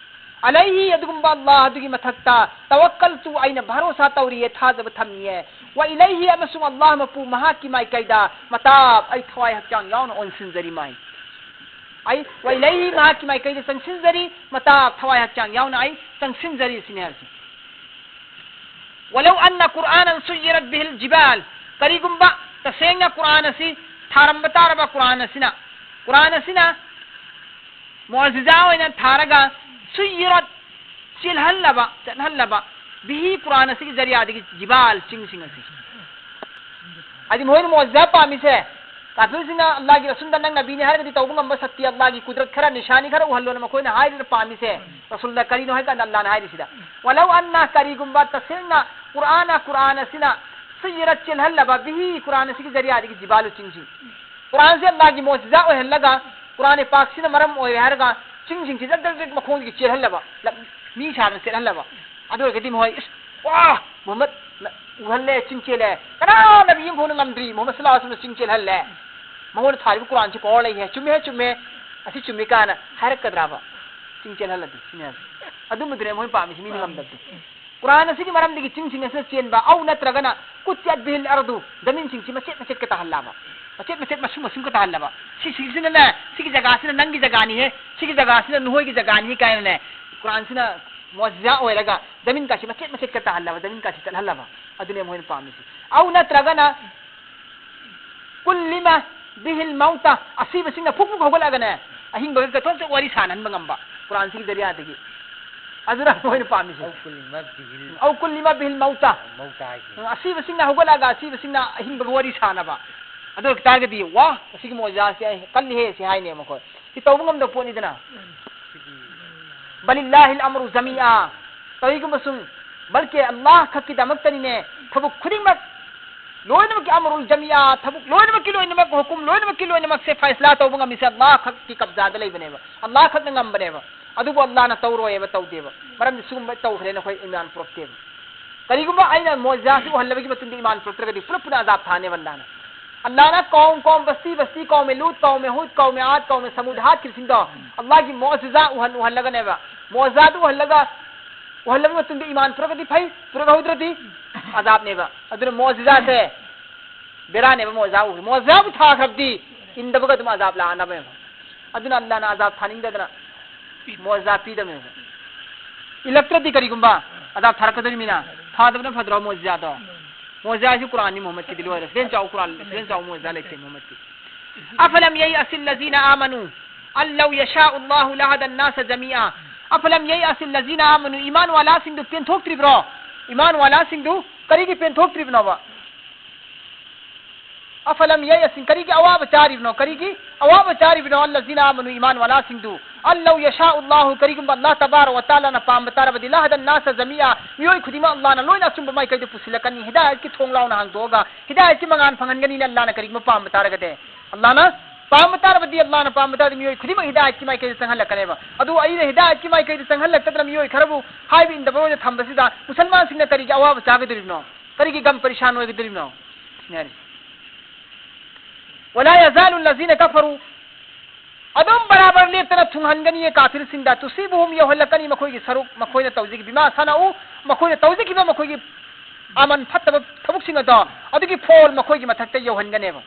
ꯑꯂꯩꯍꯤ, ꯑꯗꯨꯒꯨꯝꯕ ꯑꯜꯂꯥꯍ ꯑꯗꯨꯒꯤ ꯃꯊꯛꯇ, ꯇꯋꯛꯀꯜꯇꯨ, ꯑꯩꯅ ꯚꯔꯣꯁꯥ ꯇꯧꯔꯤꯌꯦ, ꯊꯥꯖꯕ ꯊꯝꯃꯤꯌꯦ, ꯋ ꯏꯂꯩꯍꯤ, ꯑꯃꯁꯨꯡ ꯑꯜꯂꯥꯍ ꯃꯄꯨ ꯃꯍꯥꯛꯀꯤ ꯃꯥꯏꯀꯩꯗ, ꯃꯇꯥꯕ, ꯑꯩ ꯊꯋꯥꯏ ꯍꯛꯆꯥꯡ ꯌꯥꯎꯅ ꯑꯣꯟꯁꯤꯟꯖꯔꯤ ꯃꯥꯏ꯫ ꯑꯩ ꯋ ꯏꯂꯩꯍꯤ, ꯃꯍꯥꯛꯀꯤ ꯃꯥꯏꯀꯩꯗ ꯆꯪꯁꯤꯟꯖꯔꯤ, ꯃꯇꯥꯕ, ꯊꯋꯥꯏ ꯍꯛꯆꯥꯡ ꯌꯥꯎꯅ ꯑꯩ ꯆꯪꯁꯤꯟꯖꯔꯤ ꯁꯤꯅꯤ ꯍꯥꯏꯔꯤꯁꯦ꯫ ولو أن قرآنا سيرت به الجبال, ꯀꯔꯤꯒꯨꯝꯕ ꯇꯁꯦꯡꯅ ꯀꯨꯔꯥꯟ ꯑꯁꯤ ꯊꯥꯔꯝꯕ ꯇꯥꯔꯕ, ꯀꯨꯔꯥꯟ ꯑꯁꯤꯅ, ꯀꯨꯔꯥꯟ ꯑꯁꯤꯅ ꯃꯨꯑꯖꯤꯖꯥ ꯑꯣꯏꯅ ꯊꯥꯔꯒ, ꯁꯨꯌꯤꯔꯠ, ꯆꯦꯜꯍꯜꯂꯕ, ꯆꯠꯍꯜꯂꯕ, ꯕꯤꯍꯤ, ꯀꯨꯔꯥꯟ ꯑꯁꯤꯒꯤ ꯖꯔꯤꯌꯥꯗꯒꯤ, ꯖꯤꯕꯥꯜ, ꯆꯤꯡꯁꯤꯡ ꯑꯁꯤ꯫ ꯍꯥꯏꯗꯤ ꯃꯈꯣꯏꯅ ꯃꯨꯑꯖꯤꯖꯥ ꯄꯥꯝꯃꯤꯁꯦ, ꯀꯥꯐꯤꯔꯁꯤꯡꯅ ꯑꯜꯂꯥꯍꯒꯤ ꯔꯁꯨꯜꯗ ꯅꯪ ꯅꯕꯤꯅꯤ ꯍꯥꯏꯔꯒꯗꯤ ꯇꯧꯕ ꯉꯝꯕ ꯁꯛꯇꯤ, ꯑꯜꯂꯥꯍꯒꯤ ꯀꯨꯗꯔꯠ ꯈꯔ, ꯅꯤꯁꯥꯅꯤ ꯈꯔ ꯎꯍꯜꯂꯣꯅ ꯃꯈꯣꯏꯅ ꯍꯥꯏꯔꯤꯗ ꯄꯥꯝꯃꯤꯁꯦ꯫ ꯔꯁꯨꯜꯗ ꯀꯔꯤꯅꯣ ꯍꯥꯏ ꯀꯥꯟꯗ ꯑꯜꯂꯥꯍꯅ ꯍꯥꯏꯔꯤꯁꯤꯗ, ولو أن, ꯀꯔꯤꯒꯨꯝꯕ ꯇꯁꯦꯡꯅ ꯀꯨꯔꯥꯟꯅ, ꯀꯨꯔꯥꯟ ꯑꯁꯤꯅ ꯁꯨꯌꯤꯔꯠ ꯆꯦꯜꯍꯜꯂꯕ, ꯕꯤꯍꯤ, ꯀꯨꯔꯥꯟ ꯑꯁꯤꯒꯤ ꯖꯔꯤꯌꯥꯗꯒꯤ, ꯖꯤꯕꯥꯂꯨ, ꯆꯤꯡꯁꯤꯡ꯫ ꯀꯨꯔꯥꯟꯁꯦ ꯑꯜꯂꯥꯍꯒꯤ ꯃꯣꯖꯤꯖꯥ ꯑꯣꯏꯍꯜꯂꯒ, ꯀꯨꯔꯥꯟ ꯄꯥꯛꯁꯤꯅ ꯃꯔꯝ ꯑꯣꯏꯔꯦ ꯍꯥꯏꯔꯒ ꯆꯤꯡꯁꯤꯡꯁꯤ ꯖꯛ ꯖꯛ ꯖꯛ ꯃꯈꯣꯡꯗꯒꯤ ꯆꯦꯜꯍꯜꯂꯕ, ꯂꯝ-, ꯃꯤ ꯁꯥꯗꯅ ꯆꯦꯜꯍꯜꯂꯕ꯫ ꯑꯗꯨ ꯑꯣꯏꯔꯒꯗꯤ ꯃꯈꯣꯏ, "ꯏꯁ, ꯋꯥ, ꯃꯨꯍꯝꯃꯗ ꯎꯍꯜꯂꯦ, ꯆꯤꯡ ꯆꯦꯜꯂꯦ꯫ ꯀꯅꯥ ꯅꯕꯤ ꯑꯃ ꯐꯥꯎꯅ ꯉꯝꯗ꯭ꯔꯤ, ꯃꯨꯍꯝꯃꯗ ꯁꯜꯂꯜꯂꯥꯍꯨ ꯑꯂꯩꯍꯤ ꯋꯁꯜꯂꯝꯅ ꯆꯤꯡ ꯆꯦꯜꯍꯜꯂꯦ꯫ ꯃꯉꯣꯟꯗ ꯊꯥꯔꯤꯕ ꯀꯨꯔꯥꯟꯁꯤ ꯄꯋꯥꯔ ꯂꯩ ꯍꯦ, ꯆꯨꯝꯃꯦ ꯍꯦ, ꯆꯨꯝꯃꯦ, ꯑꯁꯤ ꯆꯨꯝꯃꯤ" ꯀꯥꯏꯅ ꯍꯥꯏꯔꯛꯀꯗ꯭ꯔꯕ? ꯆꯤꯡ ꯆꯦꯜꯍꯜꯂꯗꯤ ꯁꯤꯅꯦ꯫ ꯑꯗꯨꯝꯕꯗꯨꯅꯦ ꯃꯣꯏꯅ ꯄꯥꯝꯃꯤꯁꯤ, ꯃꯤꯅ ꯉꯝꯗꯕꯗꯤ꯫ ꯀꯨꯔꯥꯟ ꯑꯁꯤꯒꯤ ꯃꯔꯝꯗꯒꯤ ꯆꯤꯡꯁꯤꯡ ꯑꯁꯤꯅ ꯆꯦꯟꯕ, ꯑꯧ ꯅꯠꯇ꯭ꯔꯒꯅ ꯀꯨꯠꯇꯤꯌꯠ ꯕꯤꯍꯤꯜ ꯑꯔꯗꯨ, ꯖꯃꯤꯟꯁꯤꯡꯁꯤ ꯃꯆꯦꯠ ꯃꯆꯦꯠꯀ ꯇꯥꯍꯜꯂꯕ, ꯃꯆꯦꯠ ꯃꯆꯦꯠ, ꯃꯁꯨꯝ ꯃꯁꯨꯝꯀ ꯇꯥꯍꯜꯂꯕ, ꯁꯤ, ꯁꯤꯁꯤꯅꯅꯦ, ꯁꯤꯒꯤ ꯖꯒꯥꯁꯤꯅ ꯅꯪꯒꯤ ꯖꯒꯥꯅꯤꯍꯦ, ꯁꯤꯒꯤ ꯖꯒꯥꯁꯤꯅ ꯅꯈꯣꯏꯒꯤ ꯖꯒꯥꯅꯤ ꯀꯥꯏꯅꯅꯦ, ꯀꯨꯔꯥꯟꯁꯤꯅ ꯃꯣꯖꯤꯖꯥ ꯑꯣꯏꯔꯒ ꯖꯃꯤꯟ ꯀꯥꯁꯤ ꯃꯆꯦꯠ ꯃꯆꯦꯠꯀ ꯇꯥꯍꯜꯂꯕ, ꯖꯃꯤꯟ ꯀꯥꯁꯤ ꯆꯠꯍꯜꯂꯕ, ꯑꯗꯨꯅꯦ ꯃꯣꯏꯅ ꯄꯥꯝꯃꯤꯁꯤ꯫ ꯑꯧ ꯅꯠꯇ꯭ꯔꯒꯅ ꯀꯨꯜꯂꯤꯃ ꯕꯤꯍꯤꯜ ꯃꯧꯇ, ꯑꯁꯤꯕꯁꯤꯡꯅ ꯐꯨꯛ ꯐꯨꯛ ꯍꯧꯒꯠꯂꯒꯅꯦ, ꯑꯍꯤꯡꯕꯒ ꯀꯊꯣꯛ ꯆꯠ ꯋꯥꯔꯤ ꯁꯥꯟꯅꯍꯟꯕ ꯉꯝꯕ, ꯀꯨꯔꯥꯟꯁꯤꯒꯤ ꯖꯔꯤꯌꯥꯗꯒꯤ꯫ ꯑꯗꯨꯅ ꯃꯣꯏꯅ ꯄꯥꯝꯃꯤꯁꯦ꯫ ꯑꯧ ꯀꯨꯜꯂꯤꯃ ꯕꯤꯍꯤꯜ ꯑꯧ ꯀꯨꯜꯂꯤꯃ ꯕꯤꯍꯤꯜ ꯃꯧꯇ꯫ ꯃꯧꯇ ꯍꯥꯏꯁꯦ꯫ ꯑꯁꯤꯕꯁꯤꯡꯅ ꯍꯧꯒꯠꯂꯒ ꯑꯁꯤꯕꯁꯤꯡꯅ ꯑꯍꯤꯡꯕꯒ ꯋꯥꯔꯤ ꯁꯥꯟꯅꯕ꯫ ꯑꯗꯨ ꯑꯣꯏ ꯇꯥꯔꯒꯗꯤ, "ꯋꯥ, ꯑꯁꯤꯒꯤ ꯃꯣꯖꯥꯁꯦ ꯀꯜꯂꯤꯍꯦ" ꯁꯤ ꯍꯥꯏꯅꯦ ꯃꯈꯣꯏ꯫ ꯁꯤ ꯇꯧꯕ ꯉꯝꯗꯕ ꯄꯣꯠꯅꯤꯗꯅ꯫ ꯁꯤꯗꯤ ꯕꯂꯤꯜꯂꯥꯍꯤꯜ ꯑꯝꯔꯨ ꯖꯃꯤꯑꯥ꯫ ꯀꯔꯤꯒꯨꯝꯕ ꯁꯨꯝ, ꯕꯜꯀꯤ ꯑꯜꯂꯥꯍ ꯈꯛꯀꯤꯗꯃꯛꯇꯅꯤꯅꯦ ꯊꯕꯛ ꯈꯨꯗꯤꯡꯃꯛ, ꯂꯣꯏꯅꯃꯛꯀꯤ ꯑꯃꯔꯨꯜ ꯖꯃꯤꯑꯥ, ꯊꯕꯛ ꯂꯣꯏꯅꯃꯛꯀꯤ ꯂꯣꯏꯅꯃꯛ, ꯍꯨꯀꯨꯝ ꯂꯣꯏꯅꯃꯛꯀꯤ ꯂꯣꯏꯅꯃꯛꯁꯦ ꯐꯩꯁꯂꯥ ꯇꯧꯕ ꯉꯝꯃꯤꯁꯦ ꯑꯜꯂꯥꯍ ꯈꯛꯀꯤ ꯀꯕꯖꯥꯗ ꯂꯩꯕꯅꯦꯕ, ꯑꯜꯂꯥꯍ ꯈꯛꯅ ꯉꯝꯕꯅꯦꯕ꯫ ꯑꯗꯨꯕꯨ ꯑꯜꯂꯥꯍꯅ ꯇꯧꯔꯣꯏꯕ, ꯇꯧꯗꯦꯕ꯫ ꯃꯔꯝꯗꯤ ꯁꯤꯒꯨꯝꯕ ꯇꯧꯈ꯭ꯔꯦꯅ ꯑꯩꯈꯣꯏ ꯏꯃꯥꯟ ꯄꯨꯔꯛꯇꯦꯕ꯫ ꯀꯔꯤꯒꯨꯝꯕ ꯑꯩꯅ ꯃꯣꯖꯤꯖꯥꯁꯤ ꯎꯍꯜꯂꯕꯒꯤ ꯃꯇꯨꯡꯗ ꯏꯃꯥꯟ ꯄꯨꯔꯛꯇ꯭ꯔꯒꯗꯤ ꯄꯨꯂꯞ ꯄꯨꯟꯅ ꯑꯖꯥꯕ ꯊꯥꯅꯦꯕ ꯑꯜꯂꯥꯍꯅ꯫ ꯑꯜꯂꯥꯍꯅ ꯀꯧꯝ ꯀꯧꯝ ꯕꯁꯇꯤ ꯕꯁꯇꯤ, ꯀꯧꯃꯦ ꯂꯨꯠ, ꯀꯧꯃꯦ ꯍꯨꯗ, ꯀꯧꯃꯦ ꯑꯥꯗ, ꯀꯧꯃꯦ ꯁꯃꯨꯗ ꯍꯥꯠꯈꯤꯕꯁꯤꯡꯗꯣ ꯑꯜꯂꯥꯍꯒꯤ ꯃꯣꯖꯤꯖꯥ ꯎꯍꯟ ꯎꯍꯜꯂꯒꯅꯦꯕ꯫ ꯃꯣꯖꯤꯖꯥꯗꯨ ꯎꯍꯜꯂꯒ, ꯎꯍꯜꯂꯕ ꯃꯇꯨꯡꯗ ꯏꯃꯥꯟ ꯄꯨꯔꯛꯑꯗꯤ ꯐꯩ, ꯄꯨꯔꯛꯍꯧꯗ꯭ꯔꯗꯤ ꯑꯖꯥꯕꯅꯦꯕ꯫ ꯑꯗꯨꯅ ꯃꯣꯖꯤꯖꯥꯁꯦ ꯕꯦꯔꯥꯅꯦꯕ꯫ ꯃꯣꯖꯤꯖꯥ ꯎ-, ꯃꯣꯖꯤꯖꯥꯕꯨ ꯊꯥꯈ꯭ꯔꯕꯗꯤ ꯏꯟꯗꯕꯒ ꯑꯗꯨꯝ ꯑꯖꯥꯕ ꯂꯥꯛꯑꯅꯕꯅꯦꯕ꯫ ꯑꯗꯨꯅ ꯑꯜꯂꯥꯍꯅ ꯑꯖꯥꯕ ꯊꯥꯅꯤꯡꯗꯗꯅ ꯃꯣꯖꯤꯖꯥ ꯄꯤꯗꯕꯅꯦꯕ꯫ ꯏꯜꯂꯛꯇ꯭ꯔꯗꯤ ꯀꯔꯤꯒꯨꯝꯕ ꯑꯖꯥꯕ ꯊꯥꯔꯛꯀꯗꯣꯔꯤꯃꯤꯅ, ꯊꯥꯗꯕꯅ ꯐꯗ꯭ꯔꯣ ꯃꯣꯖꯤꯖꯥꯗꯣ? ꯃꯣꯖꯤꯖꯥꯁꯤ ꯀꯨꯔꯥꯟꯅꯤ ꯃꯨꯍꯝꯃꯗꯀꯤꯗꯤ ꯂꯣꯏꯔꯦ꯫ ꯁꯤꯗꯩ ꯆꯥꯎ ꯀꯨꯔꯥꯟ, ꯁꯤꯗꯩ ꯆꯥꯎ ꯃꯣꯖꯤꯖꯥ ꯂꯩꯇꯦ ꯃꯨꯍꯝꯃꯗꯀꯤ꯫ أفلم ييأس الذين آمنوا أن لو يشاء الله لهدى الناس جميعا. أفلم ييأس الذين آمنوا. ꯏꯃꯥꯟ ꯋꯥꯂꯥꯁꯤꯡꯗꯨ ꯄꯦꯟꯊꯣꯛꯇ꯭ꯔꯤꯕ꯭ꯔꯣ? ꯏꯃꯥꯟ ꯋꯥꯂꯥꯁꯤꯡꯗꯨ ꯀꯔꯤꯒꯤ ꯄꯦꯟꯊꯣꯛꯇ꯭ꯔꯤꯕꯅꯣꯕ? أفلم ييأس, ꯀꯔꯤꯒꯤ ꯑꯋꯥꯕ ꯆꯥꯔꯤꯕꯅꯣ? ꯀꯔꯤꯒꯤ ꯑꯋꯥꯕ ꯆꯥꯔꯤꯕꯅꯣ? الذين آمنوا, ꯏꯃꯥꯟ ꯋꯥꯂꯥꯁꯤꯡꯗꯨ. أن لو يشاء الله, ꯀꯔꯤꯒꯨꯝꯕ ꯑꯜꯂꯥꯍ ꯇꯕꯥꯔꯛ ꯋ ꯇꯥꯂꯥꯅ ꯄꯥꯝꯕ ꯇꯥꯔꯕꯗꯤ, لهدى الناس جميعا, ꯃꯤꯑꯣꯏ ꯈꯨꯗꯤꯡꯃꯛ ꯑꯜꯂꯥꯍꯅ ꯂꯣꯏꯅ ꯑꯆꯨꯝꯕ ꯃꯥꯏꯀꯩꯗ ꯄꯨꯁꯤꯜꯂꯛꯀꯅꯤ꯫ ꯍꯤꯗꯥꯌꯠꯀꯤ ꯊꯣꯡ ꯂꯥꯎꯅ ꯍꯥꯡꯗꯣꯛꯑꯒ ꯍꯤꯗꯥꯌꯠꯀꯤ ꯃꯉꯥꯜ ꯐꯪꯍꯟꯒꯅꯤꯅ ꯑꯜꯂꯥꯍꯅ ꯀꯔꯤꯒꯨꯝꯕ ꯄꯥꯝꯕ ꯇꯥꯔꯒꯗꯤ, ꯑꯜꯂꯥꯍꯅ ꯄꯥꯝꯕ ꯇꯥꯔꯕꯗꯤ, ꯑꯜꯂꯥꯍꯅ ꯄꯥꯝꯕ ꯇꯥꯔꯗꯤ ꯃꯤꯑꯣꯏ ꯈꯨꯗꯤꯡꯃꯛ ꯍꯤꯗꯥꯌꯠꯀꯤ ꯃꯥꯏꯀꯩꯗ ꯆꯪꯍꯜꯂꯛꯀꯅꯦꯕ꯫ ꯑꯗꯨ ꯑꯩꯅ ꯍꯤꯗꯥꯌꯠꯀꯤ ꯃꯥꯏꯀꯩꯗ ꯆꯪꯍꯜꯂꯛꯇꯗꯅ ꯃꯤꯑꯣꯏ ꯈꯔꯕꯨ ꯍꯥꯏꯕ ꯏꯟꯗꯕ ꯑꯣꯏꯅ ꯊꯝꯕꯁꯤꯗ ꯃꯨꯁꯜꯃꯥꯟꯁꯤꯡꯅ ꯀꯔꯤꯒꯤ ꯑꯋꯥꯕ ꯆꯥꯒꯗꯧꯔꯤꯕꯅꯣ? ꯀꯔꯤꯒꯤ ꯒꯝ ꯄꯔꯤꯁꯥꯟ ꯑꯣꯏꯒꯗꯧꯔꯤꯕꯅꯣ? ꯁꯤꯅꯤ ꯍꯥꯏꯔꯤꯁꯦ꯫ ولا يزال الذين كفروا, ꯑꯗꯨꯝ ꯕꯔꯥꯕꯔ ꯂꯦꯞꯇꯅ ꯊꯨꯡꯍꯟꯒꯅꯤꯌꯦ ꯀꯥꯐꯤꯔꯁꯤꯡꯗ, تصيبهم, ꯌꯧꯍꯜꯂꯛꯀꯅꯤ ꯃꯈꯣꯏꯒꯤ ꯁꯔꯨꯛ, ꯃꯈꯣꯏꯅ ꯇꯧꯖꯈꯤꯕ, بما صنعوا, ꯃꯈꯣꯏꯅ ꯇꯧꯖꯈꯤꯕ ꯃꯈꯣꯏꯒꯤ ꯑꯃꯟ ꯐꯠꯇꯕ ꯊꯕꯛꯁꯤꯡ ꯑꯗꯣ, ꯑꯗꯨꯒꯤ ꯐꯣꯜ ꯃꯈꯣꯏꯒꯤ ꯃꯊꯛꯇ ꯌꯧꯍꯟꯒꯅꯦꯕ꯫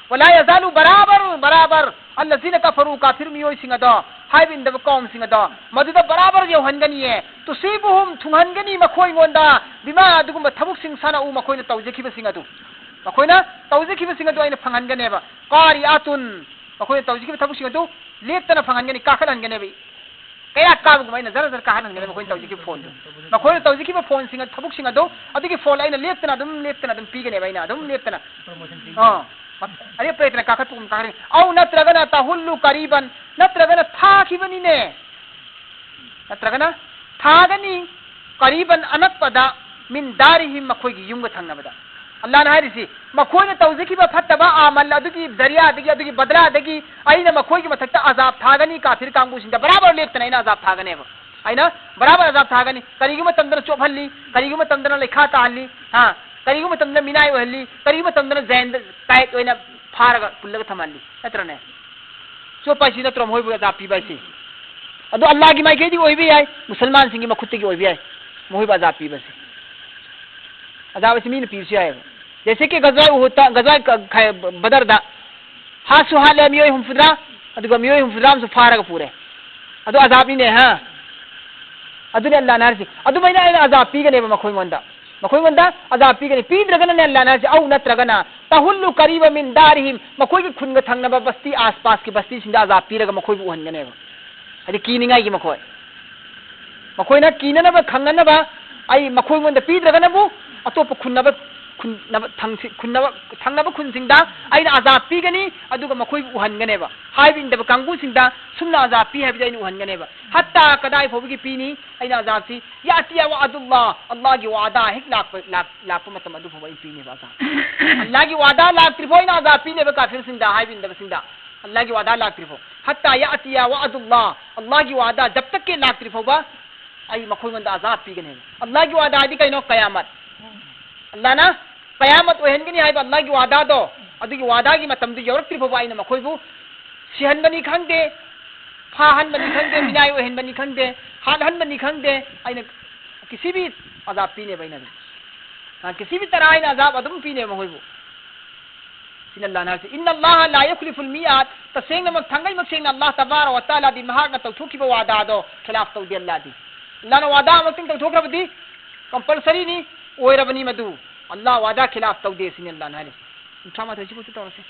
ولا يزال, ꯕꯔꯥꯕꯔ, ꯕꯔꯥꯕꯔ, الذين كفروا, ꯀꯥꯐꯤꯔ ꯃꯤꯑꯣꯏꯁꯤꯡ ꯑꯗꯣ, ꯍꯥꯏꯕ ꯏꯟꯗꯕ ꯀꯧꯝꯁꯤꯡ ꯑꯗꯣ, ꯃꯗꯨꯗ ꯕꯔꯥꯕꯔ ꯌꯧꯍꯟꯒꯅꯤꯌꯦ꯫ تصيبهم, ꯊꯨꯡꯍꯟꯒꯅꯤ ꯃꯈꯣꯏꯉꯣꯟꯗ, بما, ꯑꯗꯨꯒꯨꯝꯕ ꯊꯕꯛꯁꯤꯡ, صنعوا, ꯃꯈꯣꯏꯅ ꯇꯧꯖꯈꯤꯕꯁꯤꯡ ꯑꯗꯨ, ꯃꯈꯣꯏꯅ ꯇꯧꯖꯈꯤꯕꯁꯤꯡ ꯑꯗꯨ ꯑꯩꯅ ꯐꯪꯍꯟꯒꯅꯦꯕ꯫ قارعة, ꯃꯈꯣꯏꯅ ꯇꯧꯖꯈꯤꯕ ꯊꯕꯛꯁꯤꯡ ꯑꯗꯨ ꯂꯦꯞꯇꯅ ꯐꯪꯍꯟꯒꯅꯤ, ꯀꯥꯈꯠꯍꯟꯒꯅꯦꯕ꯫ ꯀꯌꯥ ꯀꯥꯕꯒꯨꯝꯕ ꯑꯩꯅ ꯖꯔ ꯖꯔ ꯀꯥꯈꯠꯍꯟꯒꯅꯤ ꯃꯈꯣꯏꯅ ꯇꯧꯖꯈꯤꯕ ꯐꯣꯟꯗꯨ꯫ ꯃꯈꯣꯏꯅ ꯇꯧꯖꯈꯤꯕ ꯐꯣꯟꯁꯤꯡ ꯑꯗꯨ, ꯊꯕꯛꯁꯤꯡ ꯑꯗꯨ, ꯑꯗꯨꯒꯤ ꯐꯣꯟ ꯑꯩꯅ ꯂꯦꯞꯇꯅ ꯑꯗꯨꯝ, ꯂꯦꯞꯇꯅ ꯑꯗꯨꯝ ꯄꯤꯒꯅꯦꯕ ꯑꯩꯅ ꯑꯗꯨꯝ ꯂꯦꯞꯇꯅ꯫ ꯑꯥ꯫ ꯑꯔꯦꯞꯄ ꯂꯩꯇꯅ ꯀꯥꯈꯠꯄꯒꯨꯝ ꯀꯥꯈꯠꯀꯅꯤ꯫ أو, ꯅꯠꯇ꯭ꯔꯒꯅ, تحل قريبا, ꯅꯠꯇ꯭ꯔꯒꯅ ꯊꯥꯈꯤꯕꯅꯤꯅꯦ꯫ ꯅꯠꯇ꯭ꯔꯒꯅ ꯊꯥꯒꯅꯤ, ꯀꯔꯤꯕꯟ ꯑꯅꯛꯄꯗ, ꯃꯤꯟ ꯗꯥꯔꯤꯍꯤꯝ, ꯃꯈꯣꯏꯒꯤ ꯌꯨꯝꯒ ꯊꯪꯅꯕꯗ꯫ ꯑꯜꯂꯥꯍꯅ ꯍꯥꯏꯔꯤꯁꯤ, ꯃꯈꯣꯏꯅ ꯇꯧꯖꯈꯤꯕ ꯐꯠꯇꯕ ꯑꯃꯜ ꯑꯗꯨꯒꯤ ꯖꯔꯤꯌꯥꯗꯒꯤ, ꯑꯗꯨꯒꯤ ꯕꯗꯂꯥꯗꯒꯤ ꯑꯩꯅ ꯃꯈꯣꯏꯒꯤ ꯃꯊꯛꯇ ꯑꯖꯥꯕ ꯊꯥꯒꯅꯤ, ꯀꯥꯐꯤꯔ ꯀꯥꯡꯕꯨꯁꯤꯡꯗ ꯕꯔꯥꯕꯔ ꯂꯦꯞꯇꯅ ꯑꯩꯅ ꯑꯖꯥꯕ ꯊꯥꯒꯅꯦꯕ꯫ ꯑꯩꯅ ꯕꯔꯥꯕꯔ ꯑꯖꯥꯕ ꯊꯥꯒꯅꯤ꯫ ꯀꯔꯤꯒꯨꯝꯕ ꯃꯇꯝꯗꯅ ꯆꯣꯞꯍꯜꯂꯤ, ꯀꯔꯤꯒꯨꯝꯕ ꯃꯇꯝꯗꯅ ꯂꯩꯈꯥ ꯇꯥꯍꯜꯂꯤ, ꯍꯥ, ꯀꯔꯤꯒꯨꯝꯕ ꯃꯇꯝꯗꯅ ꯃꯤꯅꯥꯏ ꯑꯣꯏꯍꯜꯂꯤ, ꯀꯔꯤꯒꯨꯝꯕ ꯃꯇꯝꯗꯅ ꯖꯦꯟꯗ ꯇꯥꯏꯠ ꯑꯣꯏꯅ ꯐꯥꯔꯒ ꯄꯨꯜꯂꯒ ꯊꯝꯍꯜꯂꯤ, ꯅꯠꯇ꯭ꯔꯅꯦ? ꯆꯣꯞꯄ ꯍꯥꯏꯁꯤ ꯅꯠꯇ꯭ꯔꯣ ꯃꯈꯣꯏꯕꯨ ꯑꯖꯥꯕ ꯄꯤꯕ ꯍꯥꯏꯁꯤ? ꯑꯗꯣ ꯑꯜꯂꯥꯍꯒꯤ ꯃꯥꯏꯀꯩꯗꯒꯤ ꯑꯣꯏꯕ ꯌꯥꯏ, ꯃꯨꯁꯜꯃꯥꯟꯁꯤꯡꯒꯤ ꯃꯈꯨꯠꯇꯒꯤ ꯑꯣꯏꯕ ꯌꯥꯏ, ꯃꯈꯣꯏꯕꯨ ꯑꯖꯥꯕ ꯄꯤꯕꯁꯦ꯫ ꯑꯖꯥꯕ ꯑꯁꯤ ꯃꯤꯅ ꯄꯤꯕꯁꯨ ꯌꯥꯏꯑꯕ꯫ ꯖꯩꯁꯦ ꯀꯤ ꯒꯖꯋꯥ ꯎꯍꯨꯗꯇ, ꯒꯖꯋꯥ ꯀ-, ꯈ-, ꯕꯗꯔꯗ ꯍꯥꯠꯁꯨ ꯍꯥꯠꯂꯦ ꯃꯤꯑꯣꯏ ꯍꯨꯝꯐꯨꯇꯔꯥ, ꯑꯗꯨꯒ ꯃꯤꯑꯣꯏ ꯍꯨꯝꯐꯨꯇꯔꯥ ꯑꯃꯁꯨ ꯐꯥꯔꯒ ꯄꯨꯔꯦ꯫ ꯑꯗꯨ ꯑꯖꯥꯕꯅꯤꯅꯦ, ꯍꯥ? ꯑꯗꯨꯅꯤ ꯑꯜꯂꯥꯍꯅ ꯍꯥꯏꯔꯤꯁꯤ꯫ ꯑꯗꯨꯃꯥꯏꯅ ꯑꯩꯅ ꯑꯖꯥꯕ ꯄꯤꯒꯅꯦꯕ ꯃꯈꯣꯏꯉꯣꯟꯗ꯫ ꯃꯈꯣꯏꯉꯣꯟꯗ ꯑꯖꯥꯕ ꯄꯤꯒꯅꯤ꯫ ꯄꯤꯗ꯭ꯔꯒꯅꯅꯦ ꯑꯜꯂꯥꯍꯅ ꯍꯥꯏꯔꯤꯁꯤ, ꯑꯧ ꯅꯠꯇ꯭ꯔꯒꯅ ꯇꯍꯨꯜꯂꯨ ꯀꯔꯤꯕ ꯃꯤꯟ ꯗꯥꯔꯤꯍꯤꯝ, ꯃꯈꯣꯏꯒꯤ ꯈꯨꯟꯒ ꯊꯪꯅꯕ ꯕꯁꯇꯤ, ꯑꯥꯁꯄꯥꯁꯀꯤ ꯕꯁꯇꯤꯁꯤꯡꯗ ꯑꯖꯥꯕ ꯄꯤꯔꯒ ꯃꯈꯣꯏꯕꯨ ꯎꯍꯟꯒꯅꯦꯕ꯫ ꯍꯥꯏꯗꯤ ꯀꯤꯅꯤꯡꯉꯥꯏꯒꯤ ꯃꯈꯣꯏ꯫ ꯃꯈꯣꯏꯅ ꯀꯤꯅꯅꯕ, ꯈꯪꯅꯅꯕ ꯑꯩ ꯃꯈꯣꯏꯉꯣꯟꯗ ꯄꯤꯗ꯭ꯔꯒꯅꯕꯨ ꯑꯇꯣꯞꯄ ꯈꯨꯟꯅꯕ, ꯈꯨꯟꯅꯕ ꯊꯪꯁꯤ-, ꯈꯨꯟꯅꯕ, ꯊꯪꯅꯕ ꯈꯨꯟꯁꯤꯡꯗ ꯑꯩꯅ ꯑꯖꯥꯕ ꯄꯤꯒꯅꯤ, ꯑꯗꯨꯒ ꯃꯈꯣꯏꯕꯨ ꯎꯍꯟꯒꯅꯦꯕ꯫ ꯍꯥꯏꯕ ꯏꯟꯗꯕ ꯀꯥꯡꯕꯨꯁꯤꯡꯗ ꯁꯨꯝꯅ ꯑꯖꯥꯕ ꯄꯤ ꯍꯥꯏꯕꯗꯤ ꯑꯩꯅ ꯎꯍꯟꯒꯅꯦꯕ꯫ ꯍꯠꯇꯥ ꯀꯗꯥꯏ ꯐꯥꯎꯕꯒꯤ ꯄꯤꯅꯤ? ꯑꯩꯅ ꯑꯖꯥꯕꯁꯤ ꯌꯥꯇꯤꯌꯥ ꯋꯥ ꯑꯗꯨꯜꯂꯥ, ꯑꯜꯂꯥꯍꯒꯤ ꯋꯥꯗꯥ ꯍꯦꯛ ꯂꯥꯛꯄ, ꯂꯥꯛ-, ꯂꯥꯛꯄ ꯃꯇꯝ ꯑꯗꯨ ꯐꯥꯎꯕ ꯑꯩ ꯄꯤꯅꯦꯕ ꯑꯖꯥꯕ꯫ ꯑꯜꯂꯥꯍꯒꯤ ꯋꯥꯗꯥ ꯂꯥꯛꯇ꯭ꯔꯤ ꯐꯥꯎ ꯑꯩꯅ ꯑꯖꯥꯕ ꯄꯤꯅꯦꯕ ꯀꯥꯐꯤꯔꯁꯤꯡꯗ, ꯍꯥꯏꯕ ꯏꯟꯗꯕꯁꯤꯡꯗ꯫ ꯑꯜꯂꯥꯍꯒꯤ ꯋꯥꯗꯥ ꯂꯥꯛꯇ꯭ꯔꯤ ꯐꯥꯎ꯫ ꯍꯠꯇꯥ ꯌꯥꯇꯤꯌꯥ ꯋꯥ ꯑꯗꯨꯜꯂꯥ, ꯑꯜꯂꯥꯍꯒꯤ ꯋꯥꯗꯥ ꯖꯕ ꯇꯛ ꯀꯤ ꯂꯥꯛꯇ꯭ꯔꯤ ꯐꯥꯎꯕ ꯑꯩ ꯃꯈꯣꯏꯉꯣꯟꯗ ꯑꯖꯥꯕ ꯄꯤꯒꯅꯦꯕ꯫ ꯑꯜꯂꯥꯍꯒꯤ ꯋꯥꯗꯥ ꯍꯥꯏꯗꯤ ꯀꯩꯅꯣ? ꯀꯌꯥꯃꯠ꯫ ꯑꯜꯂꯥꯍꯅ ꯀꯌꯥꯃꯠ ꯑꯣꯏꯍꯟꯒꯅꯤ ꯍꯥꯏꯕ ꯑꯜꯂꯥꯍꯒꯤ ꯋꯥꯗꯥꯗꯣ, ꯑꯗꯨꯒꯤ ꯋꯥꯗꯥꯒꯤ ꯃꯇꯝꯗꯨ ꯌꯧꯔꯛꯇ꯭ꯔꯤ ꯐꯥꯎꯕ ꯑꯩꯅ ꯃꯈꯣꯏꯕꯨ ꯁꯤꯍꯟꯕꯅꯤ ꯈꯪꯗꯦ, ꯐꯥꯍꯟꯕꯅꯤ ꯈꯪꯗꯦ, ꯃꯤꯅꯥꯏ ꯑꯣꯏꯍꯟꯕꯅꯤ ꯈꯪꯗꯦ, ꯍꯥꯠꯍꯟꯕꯅꯤ ꯈꯪꯗꯦ, ꯑꯩꯅ ꯀꯤꯁꯤ ꯚꯤ ꯑꯖꯥꯕ ꯄꯤꯅꯦꯕ ꯑꯩꯅ ꯑꯗꯨꯝ꯫ ꯑ, ꯀꯤꯁꯤ ꯚꯤ ꯇꯔꯥ ꯑꯩꯅ ꯑꯖꯥꯕ ꯑꯗꯨꯝ ꯄꯤꯅꯦꯕ ꯃꯈꯣꯏꯕꯨ꯫ ꯁꯤꯅ ꯑꯜꯂꯥꯍꯅ ꯍꯥꯏꯔꯤꯁꯦ, "ꯏꯟꯅ ꯑꯜꯂꯥꯍ ꯂꯥ ꯌꯨꯈꯂꯤꯐꯨꯜ ꯃꯤꯑꯥꯗ", ꯇꯁꯦꯡꯅꯃꯛ ꯊꯥꯡꯒꯩꯃꯛ ꯁꯦꯡꯅ ꯑꯜꯂꯥꯍ ꯇꯕꯥꯔꯛ ꯋ ꯇꯥꯂꯥꯗꯤ ꯃꯍꯥꯛꯅ ꯇꯧꯊꯣꯛꯈꯤꯕ ꯋꯥꯗꯥꯗꯣ ꯈꯤꯂꯥꯐ ꯇꯧꯗꯦ ꯑꯜꯂꯥꯍꯗꯤ꯫ ꯑꯜꯂꯥꯍꯅ ꯋꯥꯗꯥ ꯑꯃꯨꯛꯇꯪ ꯇꯧꯊꯣꯛꯈ꯭ꯔꯕꯗꯤ ꯀꯝꯄꯜꯁꯔꯤꯅꯤ, ꯑꯣꯏꯔꯕꯅꯤ ꯃꯗꯨ꯫ ꯑꯜꯂꯥꯍ ꯋꯥꯗꯥ ꯈꯤꯂꯥꯐ ꯇꯧꯗꯦ ꯁꯤꯅꯤ ꯑꯜꯂꯥꯍꯅ ꯍꯥꯏꯔꯤꯁꯦ꯫ ꯀꯨꯟꯊ꯭ꯔꯥ ꯃꯥꯊꯣꯏꯁꯤꯕꯨ ꯇꯧꯔꯁꯦ꯫